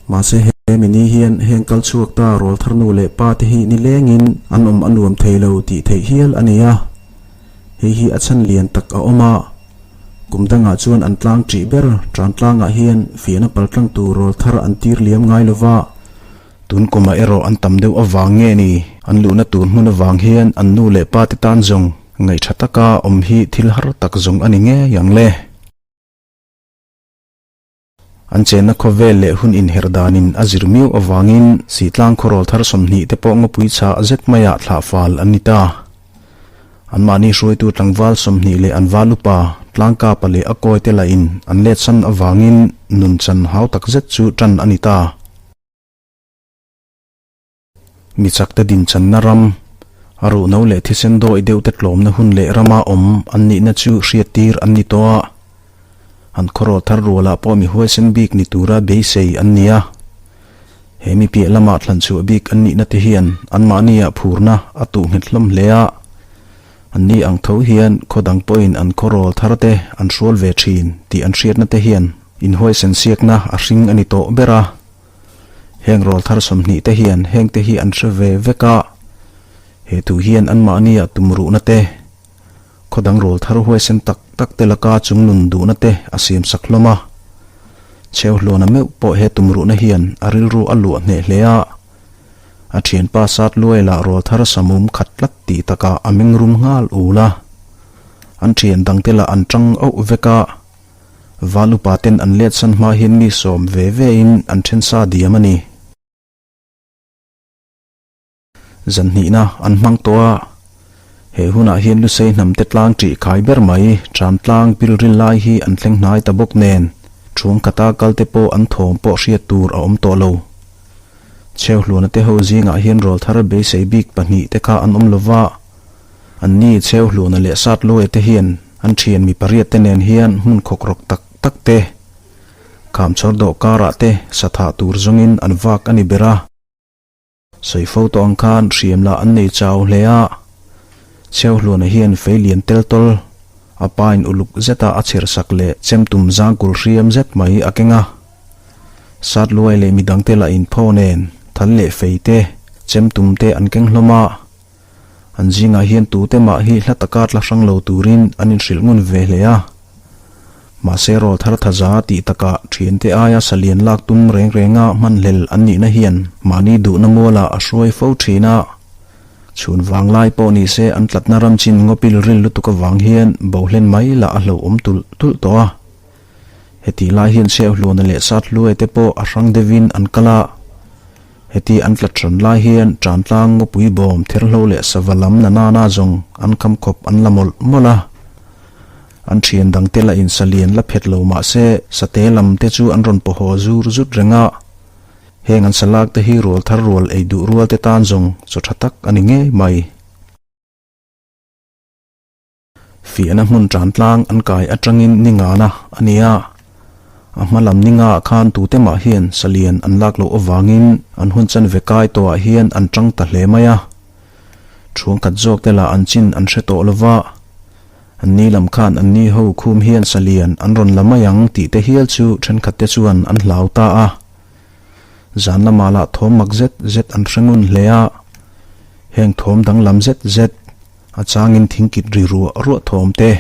Mahse he mini hian heng kal chhuak ta rawl thar nu leh pa te hi nilengin an awm a nuam thei lo tih theih hial a ni a. Hei hi a chhan lian tak a awm a. Kum dangah chuan an tlang ṭih ber ṭan tlangah hian fiahna paltlang tur rawl thar an tir liam ngai lo va. Tun kumah erawh an tam deuh avang nge ni? An luhna tur hmun avang hian an nu leh pa te tan zawng ngaihṭha taka awm hi thil har tak zawng a ni ngei ang le. An chenna khawvel leh hun inherh danin a zir miau avangin Sihtlang khawrawl thar 20 te pawh ngawpui chhah zet maiah thlah fal an ni ta. Anmahni hruaitu tlangval 20 leh an val upa Tlangkapa leh a kawi te lahin an letsan avangin nun chan hau tak zet chu tan a ni ta. Mi chakte dinchanna ram, a ruhno leh thisen dawi deuhte tlawmna hun leh rama awm an nihna chu hriattir an ni tawh a. An khawrawl thar rualah pawh mi huaisen bik ni tura beisei an ni a. He mi piah lamah thlanchhuah bik an nihna te hian anmahniah phurna a tuh nghet hlawm hle a. Anni ang tho hian khaw dang pawhin an khawrawl thar te an hrual ve thin tih an hriatna te hian inhuaisen siakna a hring a ni tawh ber a. Heng rawl thar 20 te hian heng te hi an hre ve vek a, he thu hian anmahnia tumruhna te, khaw dang rawl thar huaisen tak tak te laka chungnun duhna te a siamsak hlawm a. Chheuhluana meuh pawh he tumruhna hian a rilru a luah hneh hle a, a thianpa sat luai lah rawl thar samum khat tlat tih takah a mengrum nghal ul a, an thian dangte lah an tang auh vek a. Val upa ten an let san hma hian mi sawm ve ve in an then sa diam a ni. Zan hnihna an hmang tawh a, he hunah hian Lusei hnam te tlang ṭih khai ber mai ṭan tlang pilril lai hi an thleng hnai ta bawk nen ṭhuang khata kal te pawh an thawm pawh hriat tur a awm tawh lo. Chheuhluana te ho zingah hian rawl thar beisei bik pahnih te kha an awm lova, Anni Chheuhluana leh Satluaia te hian an thian mi pariat te nen hian hmun khawkrawk tak tak te, khamchhawr dawh karah te sathah tur zawngin an vak a ni ber a. Sawi fo tawh ang khan hriam lah an nei chau hle a. Chheuhluana hian fei lian tel tawl, a pain uluk zeta a chhersak leh chemtum zangkul hriam zet mai a keng a. Satluai leh midangte lah inphaw nen thal leh fei te, chemtum te an keng hlawm a. An zingah hian tute mah hi hla taka tla hrang lo turin an inhrilh ngun ve hle a. Mahse rawl thar thaza tih takah thiante aia salian lak tum reng renga hmanhlel an nihna hian mahni duhna mualah a hruai fo thin a. Chhun vanglai pawh ni se an tlatna ram chin ngawpil ril lutuk avang hian bohlen mai lah a hlauhawm tulh tulh tawh a. Hetih lai hian Chheuhluana leh Sathluaia te pawh a hrang deuhin an kal a. Heti an tlat hran lai hian Tantlang ngawpui bawm therhlo leh sava lam na nana zawng an kham khawp an la mawlh mawlh a. An thian dangte lah in salian la phet lo mah se sate lam te chu an rawn paw haw zur zut reng a. Heng an salak te hi rual thar rual ei duh rual te tan zawng chaw tha tak a ni ngei mai. Fiahna hmun tan tlang an kai atangin ni ngana a ni a. A hma lam ni ngaah khan tute mah hian salian an lak loh avangin an hun chanve kai tawhah hian an tang ta hle mai a. Thuangkhat zawk te lah an chin an hre tawh lova. An ni lam khan an ni ho khum hian salian an rawn la mai ang tih te hial chu thenkhat te chuan an hlau ta a. Zan lamah lah thawm mak zet zet an hre ngun hle a. Heng thawm danglam zet zet a changin thingkit ri ruah ruah thawm te,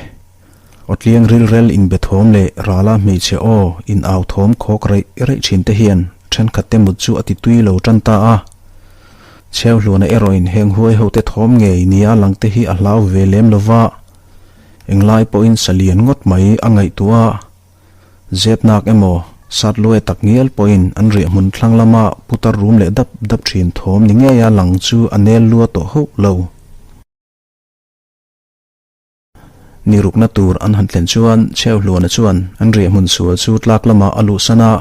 awtliang rilrel inbe thawm leh rala hmeichhe aw in au thawm khawk reih reih thin te hian thenkhat te mut chu a ti tui lo tan ta a. Chheuhluana erawhin heng huai ho te thawm ngei nia lang te hi a hlau ve lem lova, englai pawhin salian ngawt mai a ngaihtuah a. Zepnak emaw, Satluai tak ngial pawhin an riah hmun thlang lama putar rum leh dap dap thin thawm ni ngeia lang chu a nel lua tawh hauh lo. Ni rukna tur an han thlen chuan Chheuhluana chuan an riah hmun sual chu tlak lamah a luhsan a,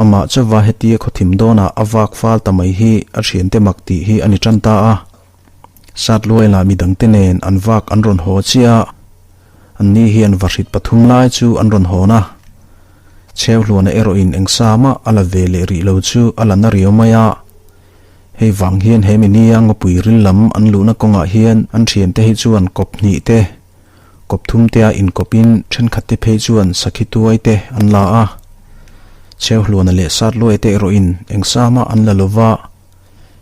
amah chauva hetia khawthim dawnah a vak fal ta mai hi a thiante mak tih hi a ni tan ta a. Satluai lah midangte nen an vak an rawn haw chiah a. Anni hian vahrit pathum lai chu an rawn hawn a, Chheuhluana erawhin eng sa mah a la ve leh rih lo chu a la na riau mai a. Hei vang hian he mi nia ngawpui ril lam an luhna kawngah hian an thiante hi chuan kawp hnih te, kawp thum tea inkawpin thenkhat te phei chuan sakhi tuai te an la a. Chheuhluana leh Satluaia te erawhin eng sa mah an la lo va,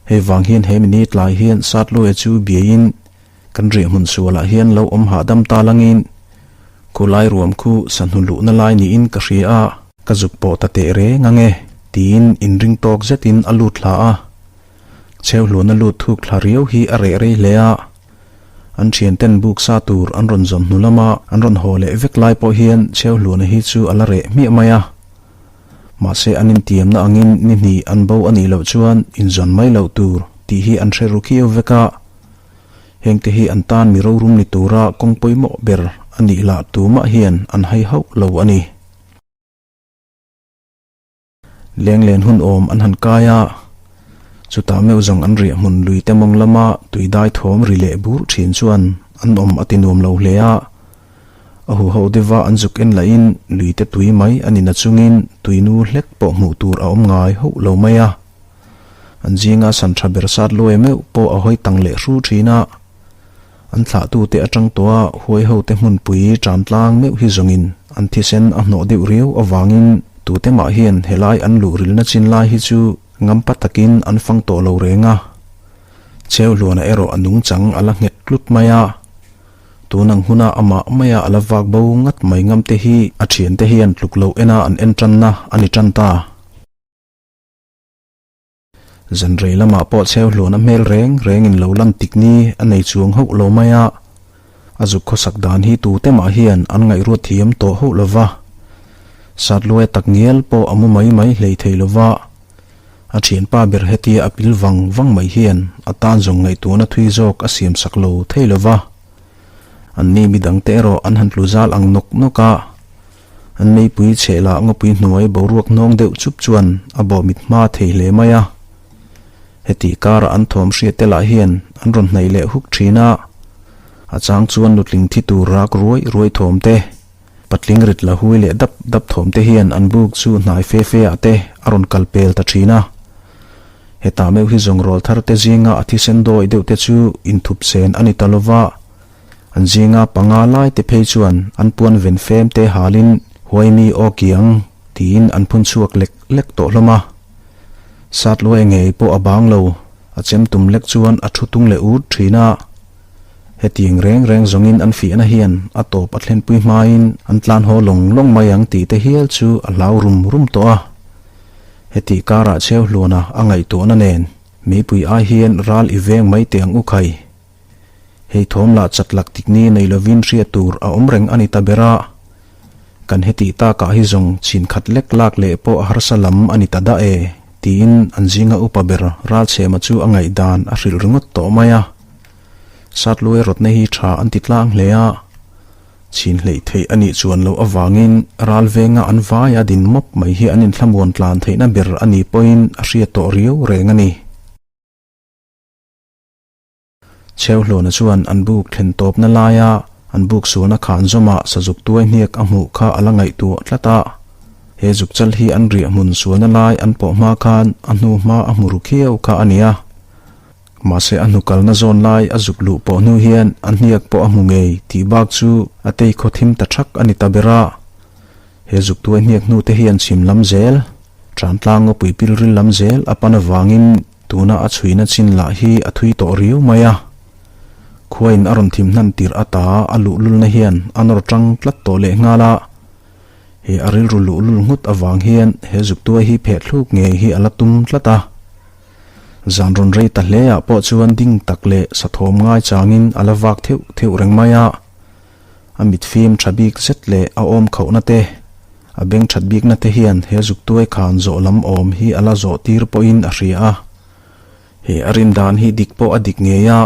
hei vang hian he mi ni tlai hian Satluaia chu biaiin Kan riahhmun sualah hian lo awm hahdam ta langin khulai ruam khu sahnu luhna lai niin ka hria a, ka zuk pawh ta teh reng ang e tiin inring tawk zetin a lut thla a. Chheuhluana lut thuk thla riau hi a reh rei hle a, an thianten buk sa tur an rawn zawn hnu lama an rawn haw leh vek lai pawh hian Chheuhluana hi chu a la reh hmiah mai a. Mahse an intiamna angin ni hnih an bo a nih loh chuan inzawn mai loh tur tih hi an hre ru khiau vek a. Hengte hi an tan mi rorum ni tura kawng pawimawh ber a nih lah tumah hian an hai hauh lo a ni. Lenglen hun awm an han kai a, chutah meuh zawng an riah hmun lui te mawng lama tui dai thawm ri leh bur thin chuan an awm a ti nuam lo hle a. A huho deuha an zuk en lahin lui te tui mai a ni nachungin tui nu hlek pawh hmuh tur a awm ngai hauh lo mai a. An zinga san tha ber sat luai meuh pawh a hawi tang leh hru thin a. An thlahtute atang tawh a huai hote hmunpui tan tlang meuh hi zawngin an thisen a hnawh deuh riau avangin tute mah hian helai an luh rilna chin lai hi chu ngampa takin an fang tawh lo reng a. Chheuhluana erawh a nungchang a la nghet tlut mai a. Tun ang huna amah maia a la vak bo ngat mai ngamte hi a thiante hian tluk loh ena an en tanna a ni tan ta. Zanrei lamah pawh chheu hluan a hmel reng rengin lo lan tik ni a nei chuang hauh lo mai a, a zuk khawsak dan hi tute mah hian an ngaihruat thiam tawh hauh lo va. Satluaia tak ngial pawh a mu mai mai hlei thei lo va, a thianpa ber hetia a pil vang vang mai hian a tan zawng ngaihtuahna thui zawk a siam sak lo thei lo va. Anni midangte erawh an han tlu zal ang nawk nawk a. An meipui chheh lah ngawpui hnuai boruak hnawng deuh chup chuan a bawh mit hma thei hle mai a. Hetih karah an thawm hriat te lah hian an rawn hnaih leh huk thin a. A chang chuan nutling thi tur rak ruai ruai thawm te, patling rit la hui leh dap dap thawm te hian an buk chu hnai fe fe ah te a rawn kal pel ta thin a. Hetah meuh hi zawng rawl thar te zinga a thisen dawi deuh te chu inthup sen a ni ta lova. An zinga panga lai te phei chuan an puan ven fem te halin Huaimi aw kiang tiin an phun chhuak lek lek tawh hlawm a. Satluai ngei pawh a bang lo, a chem tum lek chuan a thu tung leh ut thin a. Hetiang reng reng zawngin an fiahna hian a tawp a thlenpui hmain an tlan haw lawng lawng mai ang tih te hial chu a hlau rum rum tawh a. Hetih karah Chheuhluana a ngaihtuahna nen meipui ai hian ral i veng mai teh ang u khai. Hei thawm lah chat lak tik ni nei lovin hriat tur a awm reng a ni ta ber a. Kan hetih takah hi zawng chhin khat lek lak leh pawh a harsa lam a ni ta dah e, tiin an zinga upa ber Ralchhema chu a ngaihdan a hrilh ringawt tawh mai a. Satluai rawtna hi tha an ti tlang hle a. Chhin hleih theih a nih chuan loh avangin ral venga an vaia din mawp mai hi an inthlamuan tlan theihna ber a nih pawhin a hriat tawh riau reng a ni. Chheuhlawna chuan an buk thlen tawpna laia an buk sualna khan zawmah sazuk tuai hniak a hmuh kha a la ngaihtuah tlat a. He zukchal hi an riah hmun sualna lai an pawh hma khan a hnu hma a hmu ru khiau kha a ni a. Mahse a hnukalna zawn lai a zuk luh pawh hnu hian a hniak pawh a hmu ngei tih bak chu a tei khaw thim ta thak a ni ta ber a. He zuk tuai hniak hnu te hian chhim lam zel, Trantlang ngawpui pilril lam zel a pan avangin tuna a chhuina chin lah hi a thui tawh riau mai a. Khuain a rawn thim hnan tirh ata a luhlulna hian a nawr tang tlat tawh lehnghal a. He a rilru luhlul nghut avang hian he zuk tuai hi pheh thluk ngei hi a la tum tlat a. Zan rawn rei ta hle ah pawh chuan ding tak leh sathawm ngai changin a la vak theuh theuh reng mai a. A mit fim tha bik zet leh a awm khauhna te, a beng that bikna te hian he zuktuai khan zawh lam awm hi a la zawh tir pawhin a hria a. He a rin dan hi dik pawh a dik ngei a.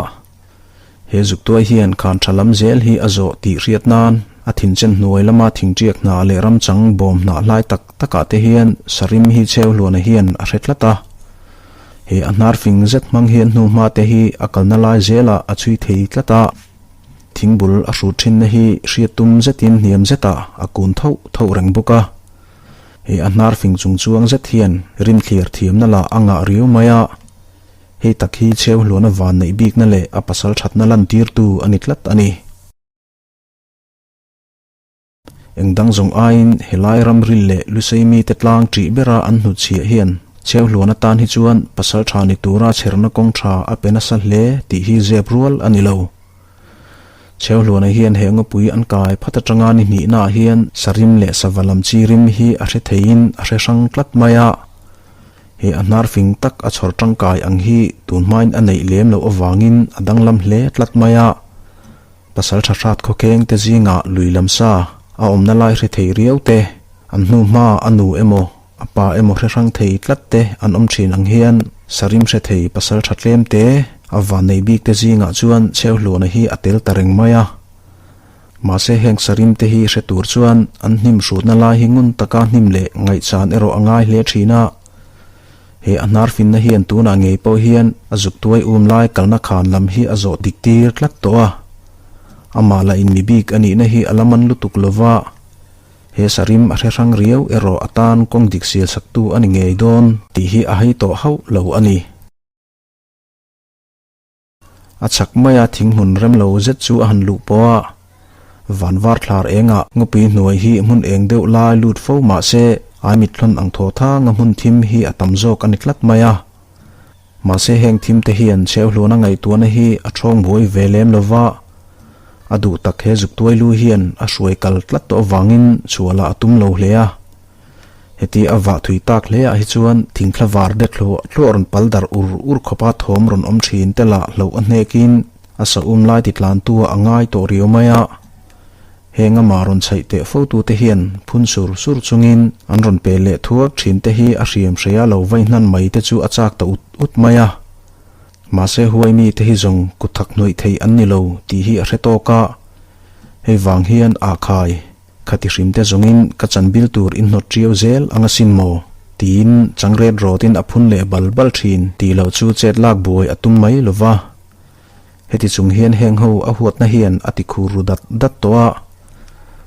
He zuktuai hian khan tha lam zel hi a zawh tih hriat nan a thinchen hnuai lama thingṭiak hna leh ramchang bawm hnah hlai tak takah te hian sarim hi Chheuhluana hian a hre tlat a. He a hnar fing zet hmang hian hnuhma te hi a kalna lai zelah a chhui thei tlat a. Thingbul a hrut thinna hi hriat tum zetin hniam zetah a kun thoh thoh reng bawk a. He a hnar fing chung chuang zet hian rinthliar thiamna lah a ngah riau mai a. Hei tak hi Chheuhluana van neih bikna leh a pasal thatna lantirtu a ni tlat a ni. Eng dang zawng aiin helai ramril leh Lusei mite tlang ṭih bera an hnutchhiah hian Chheuhluan atan hi chuan pasal ṭha ni tura chherna kawng ṭha a pe nasa hle tih hi zep rual a ni lo. Chheuhluana hian he ngawpui an kai phat aṭanga ni hnihnaah hian sarim leh sava lam chi rim hi a hre theiin a hre hrang tlat mai a. He a hnar fing tak a chhawr ṭangkai ang hi tun hmain a neih lem loh avangin a danglam hle tlat mai a. Pasal tha hrat khawkheng te zingah lui lam sa a awmna lai hre thei riau te, an hnu hma a nu emaw a pa emaw hre hrang thei tlat te an awm thin ang hian sarim hre thei pasal tha tlem te a vannei bik te zingah chuan Chheuhluana hi a tel ta reng mai a. Mahse heng sarim te hi hre tur chuan an hnim hrutna lai hi ngun taka hnim leh ngaihchan erawh a ngai hle thin a. He a hnar finna hian tunah ngei pawh hian a zuk tuai um lai kalna khan lam hi a zawh dik tir tlat tawh a. Amah lah in mi bik a nihna hi a la man lutuk lo va, he sarim a hre hrang riau erawh a tan kawng dik sial saktu a ni ngei dawn tih hi a hei tawh hauh lo a ni. A chhak maia thing hmun rem lo zet chu a han luh pawh a, van var thlar engah ngawpui hnuai hi hmun eng deuh lai lut fo mah se ai mithlawn ang thaw thanga hmun thim hi a tam zawk a ni tlat mai a. Mahse heng thim te hian chheuhluana ngaihtuahna hi a thawng buai ve lem lo va, a duh tak he zuktuai lu hian a hruai kal tlat tawh avangin chhuahlah a tum lo hle a. Heti a vah thui tak hle ah hi chuan thingthla var de thluah thluah rawn pal darh ur ur khawpa thawm rawn awm thin te lah hloh a hnekin a sa um lai ti tlantu ah a ngai tawh riau mai a. Heng amah rawn chhaih teh fo tu te hian phun sur sur chungin an rawn pe leh thuak thin te hi a hriam hreia lo vai hnan mai te chu a chak ta ut ut mai a. Mahse huai mi te hi zawng kut thak hnuaih thei an ni lo tih hi a hre tawk a. Hei vang hian ah khai. Khati hrim te zawngin ka chan bil tur in hnawt ṭiau zel ang asin maw? tiin changret rawtin a phun leh bal bal ṭhin tih loh chu chet lak buai a tum mai lo va. Heti chung hian heng ho a huatna hian a ti khur ru dat dat tawh a.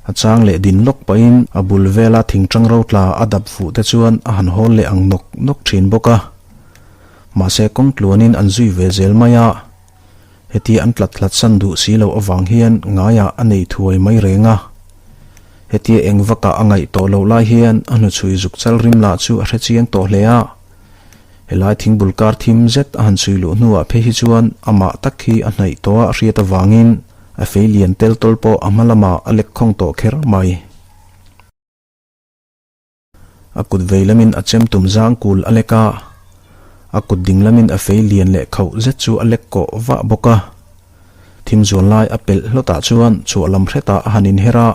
A chang leh din lawk pahin a bul vela thing ṭang ro tla a dap fuh te chuan a han hawl leh ang nawk nawk ṭhin bawk a. Mahse kawng tluanin an zui ve zel mai a. Heti an tlat hlat san duh si loh avang hian ngaiah a nei thuai mai reng a. Hetia eng vakah a ngaih tawh loh lai hian a hnuchhui zuk chal rim lah chu a hre chiang tawh hle a. Helai thingbul kar thim zet a han chhui luh hnuah phei hi chuan amah tak hi a hnaih tawh a hriat avangin a fei lian tel tawl pawh a hma lamah a lek khawng tawh kher mai. A kut vei lamin a chem tum zang kul a lek a, a kut ding lamin a fei lian leh khauh zet chu a lek kawh vah bawk a. Thim zual lai a pelh hlawtah chuan chhuah lam hretah a han inher a,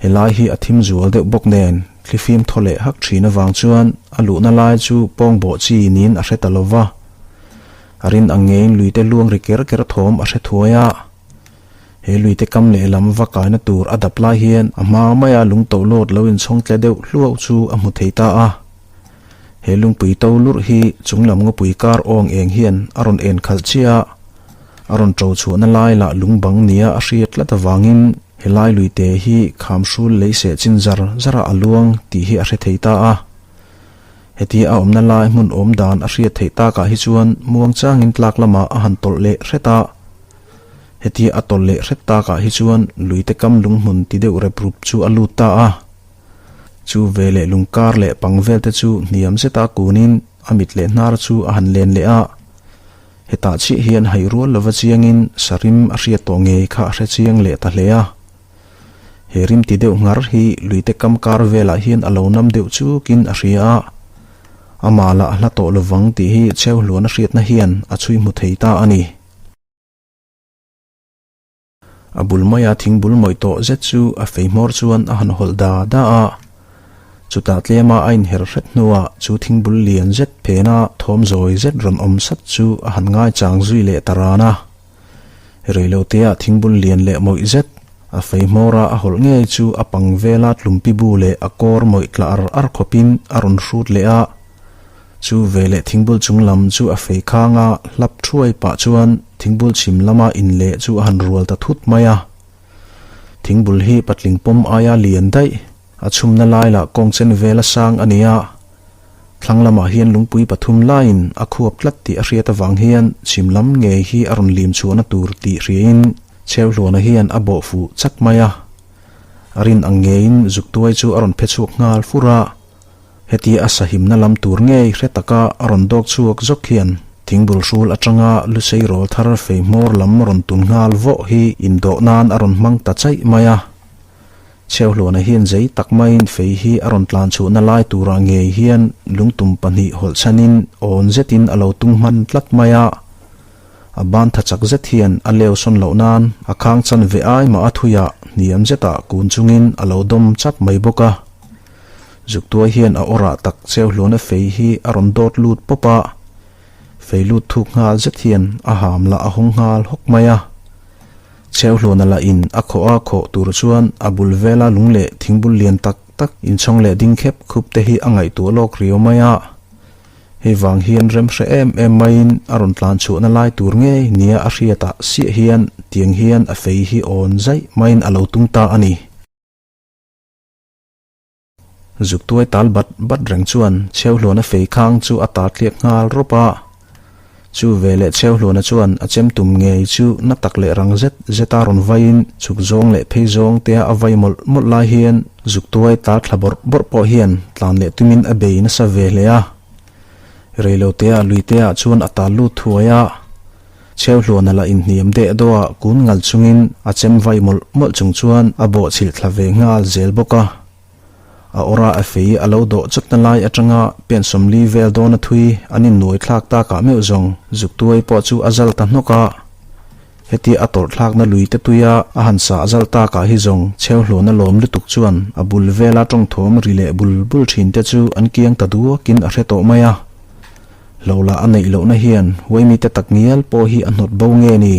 helai hi a thim zual deuh bawk nen thlifim thaw leh hak thin avang chuan a luhna lai chu pawng bawh chi niin a hre ta lo va. A rin ang ngeiin luite luang ri ker ker thawm a hre thuai a. He luite kam lehlam va kaina tur a dap lai hian a hma maia lung tohlawt lo inchhawng tle deuh hluau chu a hmu thei ta a. He lungpui to lurh hi chunglam ngawpui kar awng eng hian a rawn en khalh chiah a, a rawn to chhuahna lai lah lung bang nia a hriat tlat avangin helai luite hi kham hrul lei seh chin zar zarah a luang tih hi a hre thei ta a. Hetia a awmna lai hmun awm dan a hriat theih takah hi chuan muangchangin tlak lamah a han tawlh leh hret a. Hetia a tawlh leh hret takah hi chuan luite kam lunghmun ti deuh rep rup chu a lut ta a. Chu veleh lungkar leh pang vel te chu hniam zeta kunin a mit leh hnar chu a han len leh a. Hetah chiah hian haih rual lova chiangin sarim a hriat tawh ngei kha a hre chiang leh ta hle a. He rim ti deuh ngar hi luite kam kar velah hian a lo nam deuh chukin a hria a. Amah lah a hla tawh lovang tih hi Cheuhluana hriatna hian a chhui hmu thei ta a ni. A bul maia thingbul mawih tawh zet chu a fei hmawr chuan a han hawlh da da a. Chutah tlema a inher hret hnuah chu thingbul lian zet phena thawm zawi zet rawn awm sat chu a han ngaichang zui leh ta ran a. Reilotea thingbul lian leh mawih zet, a fei hmawra a hawlh ngei chu a pang vela tlumpi bu leh a kawr mawih tla ar ar khawpin a rawn hrut leh a. Chu veleh thingbul chung lam chu a fei khang a, hlap thuai pah chuan thingbul chhim lama in leh chu a han rual ta thut mai a. Thingbul hi patling pawm aia lian daih, a chhumna lai lah kawng chen vela sang a ni a. Thlang lamah hian lungpui pathum laiin a khuap tlat tih a hriat avang hian chhim lam ngei hi a rawn lim chhuahna tur tih hriain Chheuhluana hian a bawh fuh chak mai a. A rin ang ngeiin zuktuai chu a rawn phe chhuak nghal fur a. Hetia a sahimna lam tur ngei hre taka a rawn dawk chhuak zawk hian thingbul hrul atanga lusei rawl thar fei hmawr lam rawn tun nghal vawh hi indawh nan a rawn hmang ta chaih mai a. Chheuhluana hian zei tak maiin fei hi a rawn tlan chhuahna lai turah ngei hian lungtum pahnih hawlh chhanin awn zetin a lo tung hman tlat mai a. A ban tha chak zet hian a leu sawn loh nan a khang chan ve ai mah a thuiah hniam zetah kun chungin a lo dawm chap mai bawk a. Zuktuai hian a awrah tak Cheuhluana fei hi a rawn dawt lut pawp a, fei lut thuk nghal zet hian a ham lah a hawng nghal hawk mai a. Cheuhluana lah in a khawh a khawh tur chuan a bul vela lung leh thingbul lian tak tak inchhawng leh ding khep khup te hi a ngaihtuah lawk riau mai a. Hei vang hian rem hre em em maiin a rawn tlan chhuahna lai tur ngei nia a hriatah siah hian tiang hian a fei hi awn zaih maiin a lo tung ta a ni. Zuktuai tal bat bat reng chuan Chheuhluana fei khang chu a ta tliak nghal rawp a. Chu veleh Chheuhluana chuan a chem tum ngei chu na tak leh rang zet zeta rawn vaiin chhuk zawng leh phei zawng tea a vai mawlh mawlh lai hian Zuktuai tal thla bawrh bawrh pawh hian tlan leh tumin a bei nasa ve hle a. Reilotea luitea chuan a tal lut thuai a. Chheuhluana lah inhniam deh dawh a kun ngal chungin a chem vai mawlh mawlh chung chuan a bawh chhilh thla ve nghal zel bawk a. A awra a fei a lo dawh chawtna lai atanga pen sawmli vel dawna thui an innuai thlak takah meuh zawng zuktuai pawh chu a zal ta hnawk a. Hetia a tawrh thlakna lui te tuia a han sah zal takah hi zawng Chheuhluana lawm lutuk chuan a bul vela tawngthawm ri leh bul bul thin te chu an kiang ta duakin a hre tawh mai a. Hlohlah a neih lohna hian huaimite tak ngial pawh hi a hnawt bo nge ni?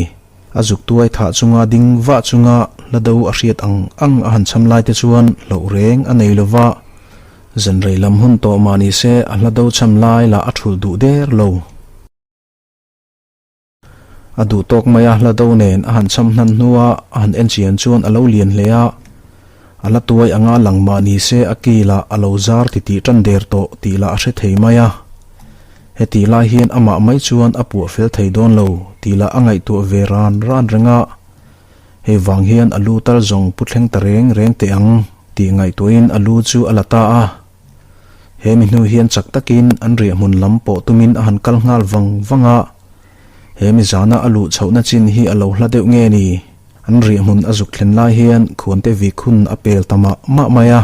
A zuk tuai thah chunga ding vah chunga hla do a hriat ang ang a han cham lai te chuan hloh reng a nei lova, zan rei lam hun tawh mah ni se a hla do cham lai lah a thulh duh der lo. A duh tawk mai a, hla do nen a han cham hnan hnua a han en chian chuan a lo lian hle a, a la tuai anga lang mah ni se a ki lah a lo zar titih tan der tawh tih lah a hre thei mai a. Hetih lai hian amah mai chuan a puah fel thei dawn lo tih lah a ngaihtuah ve ran ran reng a, hei vang hian a lu tal zawng pu thleng ta reng reng teh ang tih ngaihtuahin a lu chu a la ta a. He mi hnu hian chak takin an riahhmun lam pawh tumin a han kal nghal vang vang a, he mi zana a luh chhohna chin hi a lo hla deuh nge ni? An riahhmun a zuk thlen lai hian khuante vik hun a pel ta mah mah mai a.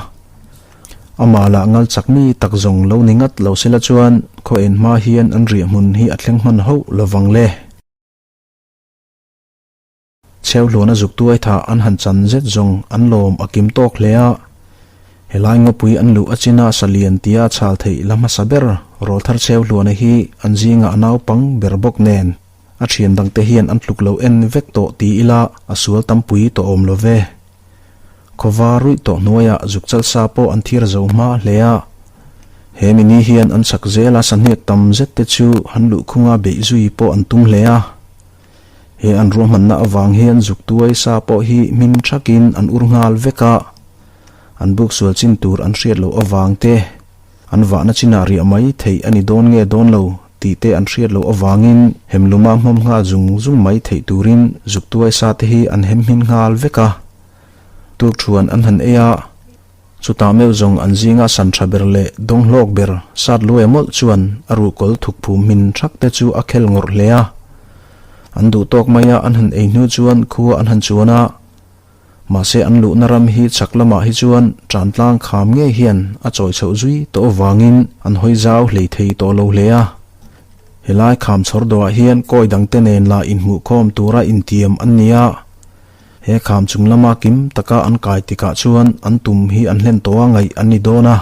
Amah lah ngal chak mi tak zawng lo ni ngat lo sela chuan khaw en hma hian an riahhmun hi a thleng hman hauh lovang le. Chheuhluana zuk tuai thah an han chan zet zawng an lawm a kim tawk hle a. Helai ngawpui an luh a china salian tia chhal theih la hmasa ber Rawlthar Chheuhluana hi an zingah a naupang ber bawk nen. A thian dangte hian an tluk lo en vek tawh ti ila a sual tampui tawh awm lo ve. Khawva ruih tawh hnuaiah zuk chalsa pawh an thir zo hma hle a. He mini hian an chak zela sahniak tam zet te chu han luhkhunga beih zui pawh an tum hle a. He an ruahmanna avang hian zuk tuai sa pawh hi hmin thakin an ur nghal vek a. An buk sual chin tur an hriat loh avang te, an vahna chinah riah mai theih a ni dawn nge dawn lo tih te an hriat loh avangin hemluma hmawm nghal zung zung mai theih turin zuk tuai sa te hi an hem hmin nghal vek a. Tuk thuan an han ei a, chutah meuh zawng an zinga san tha ber leh dawng hlawk ber sat luai mawlh chuan a ruhkawl thuk phum hmin thak te chu a khel ngawrh hle a. An duh tawk maia an han ei hnu chuan khua an han chuan a. Mahse an luhna ram hi chhak lamah hi chuan tantlang kham ngei hian a chawi chhoh zui tawh avangin an hawi zau hlei thei tawh lo hle a. Helai kham chhawr dawhah hian kawi dangte nen lah inhmuhkhawm tura intiam an ni a. He kham chung lama kim taka an kai tikah chuan an tum hi an hlen tawh a ngaih an ni dawn a.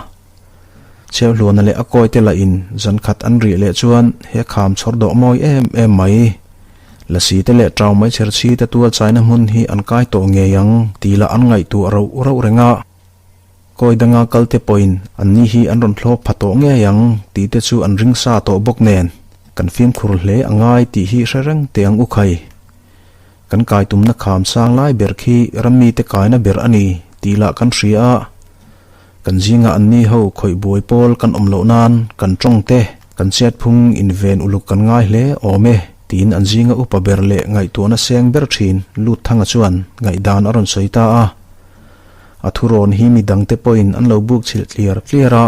Chheuhluana leh a kawite lahin zan khat an rih leh chuan he kham chhawr dawh mawi em em mai. Lasi te leh ṭau mai chherchhi te tual chaina hmun hi an kai tawh ngei ang tih lah an ngaihtuah rauh rauh reng a. Kawi danga kal te pawhin anni hi an rawn thlawk pha tawh ngei ang tih te chu an ring sa tawh bawk nen kan fimkhur hle a ngai tih hi hre reng teh ang u khai. Kan kai tumna kham sang lai ber khi rammi te kaina ber a ni tih lah kan hria a. Kan zingah anni ho khawih buai pawl kan awm loh nan kan tawng te, kan chet phung inven uluk kan ngai hle awm e tiin an zinga upa ber leh ngaihtuahna seng ber thin Lut Thanga chuan ngaihdan a rawn sawi ta a. A thurawn hi mi dangte pawhin an lo buk chhilh tliar tliar a.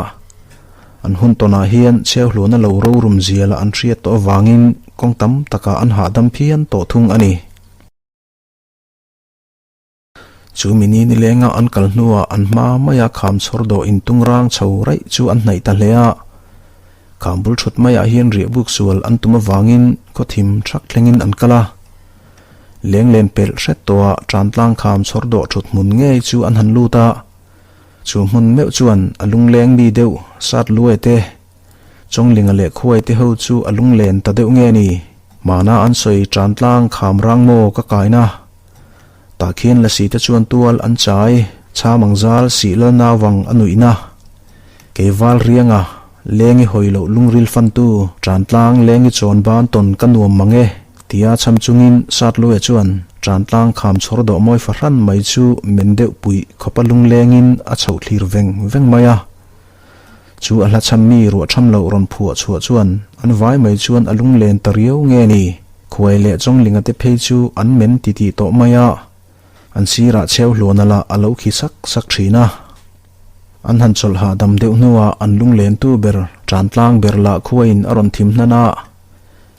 An hun tawnah hian chheuhluana lo rorum ziala an hriat tawh avangin kawng tam takah an hahdam phian tawh thung a ni. Chu mini nilenga an kal hnuah an hma maia kham chhawr dawh intung rang chho raih chu an hnaih ta hle a. Kham bul thut maiah hian riahbuk sual an tum avangin khaw thim thak thlengin an kal a. Lenglen pelh hret tawhah Tantlang kham chhawr dawh thut hmun ngei chu an han lut a. Chu hmun meuh chuan a lungleng mi deuh sat luai te, Chawnglinga leh khuai te ho chu a lunglen ta deuh nge ni? Mahna an sawi Tantlang kham rang maw ka kaina? Tah khian lasi te chuan tual an chai, chham ang zal sih lal nauvang a nuihna. Kei val rianga, lengi hawi loh lungril fantu, Tantlang lengi chawn ban tawn ka nuam mang e, tia chham chungin Satluia chuan Tantlang kham chhawr dawh mawi fahran mai chu men deuh puih khawpa lunglengin a chhoh thlir veng veng mai a. Chu a hla chham mi ruah tham loh rawn phuah chhuah chuan an vai mai chuan a lunglen ta riau nge ni? Khuai leh Chawnglinga te phei chu an men titih tawh mai a, an sirah chheu hluana lah a lo khi sak sak thin a. An han chawlh hahdam deuh hnuah an lunglentu ber Tantlang ber lah khuaiin a rawn thim hnan a.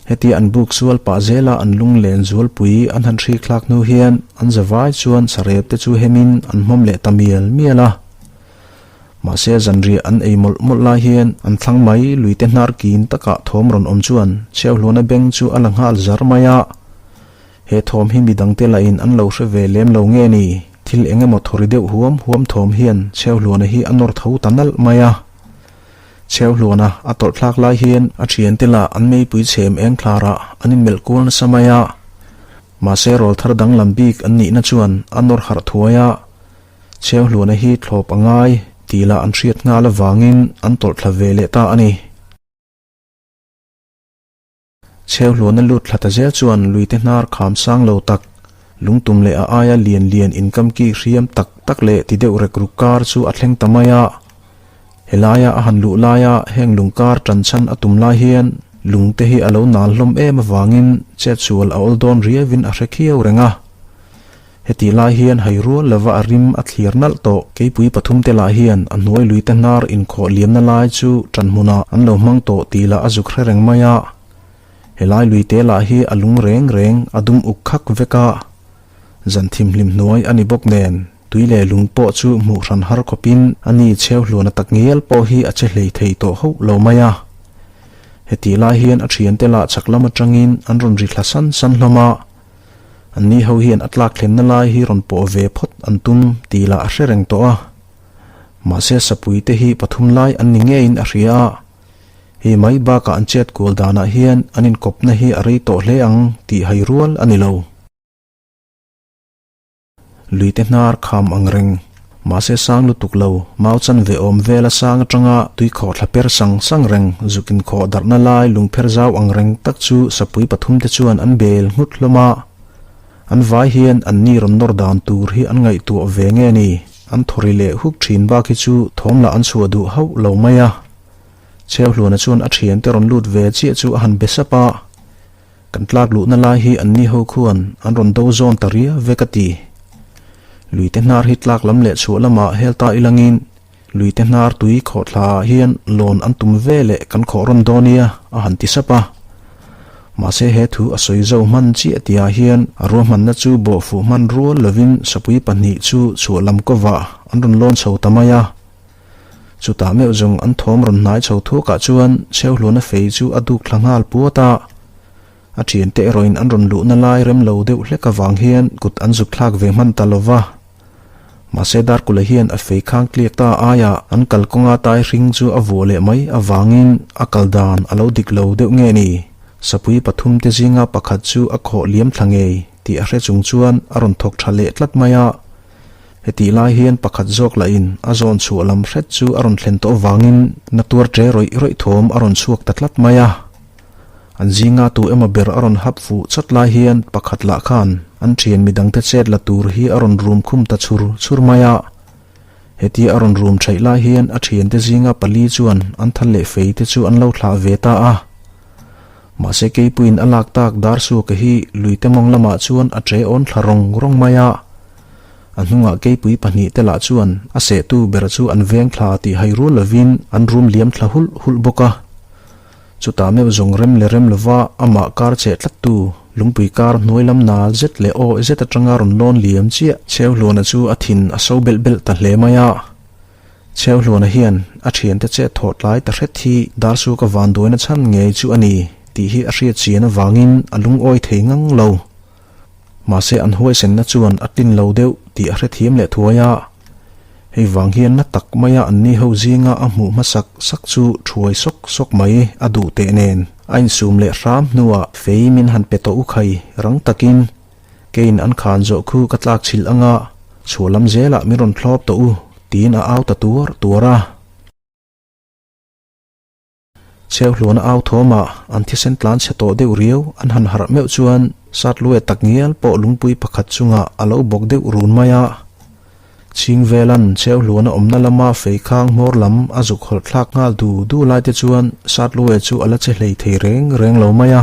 Hetia an buk sual pah zela an lunglen zualpui an han hrik thlak hnu hian an zavai chuan sarep te chu hemin an hmawm leh ta mial mial a. Mahse zanriah an ei mawlh mawlh lai hian an thlang mai luite hnar kin takah thawm rawn awm chuan Chhiauhluana beng chu a la nghal zar mai a. He thawm hi midangte lahin an lo hre ve lem lo nge ni? Thil eng emaw thawri deuh huam huam thawm hian Chhiauhluana hi a nawr tho ta nalh mai a. Chhiauhluana a tawlh thlak lai hian a thiante lah an meipui chhem eng thlarah an inmelh kual nasa mai a. Mahse rawlthar danglam bik an nihna chuan a nawr harh thuai a. Chheuhluana hi thlawp a ngai tih lah an hriat nghal avangin an tawlh thla ve leh ta a ni. Chheuhluana lut thla ta zel chuan luite hnar kham sang lo tak, lungtum leh a aia lian lian inkamki hriam tak tak leh ti deuh rek ruk kar chu a thleng ta mai a. Helaia a han luh laia heng lung kar tan chhan a tum lai hian lungte hi a lo nal hlawm em avangin chetsual a awl dawn riauin a hre khiau reng a. Hetih lai hian hai rual lova a rim a thlir nalh tawh. Keipui pathumte lah hian a hnuai luite hnar inkhawh liamna lai chu ṭan hmunah an lo hmang tawh tih lah a zuk hre reng mai a. Helai luite lah hi a lung reng reng a dum uk khak vek a. Zan thimhlim hnuai a ni bawk nen tui leh lung pawh chu hmuh hran har khawpin a ni chheu hluana tak ngial pawh hi a che hlei thei tawh hauh lo mai a. Hetih lai hian a ṭhiante lah chak lam aṭangin an rawn ri thla san san hlawm a. Anni ho hian a tlak thlenna lai hi rawn pawh ve phawt an tum tih lah a hre reng tawh a. Mahse sapui te hi pathum lai an ni ngeiin a hria a. Hei mai bakah an chet kual danah hian an inkawpna hi a rei tawh hle ang tih hai rual a ni lo. Luite hnar kham ang reng. Mahse sang lutuk lo, mau chan ve awm vela sang atanga tui khawh thla per sang sang reng, zuk inkhawh darhna lai lungpher zau ang reng tak chu sapui pathumte chuan an bel nghut hlawm a. An vai hian an ni rawn nawr dan tur hi an ngaihtuah ve nge ni? An thawri leh huk thin bak hi chu thawm lah an chhuah duh hauh lo mai a. Chheuhluana chuan a thiante rawn lut ve chiah chu a han be sap a. Kan tlak luhna lai hi an ni ho khuan an rawn do zawn ta ria ve ka ti. Luite hnar hi tlak lam leh chhuah lamah hel ta ilangin luite hnar tui khawhthla ah hian lawn an tum ve leh kan khawh rawn dawn nia a han ti sap a. Mahse he thu a sawi zo hman chiah tihah hian a ruahmanna chu bawhfuh hman rual lovin sapui pahnih chu chhuah lam kawvah an rawn lawn chho ta mai a. Chutah meuh zawng an thawm rawn hnai chho thuakah chuan Chheuhluana fei chu a duk thla nghal puat a. A thiante erawhin an rawn luhna lai rem lo deuh hlek avang hian kut an zuk thlak ve hman ta lo va. Mahse Darkula hian a fei khang tliak ta aiah an kalkawnga tai hring chu a vuah leh mai avangin a kal dan a lo dik lo deuh nge ni? Sapui pathumte zinga pakhat chu a khawh liam thla ngei tih a hre chung chuan a rawn thawk tha leh tlat mai a. Hetih lai hian pakhat zawk lahin a zawn chhuah lam hret chu a rawn thlen tawh avangin na tuar ṭe rawih rawih thawm a rawn chhuak ta tlat mai a. An zinga tu emaw ber a rawn hap fuh chawt lai hian pakhat lah khan an ṭhian midangte chet la tur hi a rawn rum khum ta chhur chhur mai a. Hetia a rawn rum ṭhaih lai hian a ṭhiante zinga pali chuan an thal leh fei te chu an lo thlah ve ta a. Mahse keipuiin a lak tak dar suaka hi luite mawng lamah chuan a ṭe awn thla rawng rawng mai a. A hnungah keipui pahnihte lah chuan a sehtu ber chu an veng thla tih hai rual lovin an rum liam thla hulh hulh bawk a. Chutah meuh zawng rem leh rem lova amah kar cheh tlattu lungpui kar hnuai lam na zet leh aw zet atanga rawn lawn liam chiah Chheuhluana chu a thin a so belh belh ta hle mai a. Chheuhluana hian a thiante chet thawh tlai ta hret hi Darsuka vanduaina chhan ngei chu a ni tih hi a hriat chian avangin a lungawi thei ngang lo. Mahse an huaisenna chuan a tlin lo deuh tih a hrethiam leh thuai a. Hei vang hian na tak maia an ni ho zinga a hmuh hmasak sak chu thuai sawk sawk mai a duh teh nen a insum leh hram hnuah fei min han pe tawh u khai rang takin keiin an khan zawh khu ka tlak chhilh anga chhuah lam zelah min rawn thlawp tawh u tiin a au ta tuar tuar a. Chheuhluana au thawmah an thisen tlan chhe tawh deuh riau an han harh meuh chuan Satluia tak ngial pawh lungpui pakhat chungah a lo bawk deuh run mai a. Chhingvelan Chheuhluana awmna lama feikhang hmawr lam a zuk hawlh thlak nghal du du lai te chuan Satluia chu a la che hlei thei reng reng lo mai a.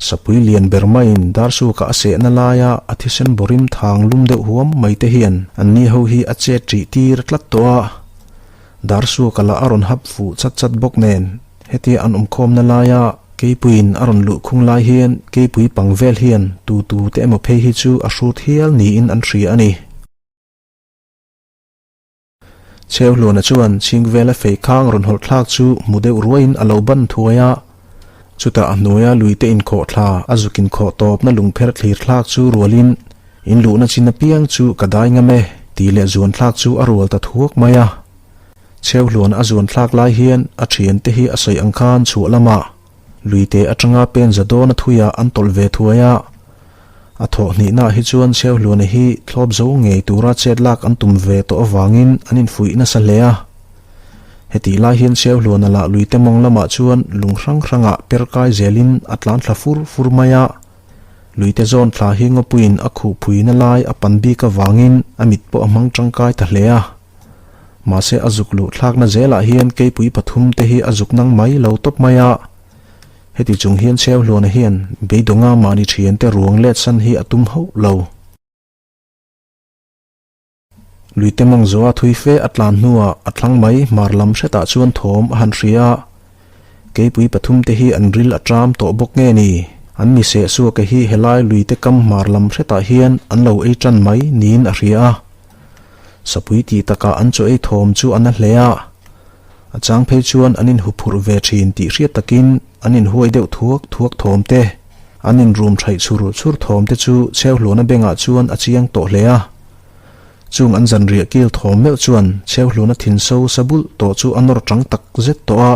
Sapui lian ber maiin Darsuka a sehna laia a thisen bawrim thang lum deuh huam mai te hian anni ho hi a chet ṭih tir tlat tawh a. Darsuka lah a rawn hap fuh chat chat bawk nen hetia an awmkhawmna laia Keipuiin a rawn luh khung lai hian Keipui pang vel hian tu tu te emaw phei hi chu a hrut hial niin an hria a ni. Chheuhluana chuan Chhingvela fei khang rawn hawlh thlak chu hmu deuh ruaiin a lo ban thuai a. Chutah a hnuaia luite inkhawh thla a zuk inkhawh tawpna lungpher thlir thlak chu rualin, In luhna chin apiang chu ka dai ngam e, tih leh zuan thlak chu a rual ta thuak mai a. Chheuhluana a zuan thlak lai hian a thiante hi a sawi ang khan chhuah lamah Luite atanga pen za dawn a thuiah an tawlh ve thuai a. A thawh hnihnaah hi chuan Chheuhluana hi thlawp zo ngei tura chet lak an tum ve tawh avangin an infuih nasa hle a. Hetih lai hian Chheuhluana lah luite mawng lamah chuan lung hrang hrangah per kai zelin a tlan thla fur fur mai a. Luite zawn thla hi ngawpuiin a khuh phuina lai a pan bik avangin a mit pawh a hmang tangkai ta hle a. Mahse a zuk luh thlakna zelah hian keipui pathum te hi a zuk nang mai lo tawp mai a. Heti chung hian Chheuhluana hian beidawnga mahni thiante ruang let san hi a tum hauh lo. Luite mawng zawha thui fe a tlan hnuah a thlang mai hmar lam hretah chuan thawm a han hria a. Keipui pathum te hi an ril a ṭam tawh bawk nge ni? An mi sehsuake hi helai luite kam hmar lam hretah hian an lo ei ṭan mai niin a hria a. Sapui tih takah an chaw ei thawm chu a na hle a, a chang phei chuan an inhuphurh ve thin tih hriat takin an inhuai deuh thuak thuak thawm te, an inrum thaih chhur chhur thawm te chu Chheuhluana bengah chuan a chiang tawh hle a. Chung an zanriah kil thawm meuh chuan Chheuhluana thin so sa bulh tawh chu a nawr chang tak zet tawh a.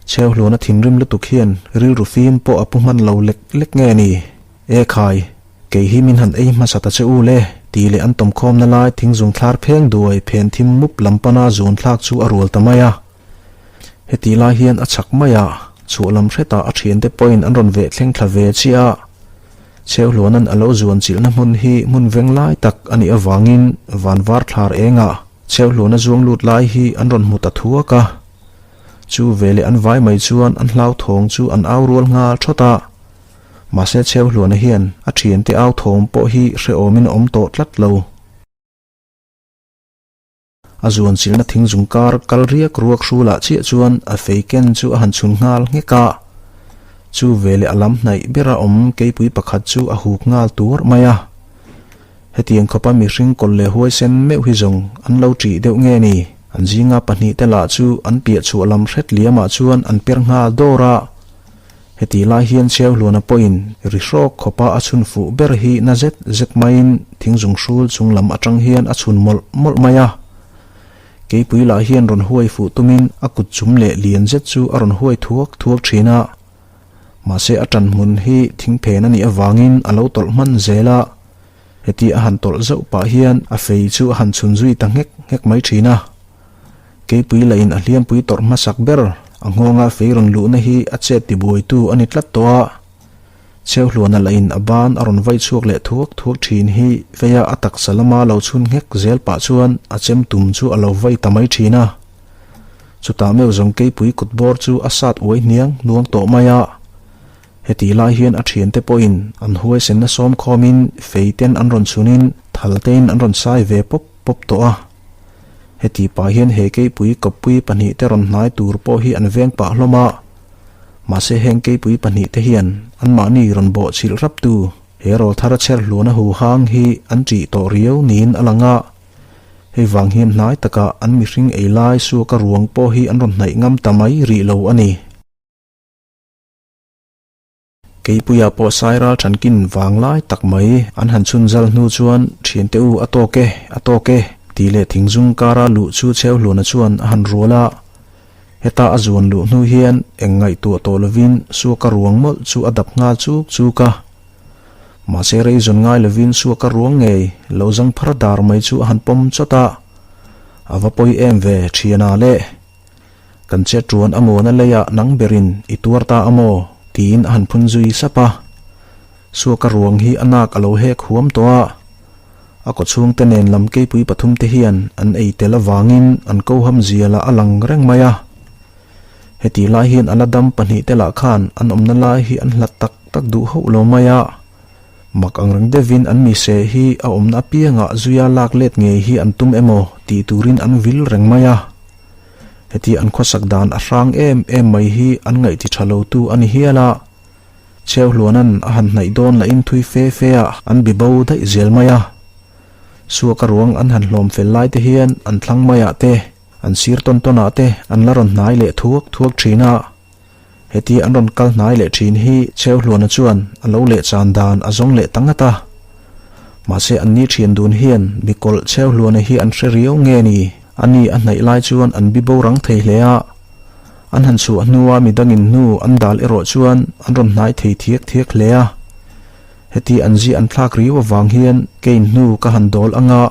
Chheuhluana thinrim lutuk hian rilru fim pawh a pu hman lo lek lek nge ni? E khai, kei hi min han ei hmasa ta che u le, tih leh an tawmkhawmna lai thingzung thlar pheng duai phen thim mup lam pana zuan thlak chu a rual ta mai a. Heti lai hian a chak mai a, chhuah lam hretah a thiante pawhin an rawn veh thleng thla ve chiah a. Chheuhluanan a lo zuan chilhna hmun hi hmun veng lai tak a nih avangin van var thlar engah Chheuhluana zuang lut lai hi an rawn hmu ta thuak a. Chu veleh an vai mai chuan an hlauthawng chu an au rual nghal thawt a. Mahse Chheuhluana hian a thiante au thawm pawh hi hrehawmin a awm tawh tlat lo. A zuan chilhna thing zung kar kal riak ruak hrulah chiah chuan a fei ken chu a han chhun nghal nghek a. Chu veleh a lam hnaih bera awm keipui pakhat chu a huk nghal tuar mai a. Hetiang khawpa mihring kawlh leh huaisen meuh hi zawng an lo ṭih deuh nge ni? An zinga pahnihte lah chu an piah chhuah lam hret liamah chuan an per nghal dawr a. Heti lai hian Chheuhluana pawhin ri hrawk khawpa a chhun fuh ber hi na zet zet maiin thingzung hrul chung lam atang hian a chhun mawlh mawlh mai a. Keipui lah hian rawn huai fuh tumin a kut chum leh lian zet chu a rawn huai thuak thuak thin a. Mahse a tan hmun hi thingphen a nih avangin a lo tawlh hman zel a. Heti a han tawlh zauh pah hian a fei chu a han chhun zui ta nghek nghek mai thin a. Keipui lahin a hliampui tawrh hmasak ber, a nghawnga fei rawn luhna hi a chet tibuaitu a ni tlat tawh a. Chheuhluana lahin a ban a rawn vai chhuak leh thuak thuak thin hi feia a taksa lama lo chhun nghek zel pah chuan a chem tum chu a lo vai ta mai thin a. Chutah meuh zawng keipui kut bawr chu a sat uai hniang hnuang tawh mai a. Hetih lai hian a thiante pawhin an huaisenna sawm khawmin fei ten an rawn chhunin thal tein an rawn sai ve pawp pawp tawh a. Heti pah hian he keipui kawppui pahnihte rawn hnai tur pawh hi an veng pah hlawm a. Mahse heng keipui pahnihte hian anmahni rawn bawh chhilh raptu he rawlthar chher hluana hu hang hi an ṭih tawh riau niin a lang a. Hei vang hian hnai takah an mihring ei lai suaka ruang pawh hi an rawn hnaih ngam ta mai rih lo a ni. Keipuia pawh Sairal Thankin vang lai tak mai an han chhun zal hnu chuan thiante u a tawk e, a tawk e tih leh thingzung kara luh chu Chheuhluana chuan a han rual a. Heta a zuan luh hnu hian eng ngaihtuah tawh lovin Suaka ruang mawlh chu a dap nghal chuk chuk a. Mahse rei zawn ngai lovin Suaka ruang ngei lo zang phar dar mai chu a han pawm chawt a. A va pawi em ve thiana le. Kan che tuan a muana leiah nang berin i tuar ta a maw? tiin a han phun zui sap a. Suaka ruang hi a nak a lo hek huam tawh a. A kawchhungte nen lam keipui pathumte hian an ei tel avangin an koham zia lah a lang reng mai a. Heti lai hian a la dam pahnihte lah khan an awmna lai hi an hlat tak tak duh hauh lo mai a. Mak ang reng deuhin an mise hi a awmna apiangah zuia lak let ngei hi an tum emaw tih turin an vil reng mai a. Heti an khawsak dan a hrang em em mai hi an ngaihti tha lo tu a ni hial a. Chheuhluanan a han hnaih dawn lahin thui fe fe ah an bi bo daih zel mai a. Suaka ruang an han hlawm fel lai te hian an thlang maiah te, an sir tawn tawn ah te an la rawn hnai leh thuak thuak thin a. Heti an rawn kal hnai leh thin hi Chheuhluana chuan a lo leh chan dan a zawng leh ta ngat a. Mahse an ni thian dun hian mikawlh Chheuhluana hi an hre riau nge ni? A ni a hnaih lai chuan an bi bo rang thei hle a. An han chhuah hnua midangin hnu an dal erawh chuan an rawn hnai thei thiak thiak hle a. Heti an zi an thlak riau avang hian kein hnu ka han dawl anga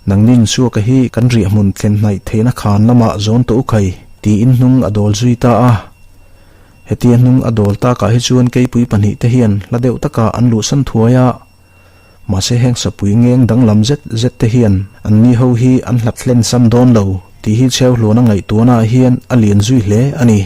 Nangnin Suaka hi kan riahhmun thlen hnaih theihna khan lamah zawn tawh u khai, tiin hnung a dawl zui ta a. Hetia hnung a dawl takah hi chuan keipui pahnihte hian hla deuh takah an luhsan thuai a. Mahse heng sapui ngeng danglam zet zet te hian anni ho hi an hlat hlen sam dawn lo tih hi Chheuhluana ngaihtuahnaah hian a lian zui hle a ni.